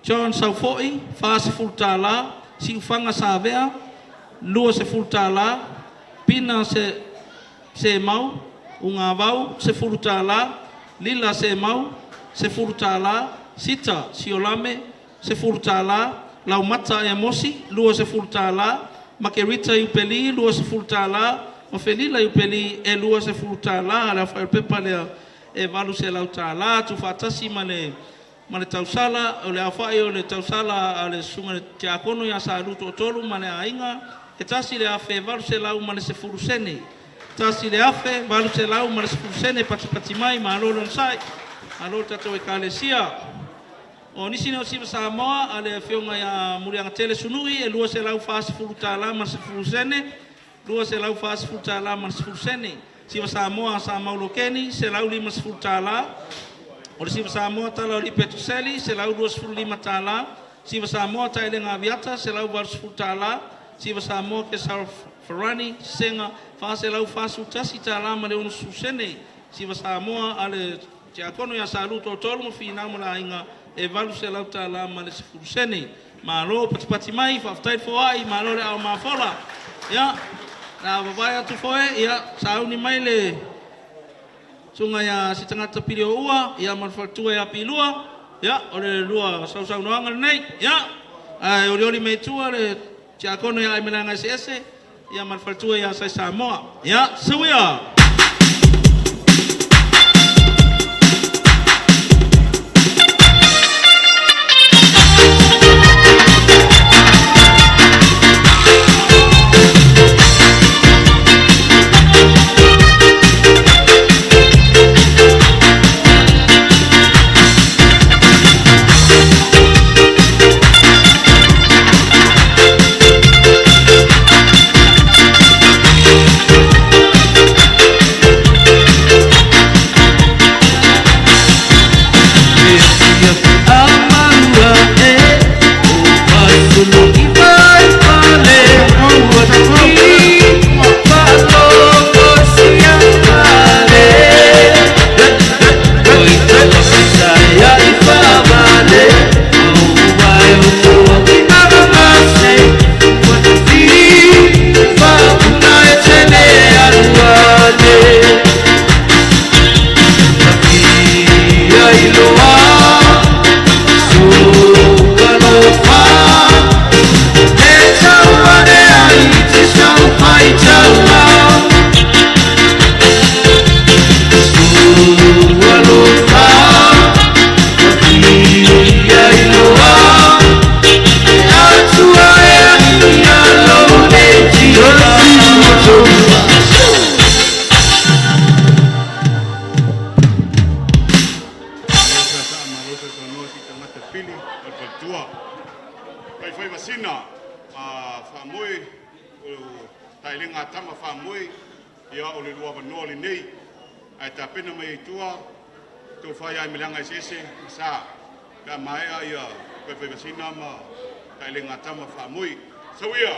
John Saufoi, $40, Siufaga Savea, $20, Pina Semau Ugavau, $10, Lila Semau, $10, Sita Siolame, $10, Laumata Emosi, $20, Makerita Iupeli, $20, ma Felila Iupeli e $20. Le aofai o le pepa lea e $800. Tuufaatasi ma le ma le tausala, o le aofai o le tausala a le susuga i le Tiakono ia Salu Toatolu ma le aiga, e $1,810. $1,810 patipati mai, malo le onosai, malo le tatou Ekalesia. O nisi nei o siva Samoa a le Afioga ia Muliagatele Sunui e $240 ma le 10 sene, $240 ma le 10 sene. Siva Samoa a Sa Maulo Keni, $150. O le Siva Samoa Tala o Alii Petuseli, $125. Siva Samoa Taelega Aviata, $180. Siva Samoa Kesara Farani Sega, $441 ma le 60 sene. Siva Samoa a le Tiakono ia Salu Toatolu ma Finau ma le aiga e $800 ma le 10 sene. Malo patipati mai, faafetai le foai, malo le aao mafola. Ia, o le a vavae atu foe, ia sauni mai le susuga ia Sitagata Pilioua ia ma le faletua ia Pilua. Ia, o le lua sausaunoaga lenei. Ia, ae olioli mai tua le Tiakono ia Aimalaga Eseese ia ma le faletua ia Sai Samoa. Ia, suia! Malo saasaa malo sausaunoa Sitagata Fili ma le faletua. Faifaimasina ma Faamoe o Taelega a Tama Faamoe, ia o le lua avanoa lenei ae tapena mai ai tua tofa ia Aimalaga Eseese ma Sa pe a maea ia Faifaimasina ma Taelega a Tama Faamoe. Sau ia!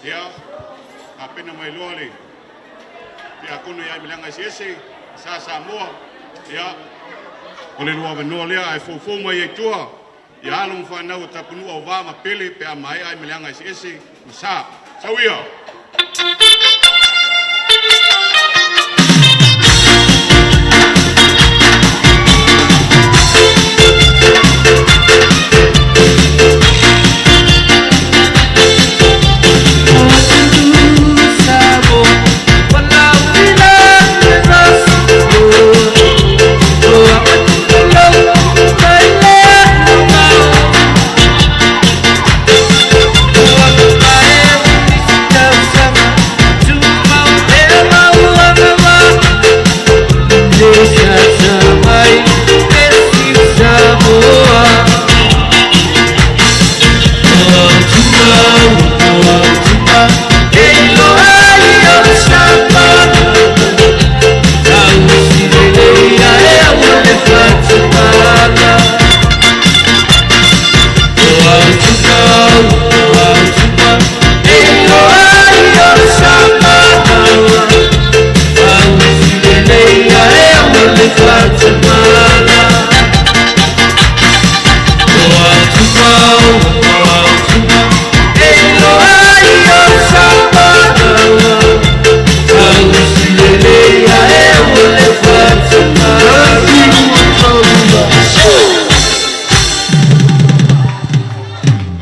Ia, tapena mai loa le tiakono ia Meleaga Eseese, Sa Samoa. Ia, o le lua avanoa lea ae foufou mai ai tua ia alo ma fanau o Tapunuu Auvaa ma Pele pe a maea ai Meleaga Eseese ma Sa. Sau ia!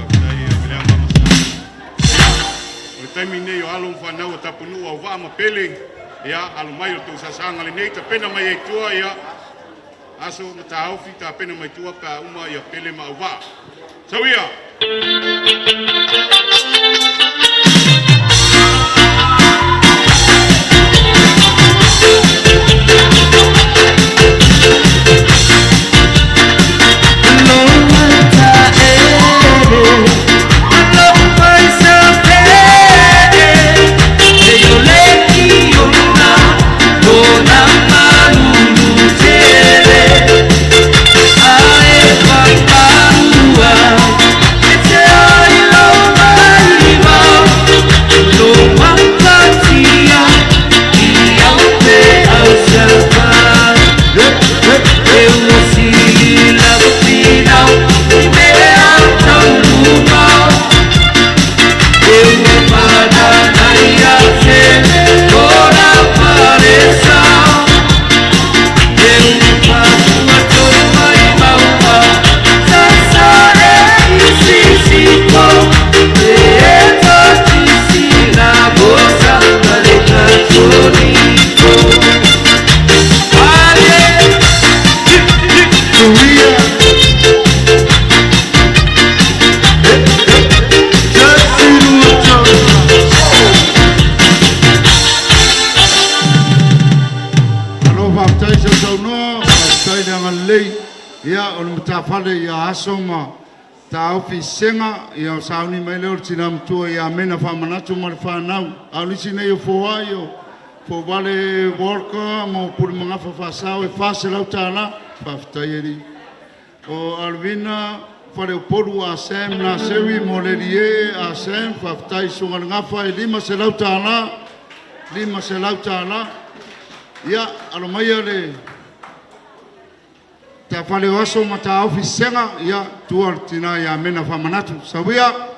Faafetai ia Meleaga ma Sa. O le taimi lenei o alo ma fanau o Tapunuu Auvaa ma Pele, ia alo mai o le tou saasaga lenei, tapena mai ai tua ia Aso ma Taofi, tapena mai tua pe a uma ia Pele ma Auvaa. Sau ia! Malo faafetai sausaunoa, faafetai le agalelei. Ia, o le matafale ia Aso ma Taofi Sega, ia sauni mai lea o le tina matua ia Mena Faamanatu ma le fanau. A o nisi nei o foai o Fouvale Walker mo Pulemagafa Faasao e $400. Faafetai alii. O Alvina Faleupolu a Sam Naseri mo Lelie a Sam, faafetai Susuga i le Gafa e $500, $500. Ia, alo maia le taafale o Aso ma Taofi Sega, ia, tua le tina ia Mena Faamanatu. Sauia!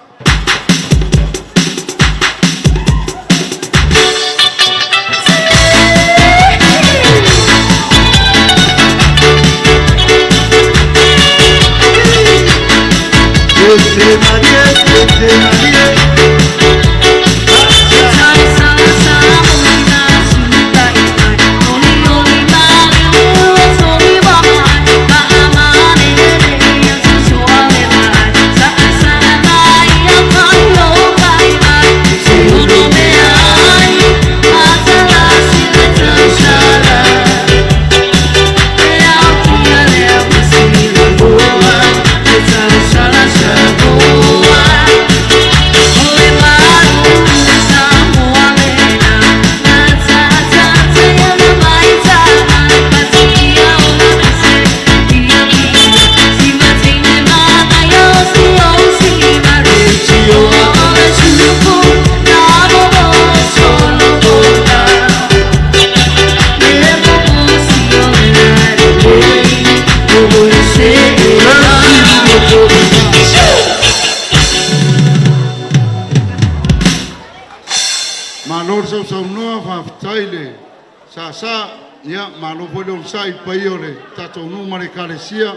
Malo le sausaunoa, faafetai le sāsā, ia malo foi le onosai i le paia o le tatou nuu ma le Ekalesia,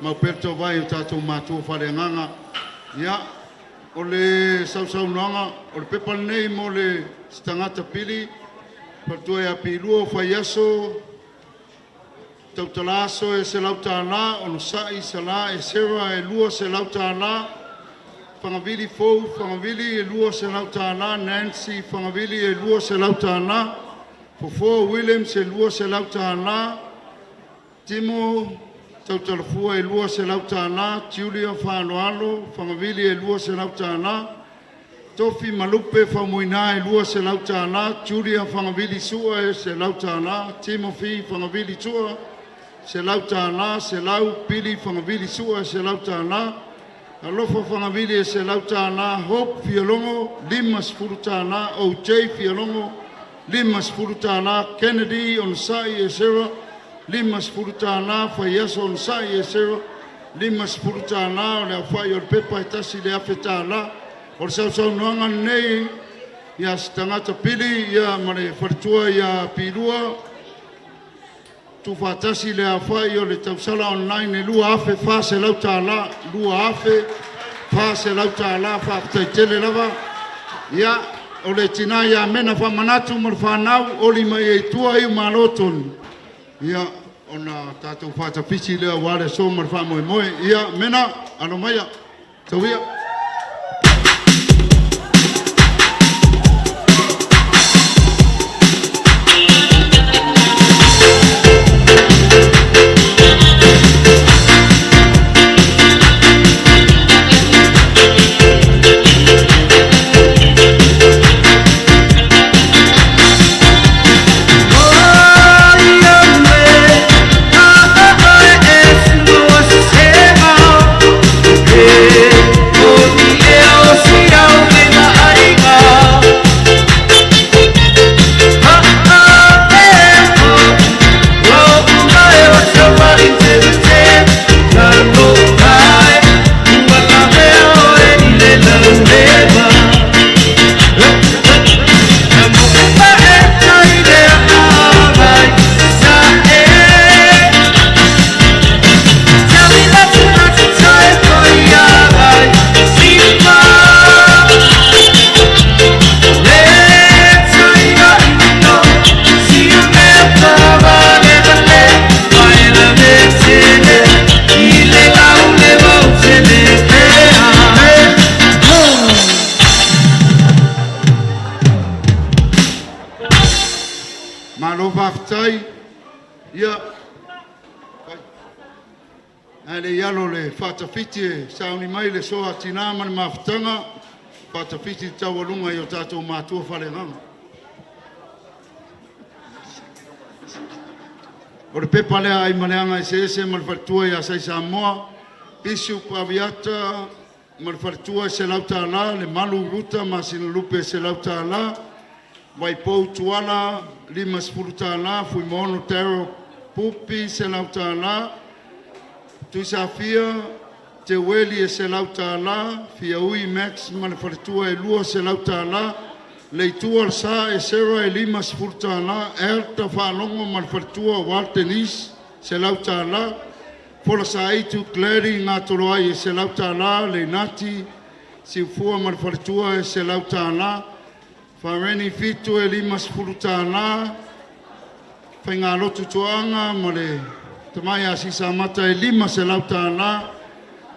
mau pea le tauvae i o tatou matua faaleagaga. Ia, o le sausaunoaga, o le pepa lenei mo le se tagata pili, faletua ia Pilua o Faiaso, Tautala Aso e $100, Onosai Sala Esera e $200, Fagavili Fou Fagavili e $200, Nancy Fagavili e $200, Fofoa Williams e $200, Timo Tautalafua e $200, Julia Faaloalo Fagavili e $200, Tofi Malupe Faumuina e $200, Julia Fagavili Sua e $100, Timothy Fagavili Sua $100, Selau Pili Fagavili Sua e $100, Alofa Fagavili e $100, Hope Fialogo $50, OJ Fialogo $50, Kennedy Onosai Esera $50, Faiaso Onosai Esera $50. O le aofai o le pepa e $1,000. O le sausaunoaga lenei ia se tagata pili ia ma le faletua ia Pilua tuufaatasi le aofai o le tausala online e $2,400, $2,400. Faafetai tele lava. Ia, o le tina ia Mena Faamanatu ma le fanau, oli mai ai i tua iu malo tonu, ia ona tatou faatapisi lea aua le aso ma le faamoemoe. Ia Mena, alo maia, tauia. Malo faafetai. Ia, ae le i alo le faatafiti e sauni mai le soa a tina ma le mafutaga, faatafiti le taualuga i o tatou matua faaleagaga. O le pepa lea ai maleaga eseese ma le faletua ia Sai Samoa, Bishop Aviata ma le faletua e $100, le Malu Ruta Masinalupe e $100, Vaipou Tuala $50, Fuimaono Daryl Pupi $100, Tuisafia Teueli e $100, Fiaui Max ma le faletua e $200, Leitua le Sa e Sarah e $50, Elta Faalogo ma le faletua Waltenis $100, Fola Saaitu Gladdy Gatoloai e $100, Leinati Siufua ma le faletua e $100, Fareni Fitu e $50, Faigalotu Tuaga ma le tama ia Sisamata e $500,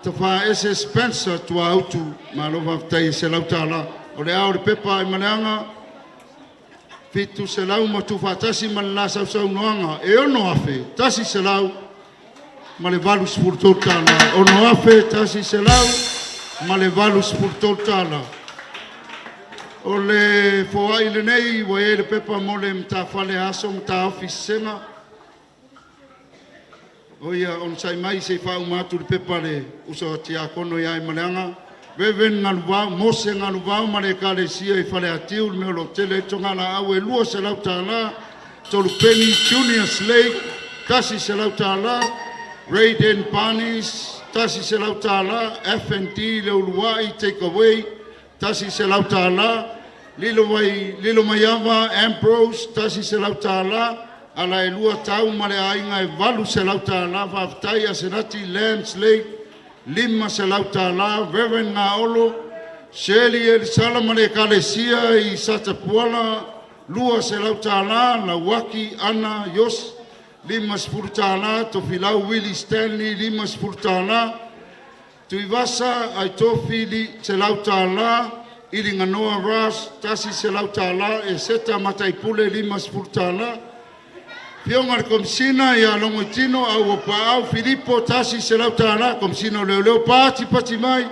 Tafaese Spencer Tuautu, malo faafetai e $100. O le ao o le pepa i Maleaga, 700 ma tuufaatasi ma le la sausaunoaga e $6,183, $6,183. O le foai lenei ua i ai le pepa mo le matafale Aso Mataofi Sesega. O ia onosai mai se i faauma atu le pepa a le uso a tiakono ia Aimaleaga. Reverend Galuvao, Mose Galuvao ma le Ekalesia i Faleatiu, le mea o lo o tele ai togalaau e $200, Tolu Peni Junior Slade, $100, Rayden Barnes, $100, F&D Le Uluai Takeaway, $100, Lilo mai Lilomaiava Ambrose $100, Alaelua Tau ma le aiga e $800. Faafetai Asenati Lambs Lake $500, Reverend Gaolo Shirley Elisala ma le Ekalesia i Satapuala $200, Lauaki Ana Ios $50, Tofilau Willie Stanley $50, Tuivasa Aitofi $100, Iliganoa Ross $100, Eseta Mataipule $50. Afioga i le Komesina ia Logoitino Auopaau Filipo $100, Komesina o Leoleo patipati mai.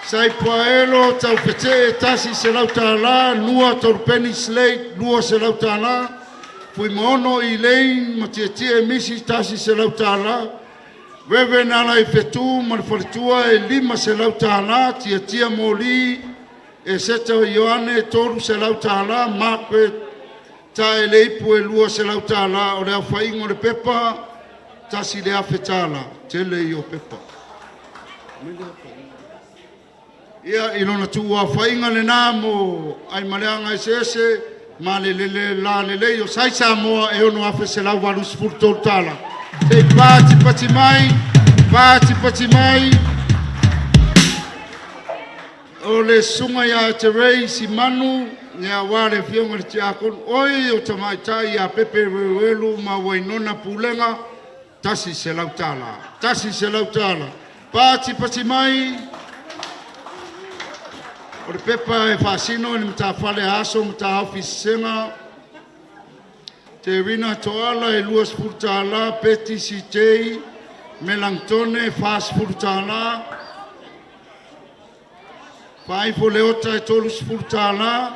Saipaelo Taufetee $100, Nua Tolupeni Slade $200, Fuimaono Elaine Matietie Misi $100, Reverend Alaifetu ma le faletua e $500, Tiatia Moli Eseta Ioane $300, Margaret Taeleipu e $200. O le aofaiga o le pepa $1,000. Tele ia o pepa. Ia, i lona tuuaofaiga lena mo Aimaleaga eseese ma le lele lalelei o Sai Samoa e $6,183 tala. Se i patipati mai, patipati mai o le susuga ia Terei Simanu, ia aua le afioga i le Tiakono, oi o tamaitai ia Pepe Reuelu ma Wainona Pulega, $100, $100. Patipati mai o le pepa e faasino i le matafale a Aso Mataofi Sesega, Terina Toala e $20, Peti CJ Melantone $40, Faaifo Leota e $30,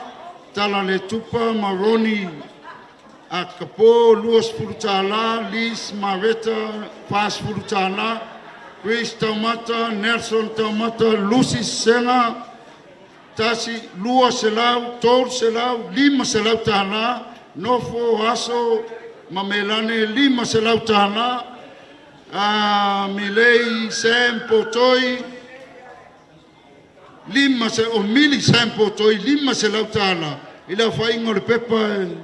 Tala Le Tupa ma Roni Akapo $20, Liz Mareta $40, Chris Taumata, Nelson Taumata, Lucy Sega, tasi, 200, 300, $500, Nofo Aso ma Melane $500, Milei Sam Potoi, lima se, o Mili Sam Potoi $500 i le aofaiga o le pepa e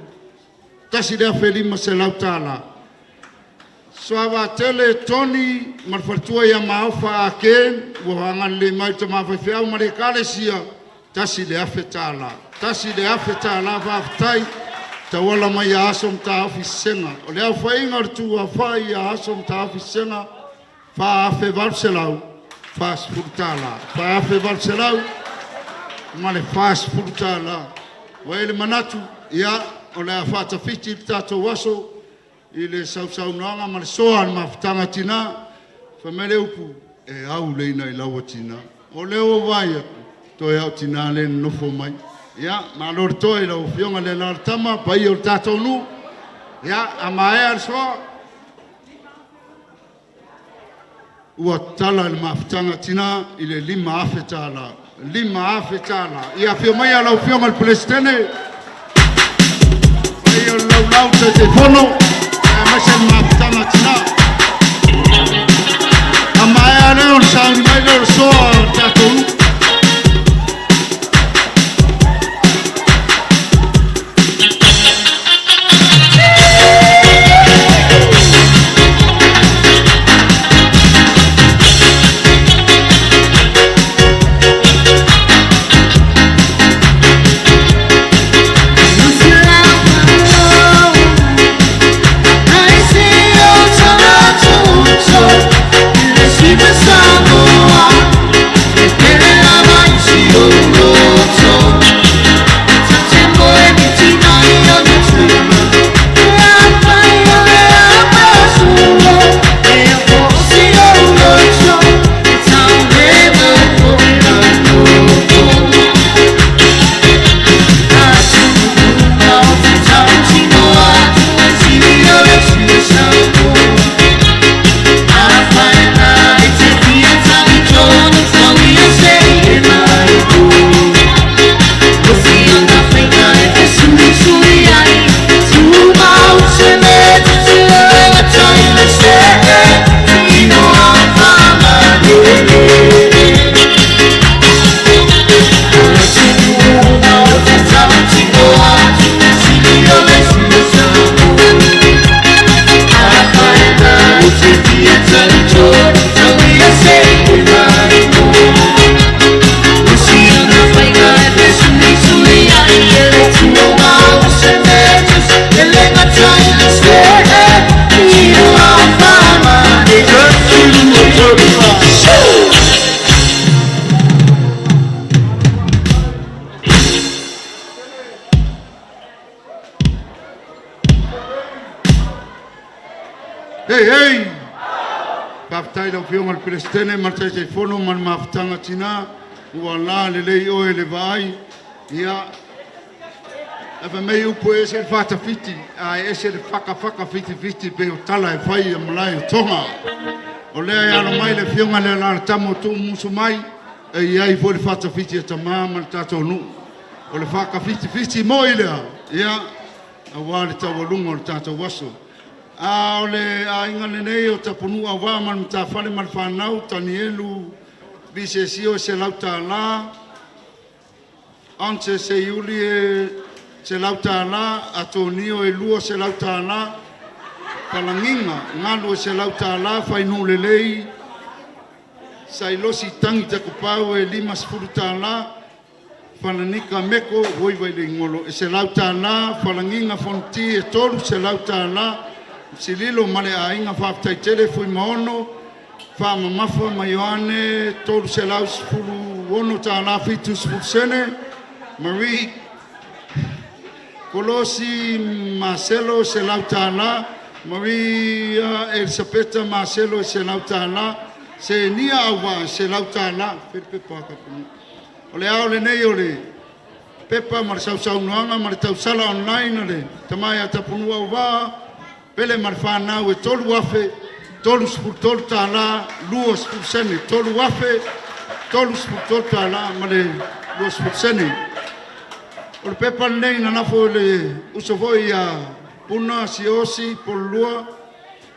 $1,500. Soavatele Tony ma le faletua ia Maofa Ake ua agalelei mai le tama faifeau ma le ekalesia $1,000. $1,000 faafetai tauala mai ia Aso Mataofi Sesega. O le aofaiga o le tuafai ia Aso Mataofi Sesega $4,840. $4,800 ma le $40. Ua i ai le manatu, ia, o le a faatafiti le tatou aso i le sausaunoaga ma le soa o le mafutaga a tina. Fai mai le upu, e au le inailau a tina. O lea ua vaai atu, toe lava o tina lea e nonofo mai. Ia, malo le toa i lau Afioga le alalatama, paia o le tatou nuu. Ia, a maea le soa, ua tatala le mafutaga a tina i le $5,000. $5,000. Ia afio maia lau Afioga i le Peresetene, paia o le laulau Taitaifono, aemaise le mafutaga a tina. A maea lea ona sauni mai lea o le soa o le tatou nuu. Hei hei! Faafetai i lau Afioga i le Peresetene ma le Taitaifono ma le mafutaga tina, ua la lelei oe i le vaai. Ia, ae fai mai upu e ese le fatafiti, ae ese le fakafaka fitifiti pei o tala e fai a malae o Toga. O lea e alo mai le Afioga i le Alaalatama o Tuumusu mai, e i ai foi le fatafiti a tama ma le tatou nuu. O le fakafitifiti moi lea, ia, aua le taualuga o le tatou aso. A o le aiga lenei o Tapunuu Auvaa ma le Matafale ma le fanau, Tanielu Visesio e $100, Onse Seiuli e $100, Atonio e $200, Falagiga Galu e $100, Fainuu Lelei Sailosi Tagi Takupau e $50, Falanika Meko oi Vaileigolo e $100, Falagiga Fonoti e $300, Sililo ma le aiga faafetai tele Fuimaono Faamamafa ma Ioane $316 70 sene, Marie Kolosi Maselo $100, Maria Elisapeta Maselo $100, Senia Auvaa $100. Fai le pepa a Kapuni. O le ao lenei o le pepa ma le sausaunoaga ma le tausala online a le tama ia Tapunuu Auvaa Pele ma le fanau e 3,033 tala 20 sene, 3,033 tala ma le 20 sene. O le pepa lenei na lafo e le uso foi ia Puna Siaosi Polulua,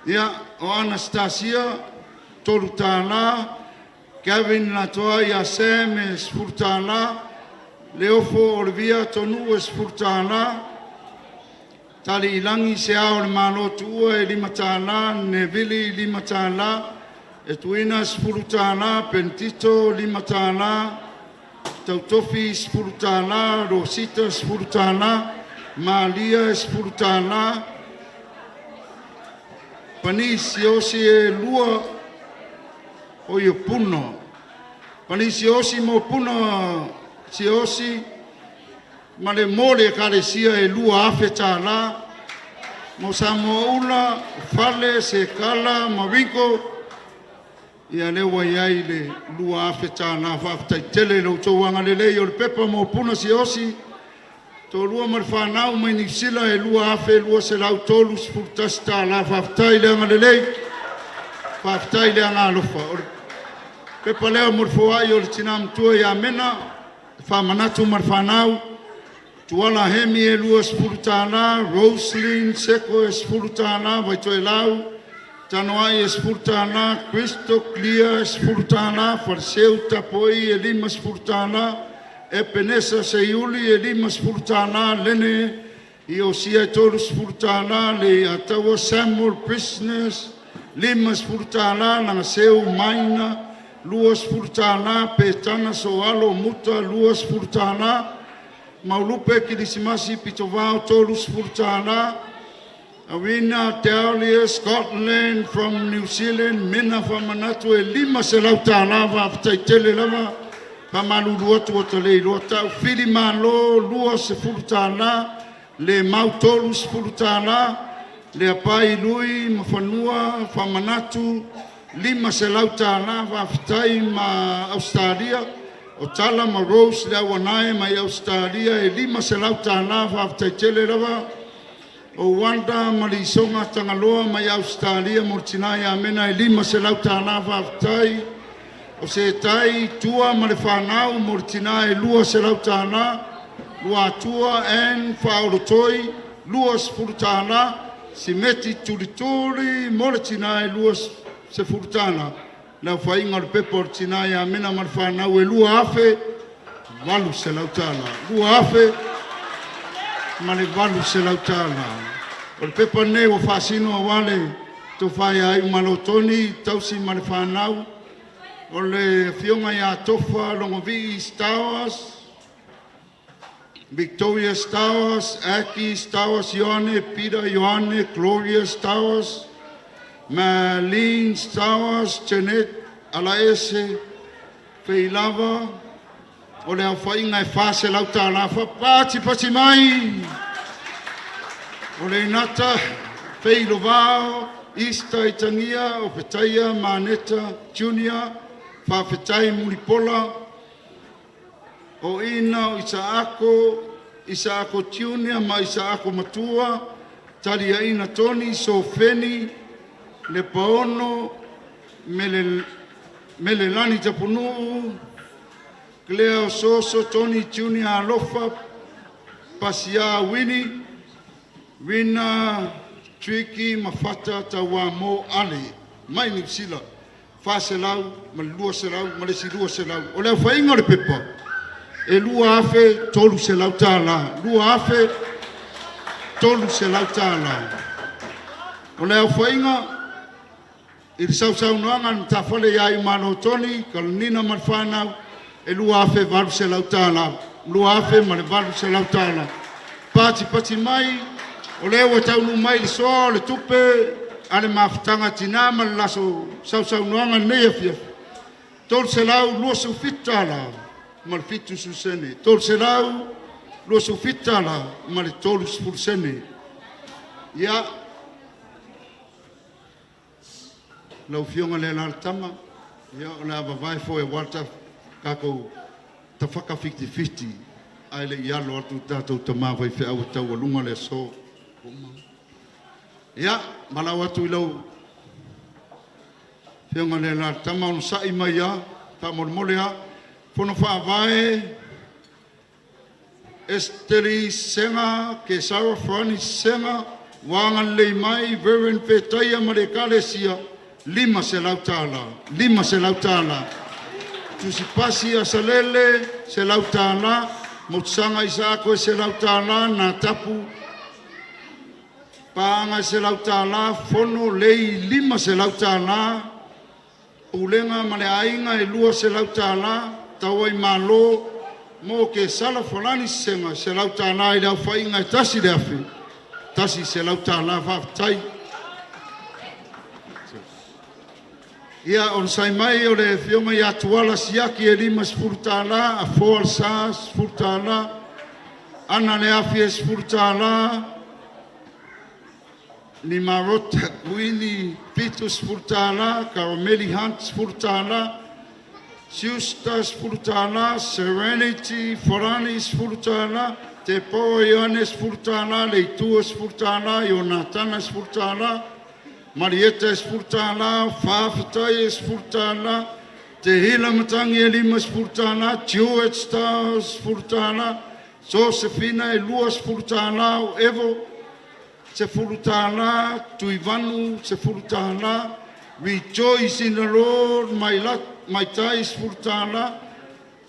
ia, o Anastasia $3, Gavin Latoa ia Sam e $10, Leofo Olivia Tonuu e $10, Taliilagi Se Ao o le Malo Tuua e $5, Nevili $5, Etuina $10, Penitito $5, Tautofi $10, Rosita $10, Malia $10, Panisi Osi e lua o i o Puna. Panisi Osi mo Puna Siaosi ma le mo le Ekalesia e $2,000 mo Samoa Ula, Fale, Sekala ma Ringo. Ia lea ua i ai le $2,000. Faafetai tele i lo outou agalelei. O le pepa mo Puna Siaosi, toalua ma le fanau mai Niu Sila e $2,231. Faafetai le agalelei, faafetai le agaalofa. O le pepa lea mo le foai o le tina matua ia Mena Faamanatu ma le fanau, Tuala Hemi e $20, Roslyn Seko e $10, Vaitoelau Tanoai e $10, Crystal Clear e $10, Faleseu Tapoai e $50, Epenesa Seiuli e $50, Lene Iosia e $30, Leiataua Samuel Business $50, Lagaseu Maina $20, Petana Soalo Muta $20, Maulupe Kilisimasi Pitovao $30, Arena Dowlia Scotland from New Zealand Mena Faamanatu e $500. Faafetai tele lava, faamalulu atu ua ta le iloa ta'u. Fili Malo $20, Le Mau $30, Leapai Lui ma Fanua Faamanatu $500. Faafetai ma Ausetalia o Tala ma Rose le Auanae mai Ausetalia e $500. Faafetai tele lava. O Wanda ma Lisoga Tagaloa mai Ausetalia mo le tina ia Mena e $500. Faafetai. O Setai Tua ma le fanau mo le tina e $200, Luatua Ann Faaolotoi $20, Simeti Tulituli mo le tina e $20. Le aofaiga o le pepa o le tina ia Mena ma le fanau e $2,800, $2,800. O le pepa lenei ua faasino aua le tofa ia Iumalotoni Tausi ma le fanau, o le afioga ia Tofa Logovii Stowers, Victoria Stowers, Aki Stowers, Ioane, Peter Ioane, Gloria Stowers, Marlene Stowers, Janet Alaese, Feilava. O le aofaiga e $400. Faapatipati mai o le Inata Feilovao. Easter Itagia, Opetaia Maneta Junior, Faafetai Mulipola, o Ina o Isaako, Isaako Junior ma Isaako Matua, Taliaina Toni, Sofeni, Lepaono, Melelani Tapunuu, Cleo Soso, Tony Junior Alofa, Pasia Wini, Rina Triki Mafata Tauamo Ale, mai Niu Sila, 400 ma le 200 ma le isi 200. O le aofaiga o le pepa, e $2,300 tālā, $2,300 tālā. O le aofaiga i le sausaunoaga a le matafale ia Iumalo Tony, Kalanina ma le fanau, e $2,800 tālā, $2,800 tālā. Patipati mai, o lea ua taunuu mai le soa o le tupe a le mafutaga tinā ma le laso sausaunoaga i lenei afiafi, $327 tālā ma le 70 sene, $327 tālā ma le 30 sene. Ia, lau Afioga i le Alalatama, ia o le a vavae foe aua le tatou tafaka fitifiti ae le i alo atu le tatou tama faifeau e taualuga le aso. Ia, valaau atu i lau Afioga i le Alalatama, onosai mai lava, faamolemole lava. Fono Faavae, Eseteli Sega, Kesara Farani Sega, ua agalelei mai Reverend Petaia ma le Ekalesia, $500, $500. Tusipasi Asalele, $100. Motusaga Isaako, $100. Natapu Paaga, $100. Fono Lei, $500. Pulega ma le Aiga, e $200. Tauaimalo mo Kesala Falani Sesega, $100 i le aofaiga e $1,100. Faafetai. Ia, onosai mai o le Afioga ia Tuala Siaki e $50, Afoa le Sa, $10, Ana Leafi e $10, Nimarota Kuini $70, Karameli Hunt $10, Siusta $10, Serenity Farani $10, Te Poa Ioane $10, Leitua $10, Ionatana $10, Marieta $10, Faafetai $10, Te Hila Matagi e $50, Jewett Stars $10, Sosefina e $20, o Evo $10, Tuivanu $10, Rejoice in the Lord Maitai $10,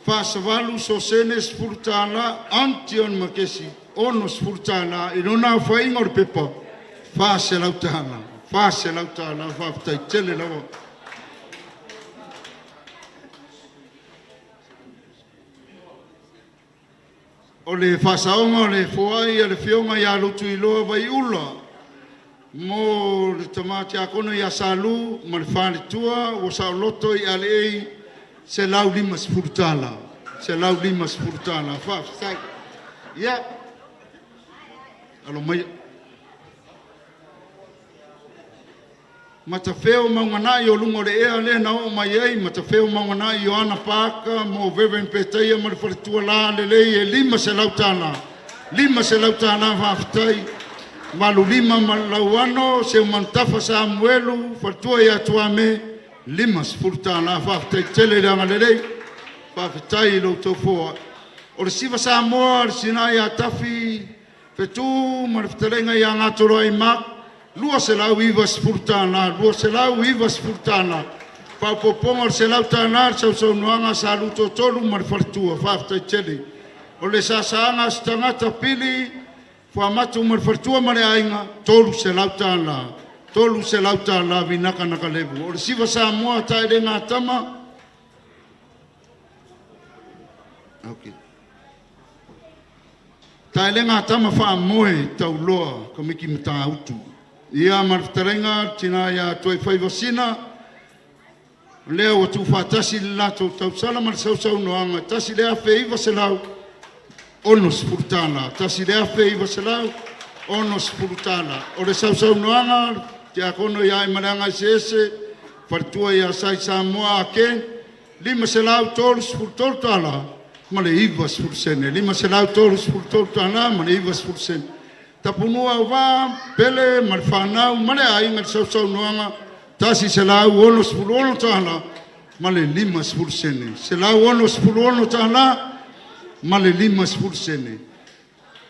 Faasavalu Sosene $10, Antion Makesi $60 i lona aofaiga o le pepa $400, $400. Faafetai tele lava. O le faasaoga o le foai a le Afioga ia Lutuiloa Vaiula mo le tama tiakono ia Salu ma le faletua ua saoloto i Alei, $150, $150. Faafetai. Ia, alo maia. Matafeo Mauganai o luga o le ea lea na oo mai ai Matafeo Mauganai Ioana Paaka mo Reverend Petaia ma le faletua lalelei e $500, $500. Faafetai. Malulima ma le Lauano Seumanutafa Samuelu faletua ia Tuame, $50. Faafetai tele le agalelei, faafetai i lo outou foai. O le Siva Samoa, le sina ia Tafi Fetu ma le fetalaiga ia Gatoloai Mark, $290, $290. Faaopoopoga o le $100 le sausaunoaga a Sa Lutoa ma le faletua. Faafetai tele. O le sasaaga a se tagata Pili Fuamatu ma le faletua ma le aiga, $300, $300 vinaka nakalevu. O le Siva Samoa taelega tama. Okay. Taelega a tama faamoe tauloa Komiti Matautu. Ia ma le fetalaiga le tina ia Tuaifaiva Sina, o lea ua tuufaatasi le latou tausala ma le sausaunoaga, $1,960, $1,960. O le sausaunoaga Tiakono ia Aimaleagaeseese, Faletua ia Sai Samoa Ake, $533 ma le 90 sene, $533 ma le 90 sene. Tapunuu Auvaa Pele ma le fanau ma le aiga i le sausaunoaga, $166 ma le 50 sene, $166 ma le 50 sene.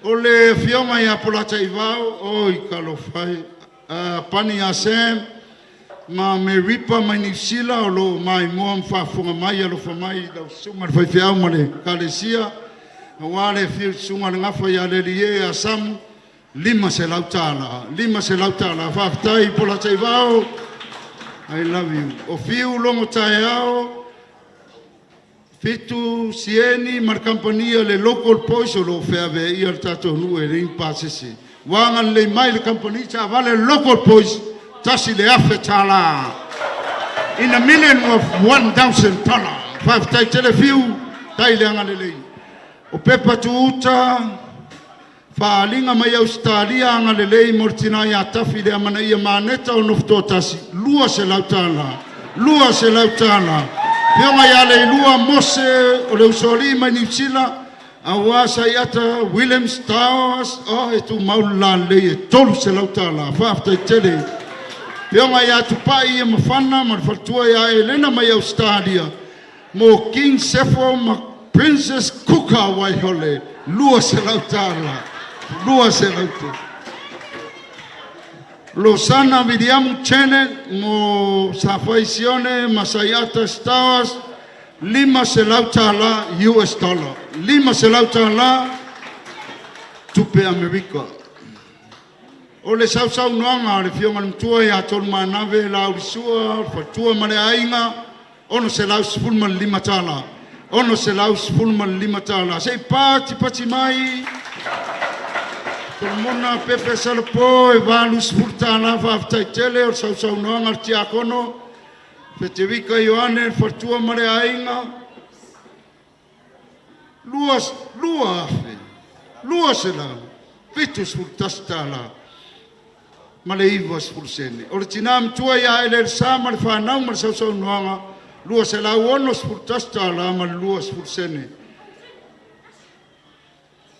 O le afioga ia Polataivao, oi talofa e, Aapani Ah Sam ma Mary Ripa mai Niu Sila o lo o maimoa ma faafofoga mai, alofa mai i lau susuga i le faifeau ma le ekalesia, aua le afio o le susuga i le Gafa ia Lelie ia Samu, $500, $500. Faafetai Polataivao, I love you. O Fiu Logo Taeao, Fitu Sieni ma le kamupani a le Local Boys o lo o feaveaia le tatou nuu e leai ni pasese. Ua agalelei mai le kamupani taavale a le Local Boys, $1,000. In a million of $1,000. Faafetai tele Fiu, tai le agalelei. O Pepa Tuuta, faaaliga mai Ausetalia agalelei mo le tina ia Tafi le amanaia Maneta o Nofotoa-tasi, $200. $200. Afioga ia Leilua Mose o le Usoalii mai Niu Sila, aua Saiata Williams Towers, oh, e tumau le lalelei e $300. Faafetai tele. Afioga ia Tupai ia Mafana ma le faletua ia Elena mai Ausetalia, mo King Sefo ma Princess Kuka Waihole, $200. $200. Losana Viliamu Janet mo Safai Sione ma Saiata Stowers, $500 US dollar, $500 tupe Amerika. O le sausaunoaga a le Afioga i le Matua ia Tolumanave Laulisua, le faletua ma le aiga, $615, $615. Se i patipati mai Solomona Pepe Salepo e $80. Faafetai tele o le sausaunoaga a le Tiakono Feterika Ioane, le faletua ma le aiga, $2,271 ma le 90 sene. O le tina matua ia Eleelesa ma le fanau ma le sausaunoaga, $261 ma le 20 sene.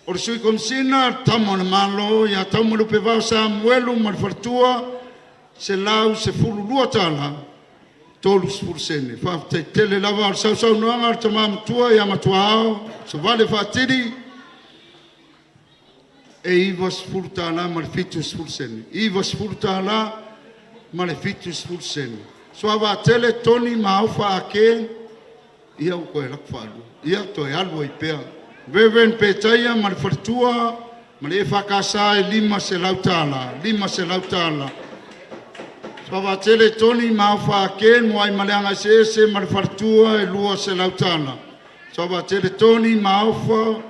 O le sui komisina Tama o le Malo ia Taumalupevao Samuelu ma le faletua, $112 30 sene. Faafetai tele lava o le sausaunoaga a le tama matua ia Matuaao Savale Faatili e $90 ma le 70 sene. $90 ma le 70 sene. Soavaatele Tony Maofa Ake, ia ua toe alu atu faalua, ia toe alu ai pea. Reverend Petaia ma le faletua ma le EFKS e $500, $500. Soavaatele Tony Maofa Ake Moaimaleaga Eseese ma le faletua e $200. Soavaatele Tony Maofa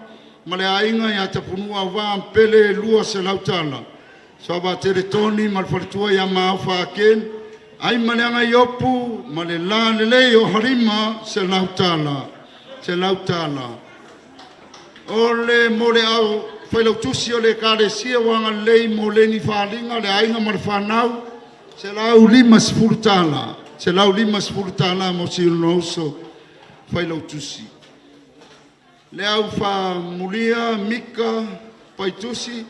ma le aiga ia Tapunuu Auvaa Pele e $200. Soavaatele Tony ma le faletua ia Maofa Ake Aimaleaga Iopu ma le lalelei o Halima $100, $100. O le mo le au failautusi o le Ekalesia ua agalelei mo Leni Faaaliga, le aiga ma le fanau, $150, $150 mo si ona uso failautusi. Le au faaamulia Mika Paitusi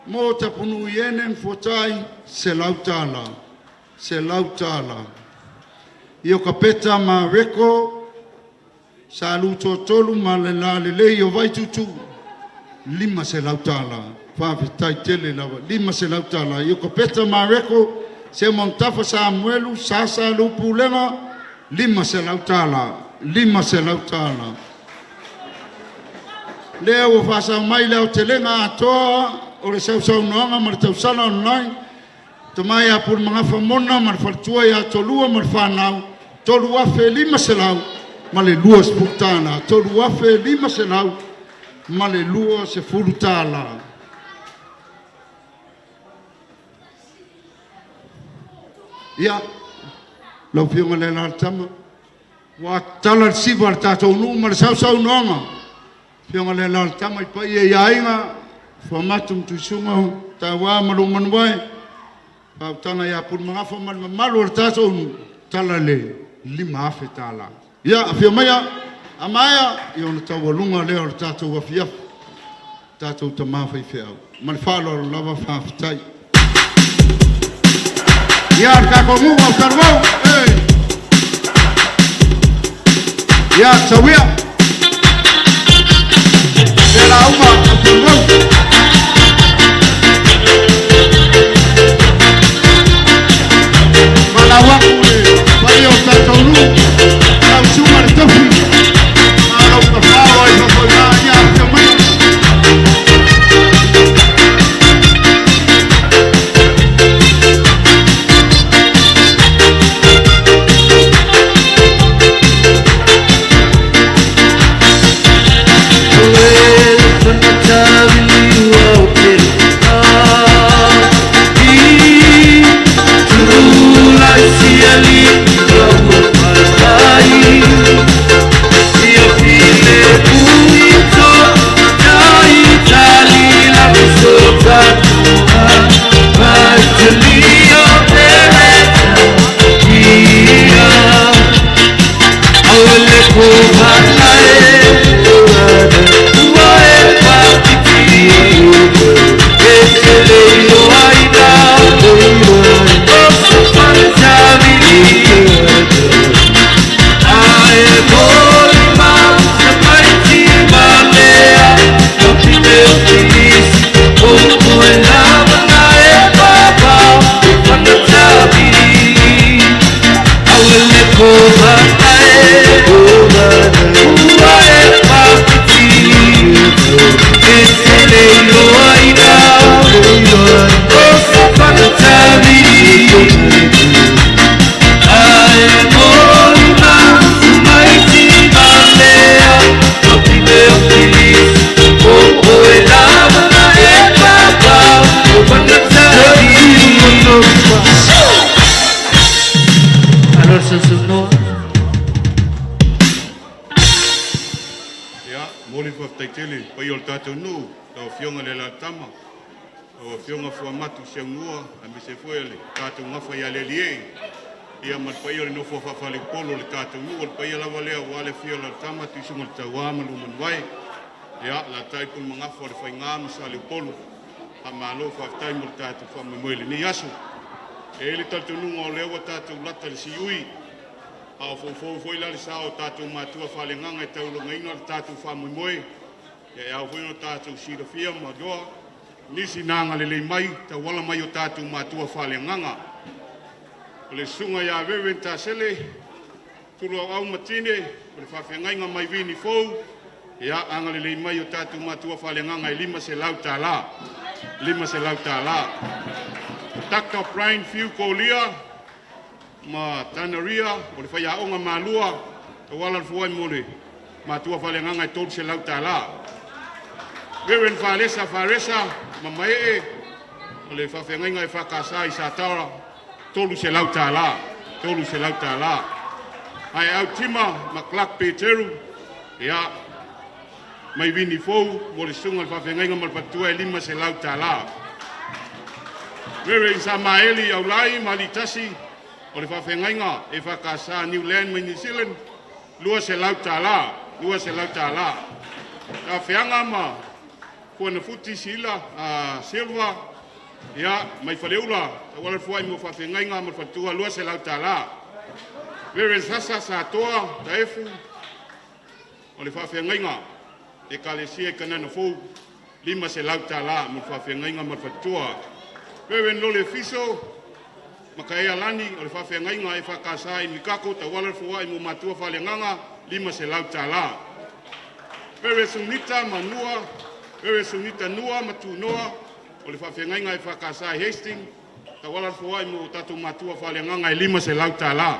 mo Tapunuu Iene ma Fuatai, $100, $100. Iokapeta Mareko Sa Lutoatolu ma le lalelei o Vaituutuu, $500. Faafetai tele lava, $500. Iokapeta Mareko, Seumanutafa Samuelu, Sasa Lupulega, $500, $500. Lea ua faasao mai le aotelega atoa o le sausaunoaga ma le tausala online, Tama ia Pulemagafa Mona ma le faletua ia Tolua ma le fanau, $3,500 ma le $20, $3,500 ma le $20. Ia, lau Afioga i le Alalatama, ua tatala le siva a le tatou nuu ma le sausaunoaga. Afioga i le Alalatama i paia i aiga, Fuamatu ma Tuisuga, Taua ma Lumanuae. Faautaga ia Pulemagafa ma le mamalu o le tatou nuu, tala le $5,000. Ia, afio maia a maea, ia ona taualuga lea o le tatou afiafi, tatou tama faifeau. Ma le faaaloalo lava, faafetai. Ia, le tatou nuu o Talavou, hey! Ia, tauia, le lauga a Talavou. Falau atu le paia o tatou nuu, lau susuga le tofi, ma lou tafao ai fafoina, ia afio maia. Ia, momoli le faafetai tele i le paia o le tatou nuu, lau Afioga i le Alalatama, lau Afioga Fuamatu Seugnua, aemaise foi o le tatou gafa ia Lelie, ia ma le paia o le nofo a faafaleupolu o le tatou nuu. O le paia lava lea aua le afio o Alalatama, Tuisuga o le Tauā ma Lumanuvae, ia alaalatai Pulemagafa o le Faiga ma Saleupolu. Faamalo faafetai mo le tatou faamoemoe i lenei aso. E i ai le talitonuga o lea ua tatou lata i le siui, a o foufou foi la le sa o tatou matua faaleagaga e taulogaiga le tatou faamoemoe. E ao foi ona tatou silafia ma iloa nisi na agalelei mai tauala mai o tatou matua faaleagaga. O le susuga ia Reverend Tasele Tuluauau Matine o le faafeagaiga mai Vini Fou, ia agalelei mai o tatou matua faaleagaga e $500. $500. Dr. Brian Fiu Kolia ma Tanaria o le faiaoga malua tauala le fuai mo le matua faaleagaga e $300. Reverend Falesa Faresa Mamaee o le faafeagaiga e faakasa i Satara, $300, $300. Ae au Tima ma Clark Peteru, ia mai Vini Fou mo le susuga i le faafeagaiga ma le faletua e $500. Reverend Samaeli Aulai ma Alitasi o le faafeagaiga e faakasa New Land mai New Zealand, $200, $200. Tafeaga ma Fuanafuti Sila Silva, ia mai Faleula tauala le fuai mo faafeagaiga ma le faletua, $200. Reverend Sasa Satoa Taefu o le faafeagaiga Ekalesia i Kanana Fou, $500 mo le faafeagaiga ma le faletua. Reverend Lole Fiso Makaea Lani o le faafeagaiga e faakasa i Nikako tauala le fuai mo matua faaleagaga, $500. Reverend Sunita Manua, Reverend Sunita Nua ma Tunoa o le faafeagaiga e faakasa i Hastings tauala le fuai mo tatou matua faaleagaga e $500.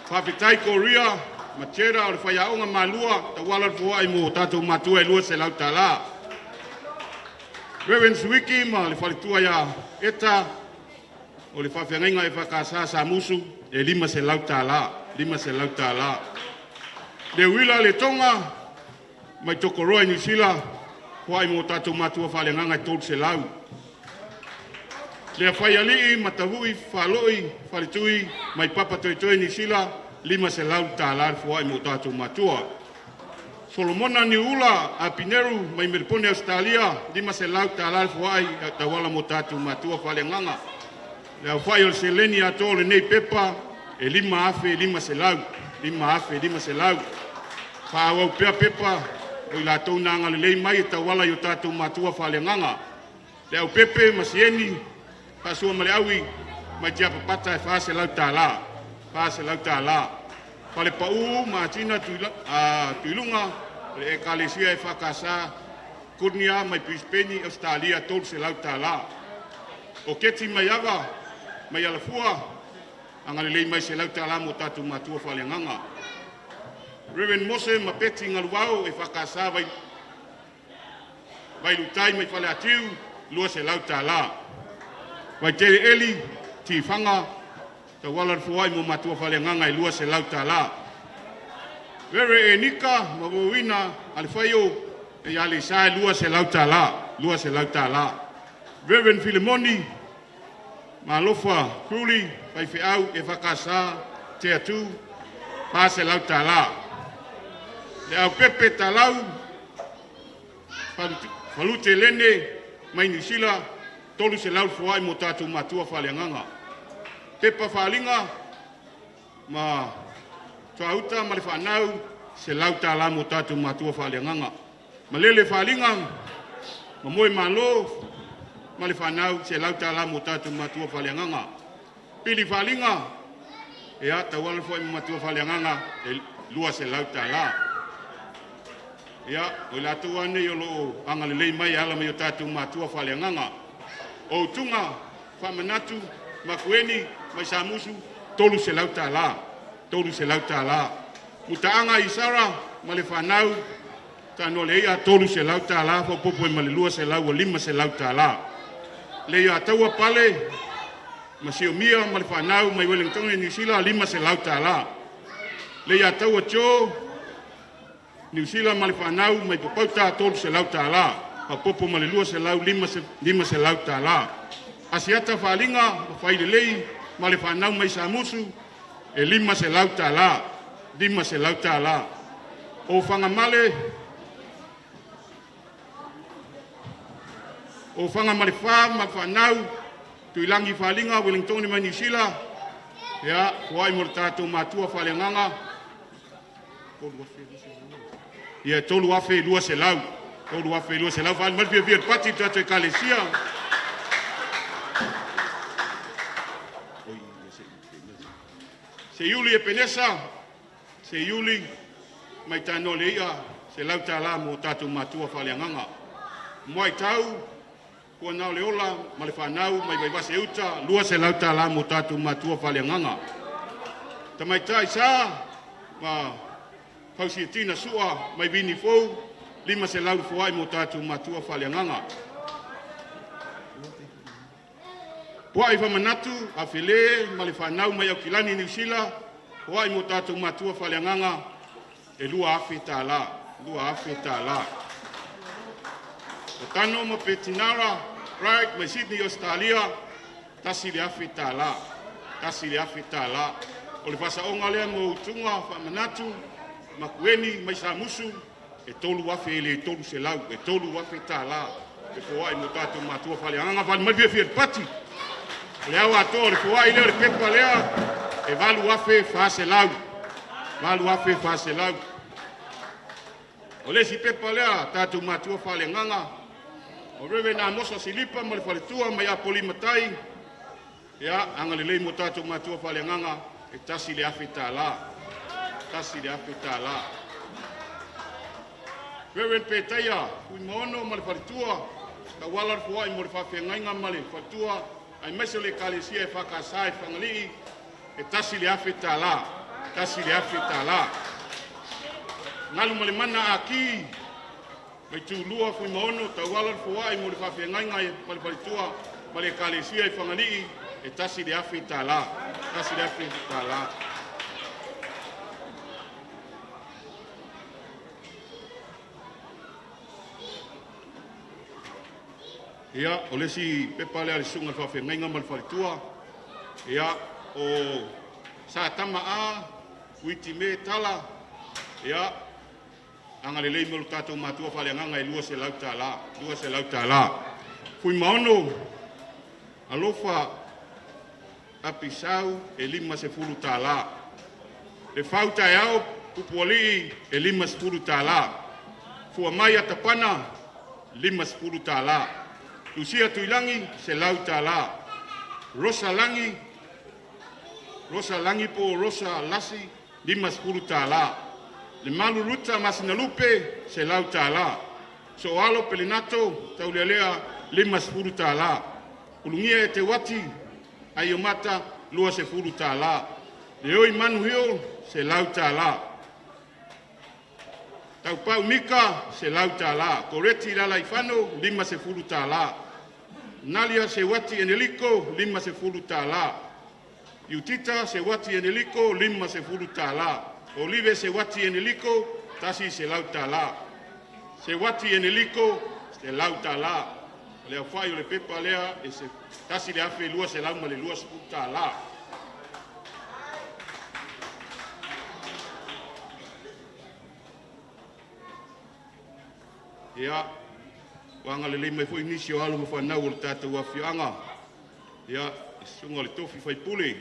Faafetai Korea ma Cheddar o le faiaoga malua tauala le fuai mo tatou matua e $200. Reverend Suiki ma le faletua ia Eta o le faafeagaiga e faakasa Samusu e $500, $500. Le uila le tonga mai Tokoroa i Niu Sila, fuai mo tatou matua faaleagaga e 300. Lea Faialii ma Tavui Faaloi Faletui mai Papatoetoe Niu Sila, $500 le foai mo tatou matua. Solomona Niuula Apineru mai Melepone Ausetalia, $500 le foai tauala mo tatou matua faaleagaga. Le aofai o le seleni atoa o lenei pepa e $5,500, $5,500. Faaauau pea pepa o i latou na agalelei mai e tauala i o tatou matua faaleagaga. Le Aupepe ma Sieni Faasua ma le Aui mai Tiapapata e $400, $400. Falepau ma Atina Tuiluga o le Ekalesia EFKS Kurnia mai Brisbane, Ausetalia, $300. O Keti Maiava mai Alafua agalelei mai $100 mo tatou matua faaleagaga. Reverend Mose ma Peti Galuvao EFKS vai Vailutai mai Faleatiu, $200. Vaitele Eli Tifaga tauala le foai mo matua faaleagaga e $200. Vere Enika ma Vauina Alefaio e ia Leisa e $200, $200. Reverend Filemoni Malofa Cruli Faifeau EFKS Teatu $400. Le Aupepe Talau Falute Lene mai Niu Sila $300 foai mo tatou matua faaleagaga. Pepa Faaliga ma Tuauta ma le Faanau $100 mo tatou matua faaleagaga. Malele Faaliga ma Moe Malo ma le Faanau $100 mo tatou matua faaleagaga. Pili Faaliga ia tauala foi mo matua faaleagaga e $200. Ia, o i latou lava nei o lo o agalelei mai e ala mai o tatou matua faaleagaga. O utuga faamanatu Makueni mai Samusu $300, $300. Mutaaga Isara ma le Fanau Tanoa le ia $300 faaopoopo i ma le $200 ua $500. Le ia taua pale ma Siomia ma le Fanau mai Wellington Niu Sila $500. Le ia taua Joe Niu Sila ma le Fanau mai Papauta $300 faaopoopo ma le $200 $500. Asiata Faaliga ma Failelei ma le Fanau mai Samusu e $500, $500. O Fagamale o Fagamalefa ma Fanau Tuilagi Faaliga Wellington mai Niu Sila ia foai mo le tatou matua faaleagaga ia 3,200, 3,200. Faali mai le fiafia i le pati le tatou Ekalesia. Seiuli Epenesa Seiuli mai Tanoa le Ia $100 mo tatou matua faaleagaga. Muaitau Pua na o le ola ma le fanau mai Vaivase Uta $200 mo tatou matua faaleagaga. Tamaitai Sa ma Fausiatina Sua mai Vini Fou $500 foai mo tatou matua faaleagaga. Puai Famanatu Afele ma le fanau mai Aukilani Niu Sila foai mo tatou matua faaleagaga e $2,000, $2,000. O Tano ma Petinara Bright mai Sydney Australia $1,000, $1,000. O le faasaoga lea mo utuga faamanatu Makueni mai Samusu e 3,000 e le 300 e $3,000 e foai mo tatou matua faaleagaga. Faali mai le fiafia i le pati. O le ao atoa o le foai lea o le pepa lea e 8,400, 8,400. O le isi pepa lea tatou matua faaleagaga o Reverend Amosa Silipa ma le faletua mai Apolima Matai ia agalelei mo tatou matua faaleagaga e $1,000, $1,000. Reverend Petaia Fuimaono ma le faletua tauala le foai mo le faafeagaiga ma le faletua aemaise o le Ekalesia e Fakasa e Fagalii e $1,000, $1,000. Galu ma le mana aki mai Tulua Fuimaono tauala le foai mo le faafeagaiga ma le faletua ma le Ekalesia e Fagalii e $1,000, $1,000. Ia, o le isi pepa lea a le Susuga i le Faafeagaiga ma le Faletua, ia, o Satama A, Uitime Tala, ia, agalelei mai lo tatou matua faaleagaga e $200, $200. Fuimaono Alofa Apisau e $50. Le fau taeao Pupualii e $50. Fua mai Atapana $50. Lusia Tuilagi $100. Rosa Lagi, Rosa Lagi po o Rosa Lasi $50. Le Malu Ruta Masinalupe $100. Soalo Pelenato Taulealea $50. Ulugia e Teuati Aiomata $20. Leoi Manu Hill $100. Taupau Mika $100. Koreti Lalaifano $50. Nalia Seuati Eneliko $50. Iutita Seuati Eneliko $50. Olive Seuati Eneliko $100. Seuati Eneliko $100. O le aofai o le pepa lea e se $1,220. Ia, ua agalelei mai foi nisi o alo ma fanau o le tatou afioaga. Ia, le susuga o le tofi faipule,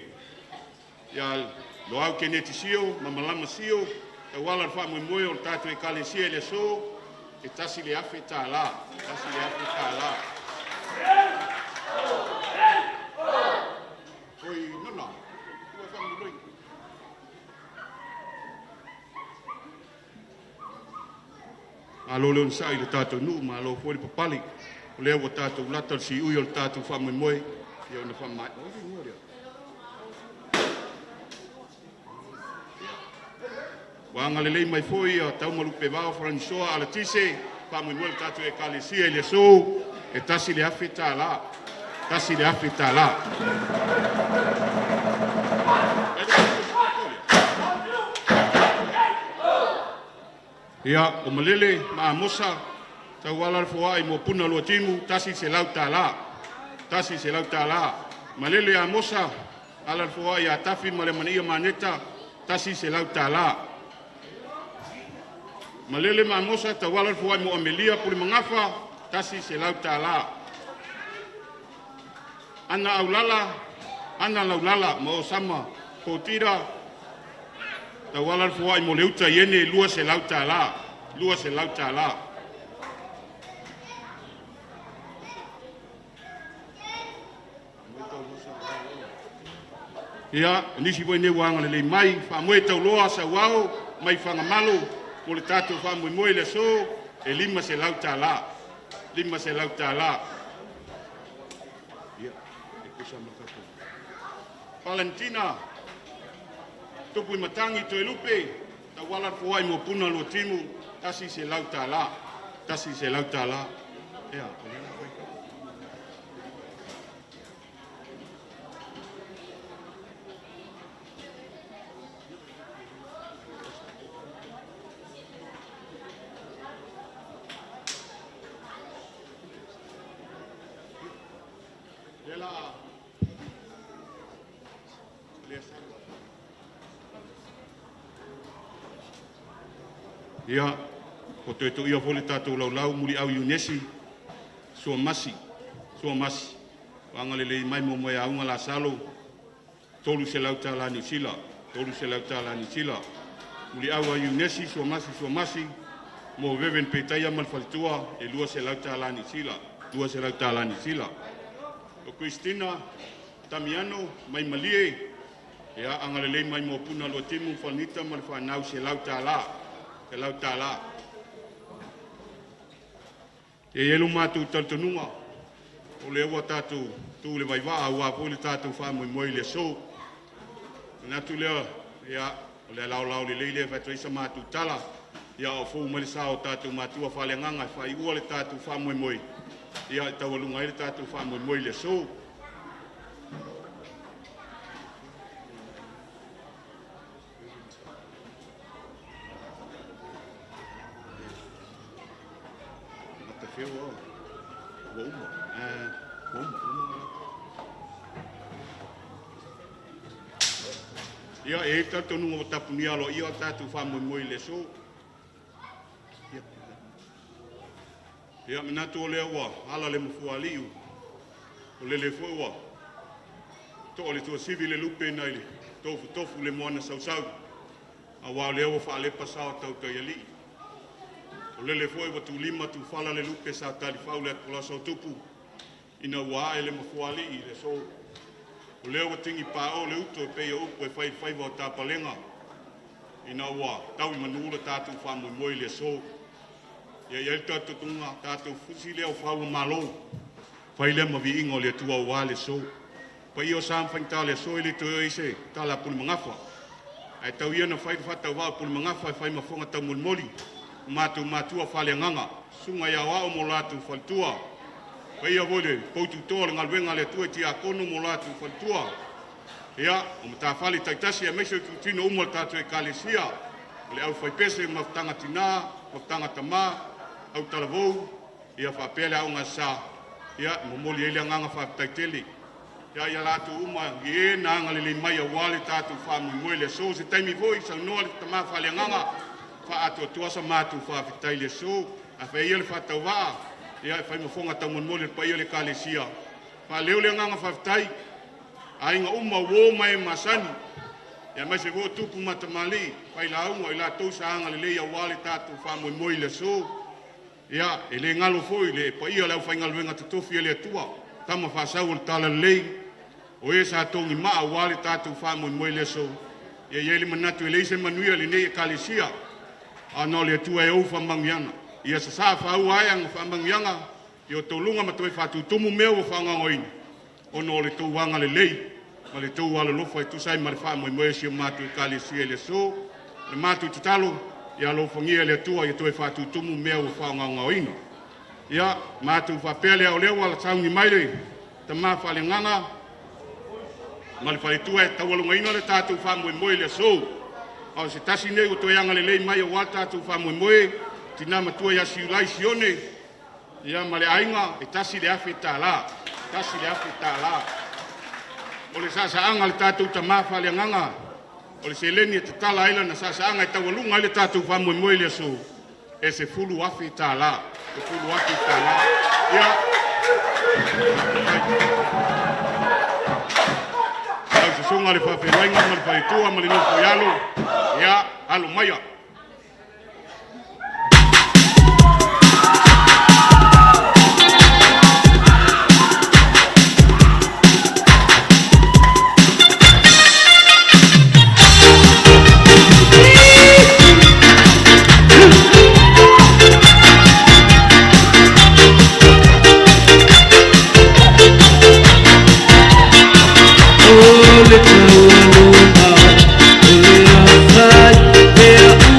ia Loau Keneti Sio ma Malama Sio, tauala le faamoemoe o le tatou ekalesia i le aso, e $1,000, $1,000. Oi, nona, ua faamuloi. Malo le onosai i le tatou nuu, malo foi le papale. O lea ua tatou lata i le siui o le tatou faamoemoe, ia ona faamaea. Ua agalelei mai foi ia Taumalupevao Faranisoa Alatise, faamoemoe le tatou ekalesia i le aso, e $1,000, $1,000. Ia, o Malele ma Amosa, tauala le foai mo Puna Luatimu, $100, $100. Malele Amosa, ala le foai ia Tafi ma le Amanaia Maneta, $100. Malele ma Amosa, tauala le foai mo Amelia Pulemagafa, $100. Ana Aulala, Ana Laulala ma Osama Kotira, tauala le foai mo le uta iene $200, $200. Ia, o nisi foi nei ua agalelei mai, faamoe tauloa sauao mai Fagamalo mo le tatou faamoemoe i le aso e $500, $500. Ia, e tusa ma tatou. Valentina Tupu i Matagi Toelupe, tauala le foai mo Puna Luatimu, $100, $100. Ia, o lea la fai. Lea la lea sa. Ia, o toe toia foi le tatou laulau muliau Iunesi, Suamasi, Suamasi, ua agalelei mai mo moeauga Lasalo, $300 Niu Sila, $300 Niu Sila. Muliau a Iunesi, Suamasi, Suamasi, mo Reverend Petaia ma le faletua, e $200 Niu Sila, $200 Niu Sila. O Christina Tamiano mai Malie, ia agalelei mai mo Puna Luatimu, Fanita ma le fanau $100, $100. E i ai lo matou talitonuga, o lea ua tatou tu le vaivaa aua foi le tatou faamoemoe i le aso. Manatu lea, ia, o le laolao lelei lea e fai atu ai sa matou tala, ia o fou mai le sa o tatou matua faaleagaga e faaiua le tatou faamoemoe, ia e taualuga ai le tatou faamoemoe i le aso. Matafeo. Ua uma. Ua uma. Uma. Ia, e i ai le talitonuga ua tapunia aloaia o tatou faamoemoe i le aso. Ia, ia manatu o lea ua ala le mafuaalii, o lele foi ua to'a le tuasivi le lupe nai le tofutofu le moana sausau, aua o lea ua faalepa sa o tautaialii. O lele foi ua tulima tufala le lupe sa talifau le atupolaso o tupu ina ua ae le mafuaalii i le aso. O lea ua tigi pao le uto e pei o upu e fai i faiva o tapalega ina ua tau i manu le tatou faamoemoe i le aso. Ia i ai le talitonuga tatou fusi lea o fau o malo, fai lea ma viiga o le Atua aua le aso. Paia o sa ma faigata o le aso e le toe oo i ai se tala a Pulemagafa. Ae tau ia na fai le faatauvaa o Pulemagafa e fai ma fofoga taumolimoli o matou matua faaleagaga, susuga i Aoao ma o latou faletua. Paia foi le poututoa o le galuega a le Atua i Tiakono ma o latou faletua. Ia, o matafale taitasi aemaise o itutino uma o le tatou Ekalesia, o le aufaipese, mafutaga tina, mafutaga tama, autalavou, ia faapea le aoga sa, ia, e momoli ai le agaga faafetai tele. Ia, ia latou uma i e na agalelei mai aua le tatou faamoemoe i le aso. Se taimi foi saunoa le tama faaleagaga faaatoatoa sa matou faafetai i le aso. Ae fai ia le faatauvaa, ia e fai ma fofoga taumolimoli o le paia o le Ekalesia. Faaleo le agaga faafetai aiga uma uo ma e masani, aemaise foi o tupu ma tamalii, failauga o i latou sa agalelei aua le tatou faamoemoe i le aso. Ia, e le galo foi le paia o le aufaigaluega totofi a le Atua, tama faasau o le talalelei, o e sa togimaa aua le tatou faamoemoe i le aso. Ia i ai le manatu e leai se manuia i lenei Ekalesia, a na o le Atua e ou faamanuiaga. Ia sasaa faaua ae ana faamanuiaga i o outou luga ma toe faatutumu mea ua faagaogoina, ona o le tou agalelei ma le tou alolofa e tusa ai ma le faamoemoe o si o matou Ekalesia i le aso. O le matou tatalo, ia alofagia e le Atua ia toe faatutumu mea ua faagaogoina. Ia, matou faapea lea, o lea ua sauni mai le tama faaleagaga ma le faletua e taualugaina le tatou faamoemoe i le aso. A o se tasi lenei ua toe agalelei mai aua le tatou faamoemoe, tina matua ia Siulai Sione, ia ma le aiga, e $1,000, $1,000. O le saasaaga a le tatou tama faaleagaga, o le seleni e tatala ai lana saasaaga e taualuga ai le tatou faamoemoe i le aso, e $10,000, $10,000. Ia, lau susuga i le faafeagaiga ma le faletua ma le nofo i alo, ia, alo maia. O le taualuga o le aofai e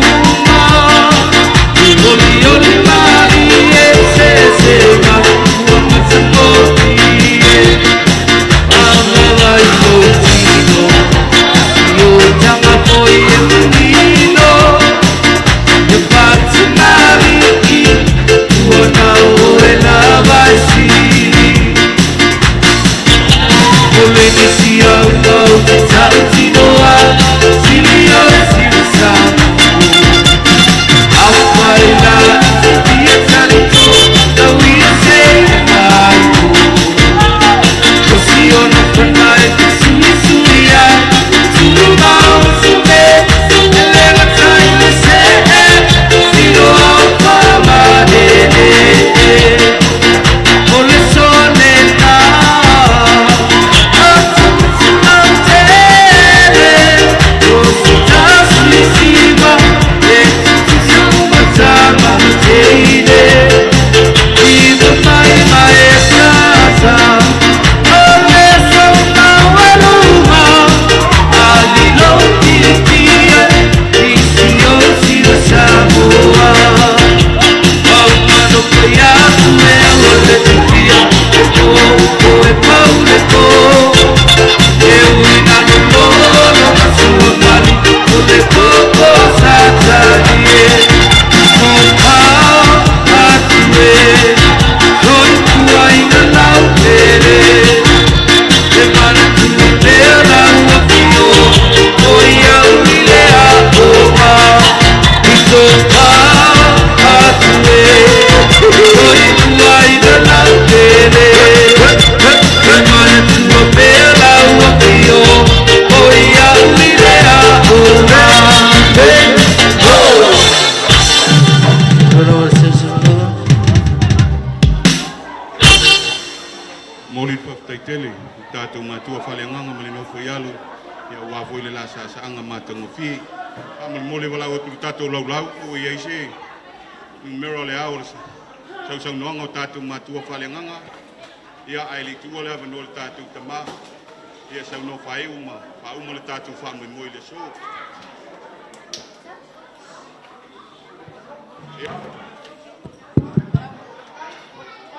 Faafetai tele i tatou matua faaleagaga ma le nofo i alo, ia aua foi le la saasaaga matagofie. Faamolemole valaau atu i le tatou laulau po ua i ai se numera o le ao o le sausaunoaga o tatou matua faaleagaga, ia ae le i tuua le avanoa i le tatou tama, ia saunoa faaiu ma faauma le tatou faamoemoe i le aso.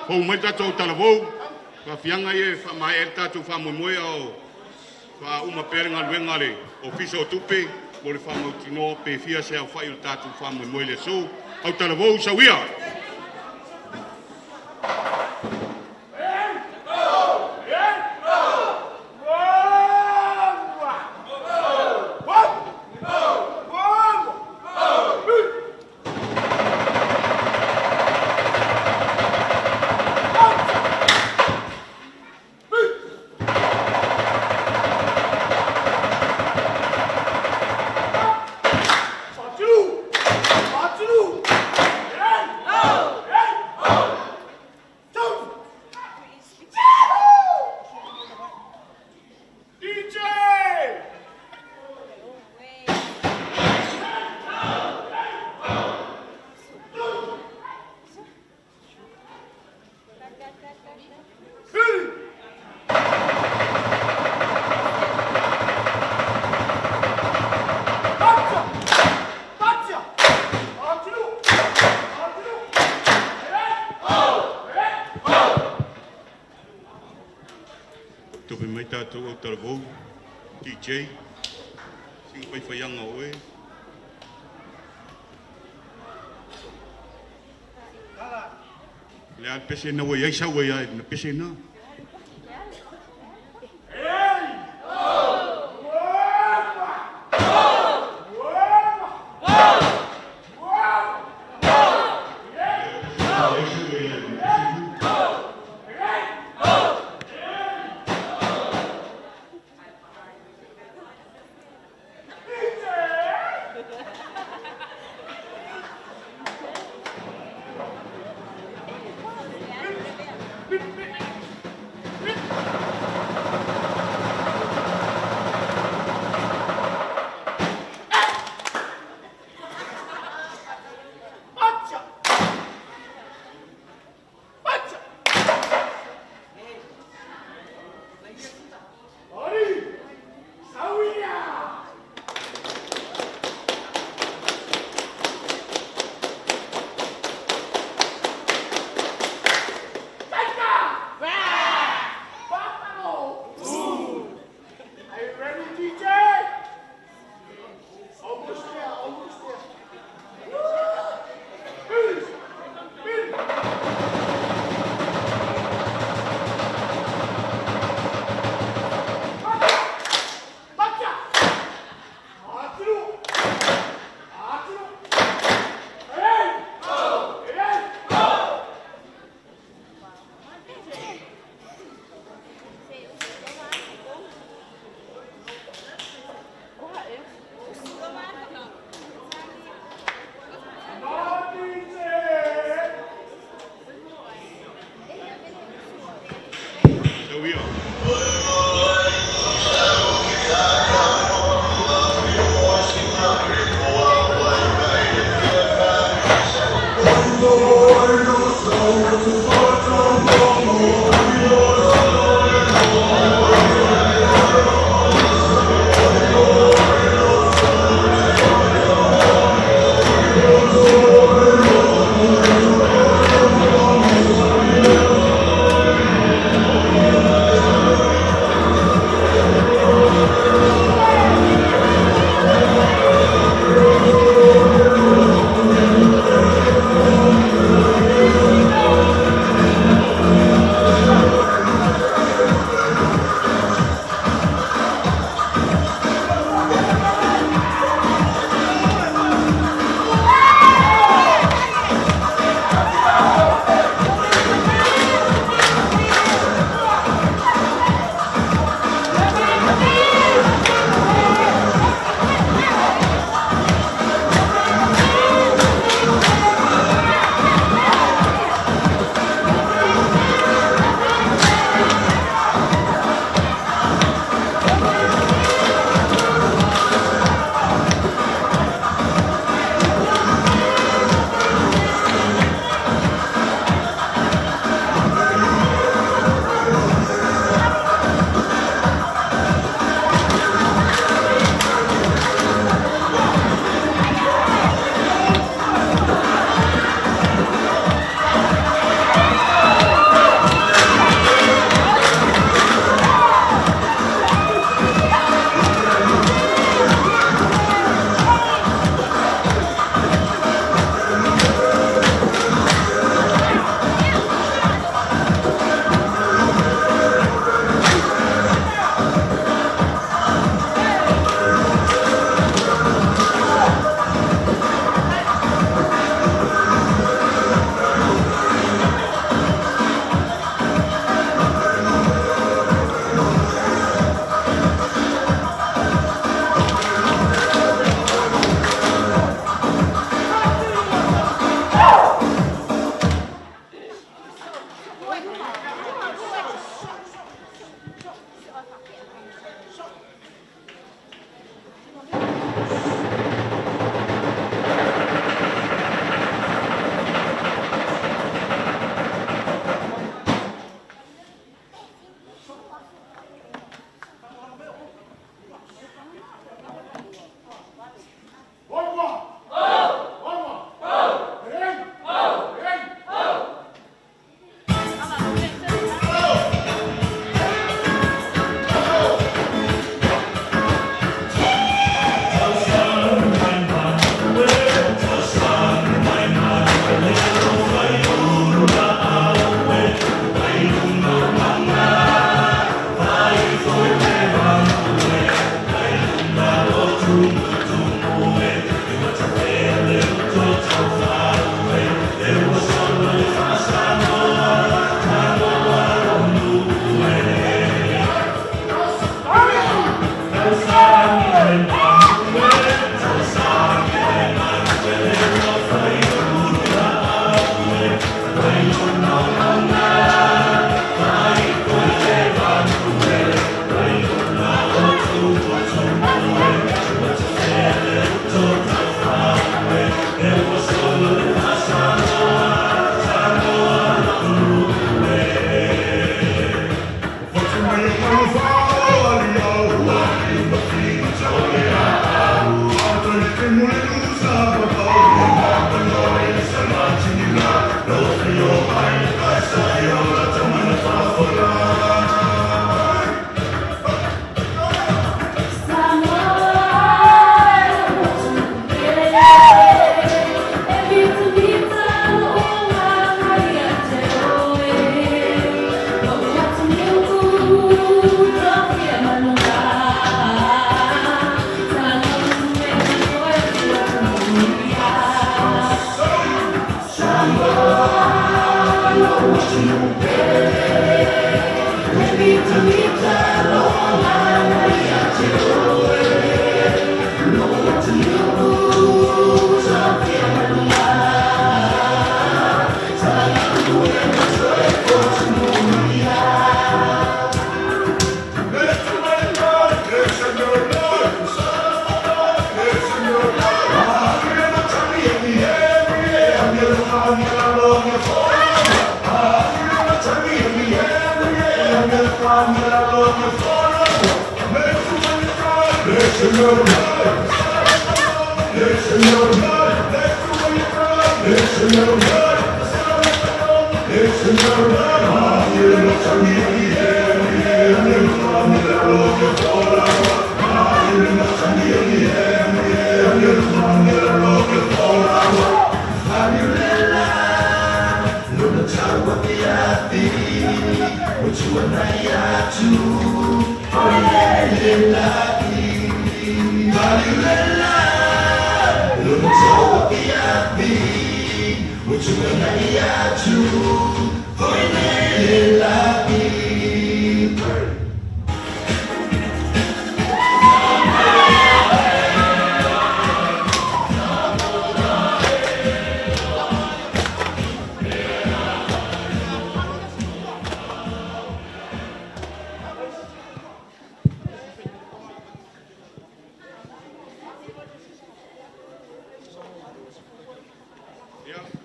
Fou mai le tatou talavou, faafiaga ia e faamaea ai le tatou faamoemoe a o faauma pea le galuega a le Ofisa o Tupe mo le faamautinoa pe fia se aofai o le tatou faamoemoe i le aso. Au talavou sauia! Tope mai tatou au talavou, DJ, sina faifaiaga o oe. Le a le pese na ua i ai sau ai ai na pese na. Sauia.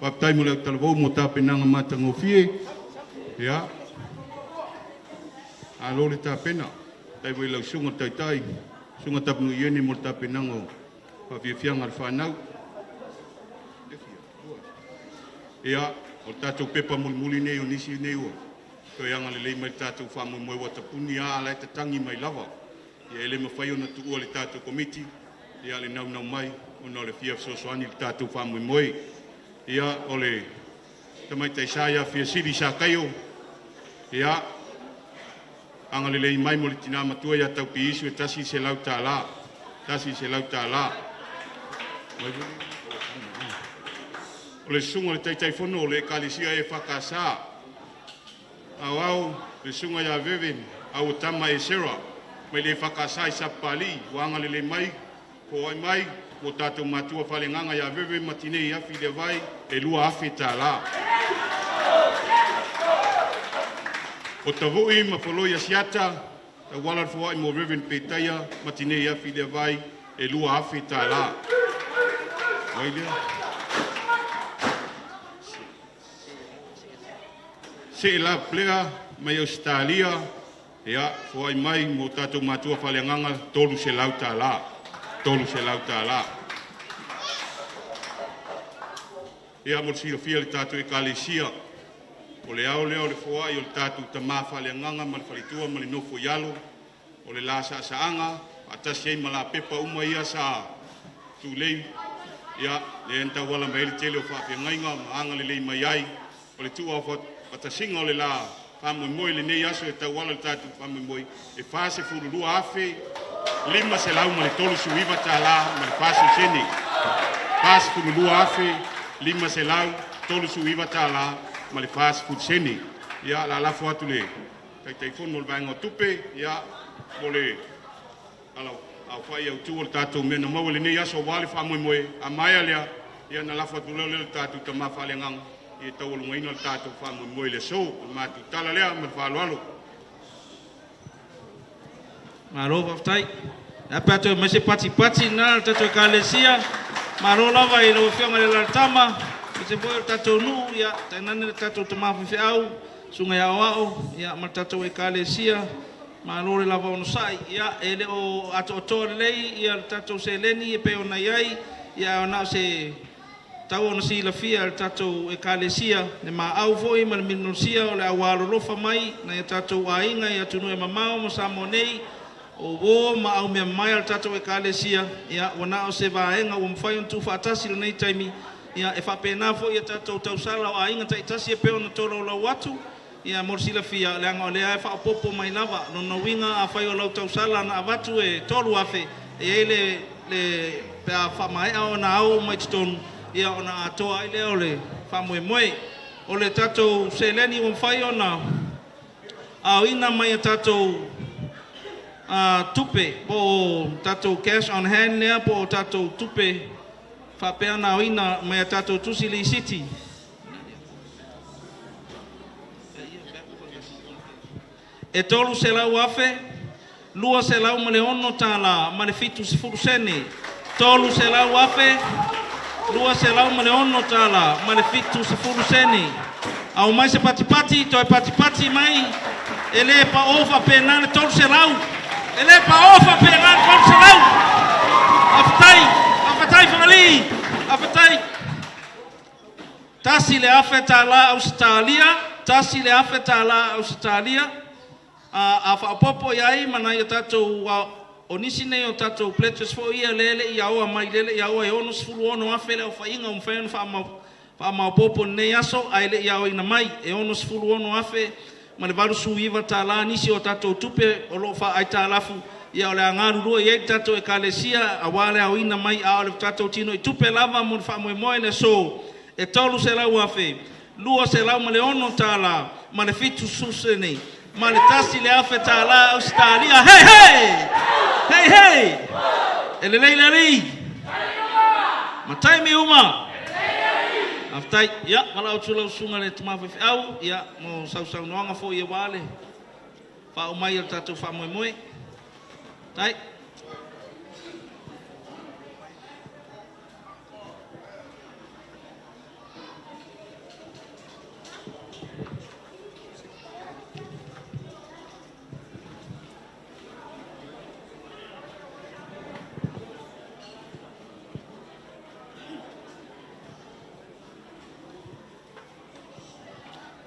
Faafetai mo le autalavou mo tapenaga matagofie. Ia, malo le tapena. Faafetai foi i lau susuga i le Taitai, Susuga Tapunuu-Ieni mo le tapenaga o faafiafiaga a le fanau. Ia, o le tatou pepa mulimuli nei o nisi nei ua toe agalelei mai i le tatou faamoemoe ua tapuni lava a o la e tatagi mai lava. Ia e le mafai ona tuua e le tatou Komiti ia le naunau mai ona o le fia fesoasoani i le tatou faamoemoe. Ia, o le tamaitai sa ia Fiasili Sakaio, ia, agalelei mai mo le tina matua ia Taupiisu e $100, $100. O le susuga i le Taitaifono o le Ekalesia EFKS Aoao, le susuga ia Veve Auatama Esera mai le EFKS i Sapapalii, ua agalelei mai, foai mai mo tatou matua faaleagaga ia Veve ma Tinei Afi Levai e $2,000. O Tavui ma Foloi Asiata, tauala le foai mo Reverend Petaia ma Tinei Afi Levai e $2,000. Ai lea. Seela Plea mai Ausetalia, ia, foai mai mo tatou matua faaleagaga $300. $300. Ia, mo le silafia e le tatou Ekalesia, o le ao lea o le foai o le tatou tamā faaleagaga ma le faletua ma le nofo i alo, o le la saasaaga, faatasi ai ma lapepa uma ia sa tulei, ia, lea na tauala mai ai le tele o faafeagaiga ma agalelei mai ai, o le tuuaofatasiga o le la faamoemoe i lenei aso e tauala le tatou faamoemoe e $42,539 ma le 40 sene. $42,539 ma le 40 sene. Ia, la lafo atu le Taitaifono o le Vaega o Tupe, ia, mo le aofai autu o le tatou mea na maua i lenei aso aua le faamoemoe. A maea lea, ia na lafo atu loa lea i le tatou tamā faaleagaga e taualugaina le tatou faamoemoe i le aso. O le matou tala lea ma le faaaloalo. Malo faafetai. E a pe a toe aumai se patipati lena a le tatou Ekalesia. Malo lava i lau Afioga i le Alalatama, aemaise foi o le tatou nuu, ia, tainane le tatou tama faifeau, Susuga ia Aoao, ia, ma le tatou Ekalesia. Malo le lava onosai. Ia, e le o atoatoa lelei ia le tatou seleni e pei ona i ai, ia, ae na o se Tatau ona silafia e le tatou Ekalesia le maau foi ma le minosia o le aualolofa mai nai a tatou aiga i atunuu e mamao ma Samoa nei, o uō ma aumeamamae a le tatou Ekalesia, ia, ua na o se vaega ua mafai ona tuufaatasi i lenei taimi, ia, e faapena foi a tatou tausala o aiga taitasi e pei ona tolaulau atu, ia, mo le silafia, leaga o lea e faaopoopo mai lava. Lona uiga, afai o lau tausala na avatu e $3,000, e i ai le, le, pe a faamaea ona ao uma i totonu, ia, ona atoa ai lea o le faamoemoe. O le tatou seleni ua mafai ona aoina mai a tatou tupe po o tatou cash on hand lea po o tatou tupe faapea ona aoina mai a tatou tusi lisiti. E $300,206 ma le 70 sene. $300,206 ma le 70 sene. Ao mai se patipati, toe patipati mai, e le paʻō faapena le 300. E le paʻō faapena le 300. Faafetai, faafetai Fagalii, faafetai. $1,000 Ausetalia, $1,000 Ausetalia, a faaopoopo i ai ma nai o tatou, o nisi nei o tatou pledges foi ia lea e le i aoa mai, lea e le i aoa, e $66,000 le aofaiga ua mafai ona faamaopoopo i lenei aso ae le i aoina mai. E $66,089 nisi o tatou tupe o lo o faaaitalafu, ia o le a galulue i ai le tatou Ekalesia aua le aoina mai, a o le tatou tinoitupe lava mo le faamoemoe i le aso, e $300,206 ma le 70 sene ma le $1,000 Ausetalia. Hei hei! Hei hei! E lelei le alii! Ma taimi uma! Faafetai. Ia, valaau atu lau susuga i le tama faifeau, ia, mo sausaunoaga foi aua le faaoo mai o le tatou faamoemoe. Faafetai.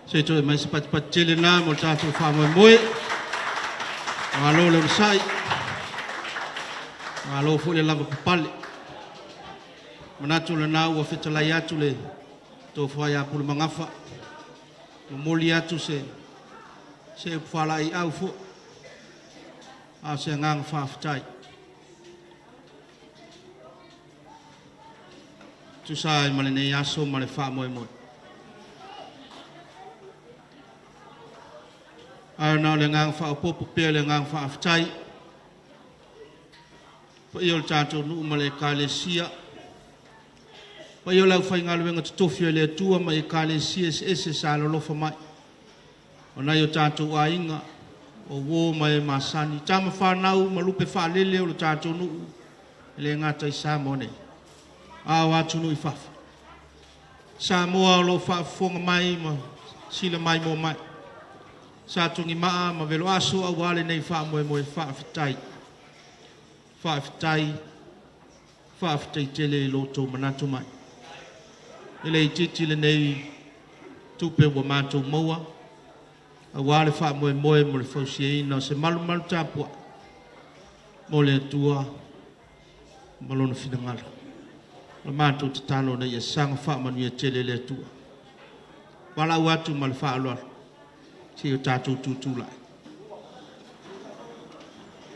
Se i toe mai se patipati tele na mo le tatou faamoemoe. Malo le onosai. Malo foi le lava papale. Manatu lena ua fetalai atu le tofa ia Pulemagafa. Momoli atu se se upu faalaeiau foi. A o se agaga faafetai. Tusa ai ma lenei aso ma le faamoemoe. Ae na o le agaga faaopoopo pea le agaga faafetai. Paia o le tatou nuu ma le Ekalesia. Paia o le aufaigaluega totofi a le Atua ma Ekalesia eseese sa alolofa mai. O nai o tatou aiga, o uo ma e masani, tama fanau ma lupe faalele o le tatou nuu, e le gata i Samoa nei, a o atunuu i fafo. Samoa o lo o faafofoga mai ma sila maimoa mai. Sa tugimaa ma veloaso aua lenei faamoemoe faafetai. Faafetai, faafetai tele i lo outou manatu mai. E le itiiti lenei tupe ua matou maua aua le faamoemoe mo le fausiaina o se malumalu tapuai mo le Atua ma Lona finagalo. O le matou tatalo ina ia saga faamanuia tele le Atua. Valaau atu ma le faaaloalo seia o tatou tutulai.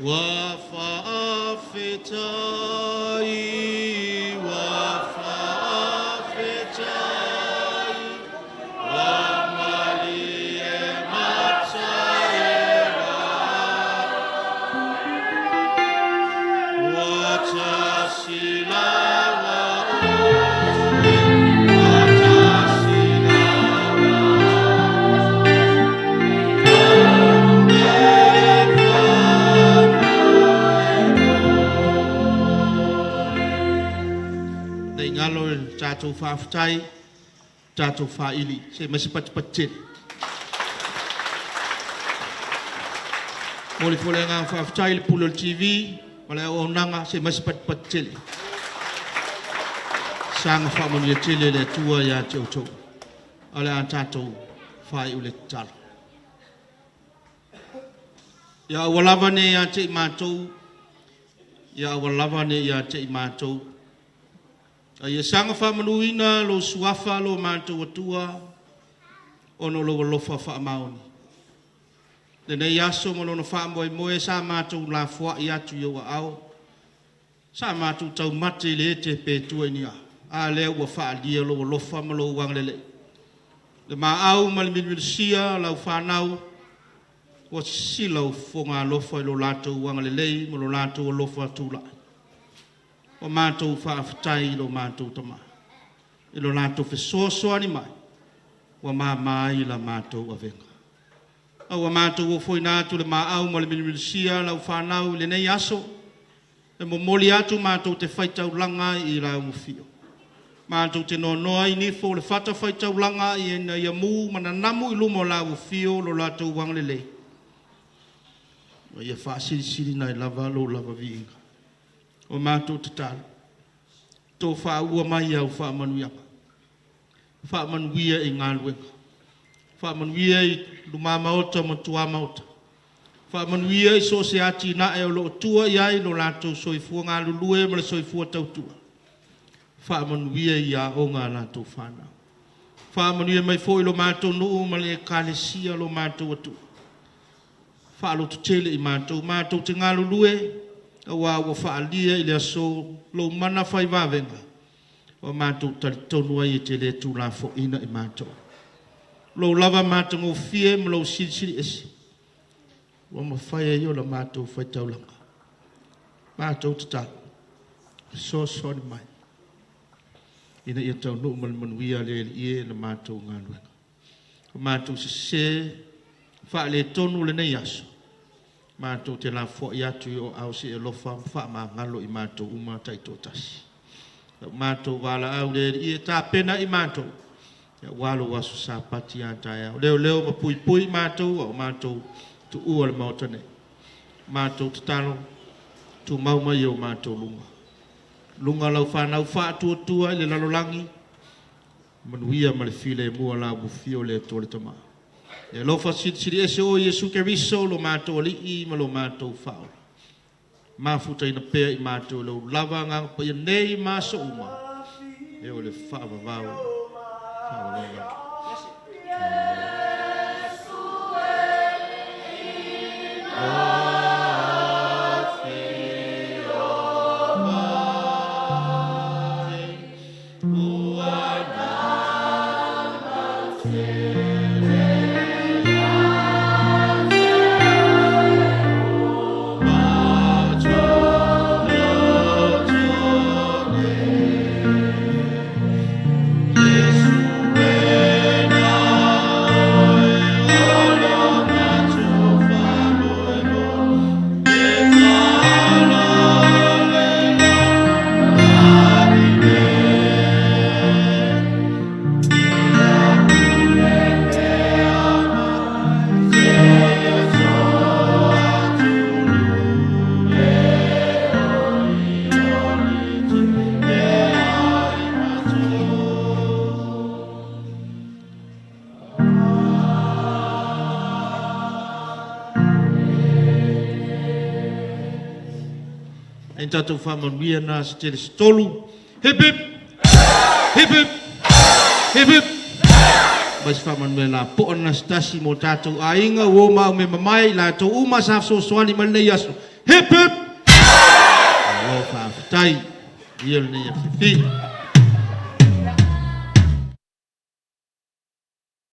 Ua faafetai, ua faafetai, ua malie mata e Ua tasi lava oe, ua tasi lava Nei galo i le tatou faafetai, tatou faaili, se mai se patipati tele. Momoli foi le agaga faafetai i le Pule o le TV ma le auaunaga, se mai se patipati tele. Saga faamanuia tele le Atua ia te outou. O le a tatou faaiu le tatalo. Ia aua lava ne i ia te i matou, ia aua lava ne i ia te i matou. A ia saga faamanuina lou suafa lo matou Atua, ona o lou alofa faamaoni. Lenei aso ma lona faamoemoe sa matou lafoai atu i ou aao, sa matou taumate i le ete pe tua i ni a, a lea ua faaalia lou alofa ma lou agalelei. Le maau ma le milimilisia lau fanau, ua sisila ou fofoga alofa i lo latou agalelei ma lo latou alofa tulai. Ua matou faafetai i lo matou Tama, i lo latou fesoasoani mai, ua mama ai la matou avega. A ua matou ofoina atu le maau ma le milimilisia lau fanau i lenei aso, e momoli atu matou te faitaulaga ai i lauofio. Matou te noanoa ai nifo o le fata faitaulaga ina ia mu ma nanamu i luma o lauofio lo latou agalelei. Ma ia faasilisilina ai lava lou lava viiga. O matou tatalo, tofāua mai au faamanuiaga. Faamanuia i galuega. Faamanuia i lumamaota ma tuamaota. Faamanuia i so o se atinae o lo o tua i ai lo latou soifua galulue ma le soifua tautua. Faamanuia i aoga a latou fanau. Faamanuia mai foi i lo matou nuu ma le ekalesia lo matou atunuu. Faalototele i matou, matou te galulue, auā ua faaalia i le aso lou mana fai vavega, ua matou talitonu ai e te le tuulafoaiina i matou. Lou lava matagofie ma lou silisili ese, ua mafai ai ona matou faitaulaga, matou tatalo, fesoasoani mai, ina ia taunuu ma le manuia le Alii e la matou galuega. O matou sesē faaletonu lenei aso, matou te lafoai atu i ou aao se i alofa ma faamagalo i matou uma taitoatasi. Ua matou valaau i le Alii e tapena i matou, aua lou aso Sapati a taeao. Leoleo ma puipui matou a o matou tuua le maota nei. Matou tatalo, tumau mai o matou luga. Luga lau fanau faatuatua i le lalolagi, manuia ma le filemu o la ua le Atua le Tama. E alofa silisili ese oe Iesu Keriso lo matou Alii ma lo matou Faaola. Mafutaina pea i matou i lou lava Agaga Paia nei ma aso uma, e oo i le faavavau, faavavau lava. Ae tatou faamanuia na se tele se tolu. Hip hip! Hip hip! Hip hip! Mai se faamanuia la poa na se tasi mo tatou aiga, uo ma au me mamae, i latou uma sa fesoasoani mai lenei aso. Hip hip! Malo faafetai. Ia lenei afiafi.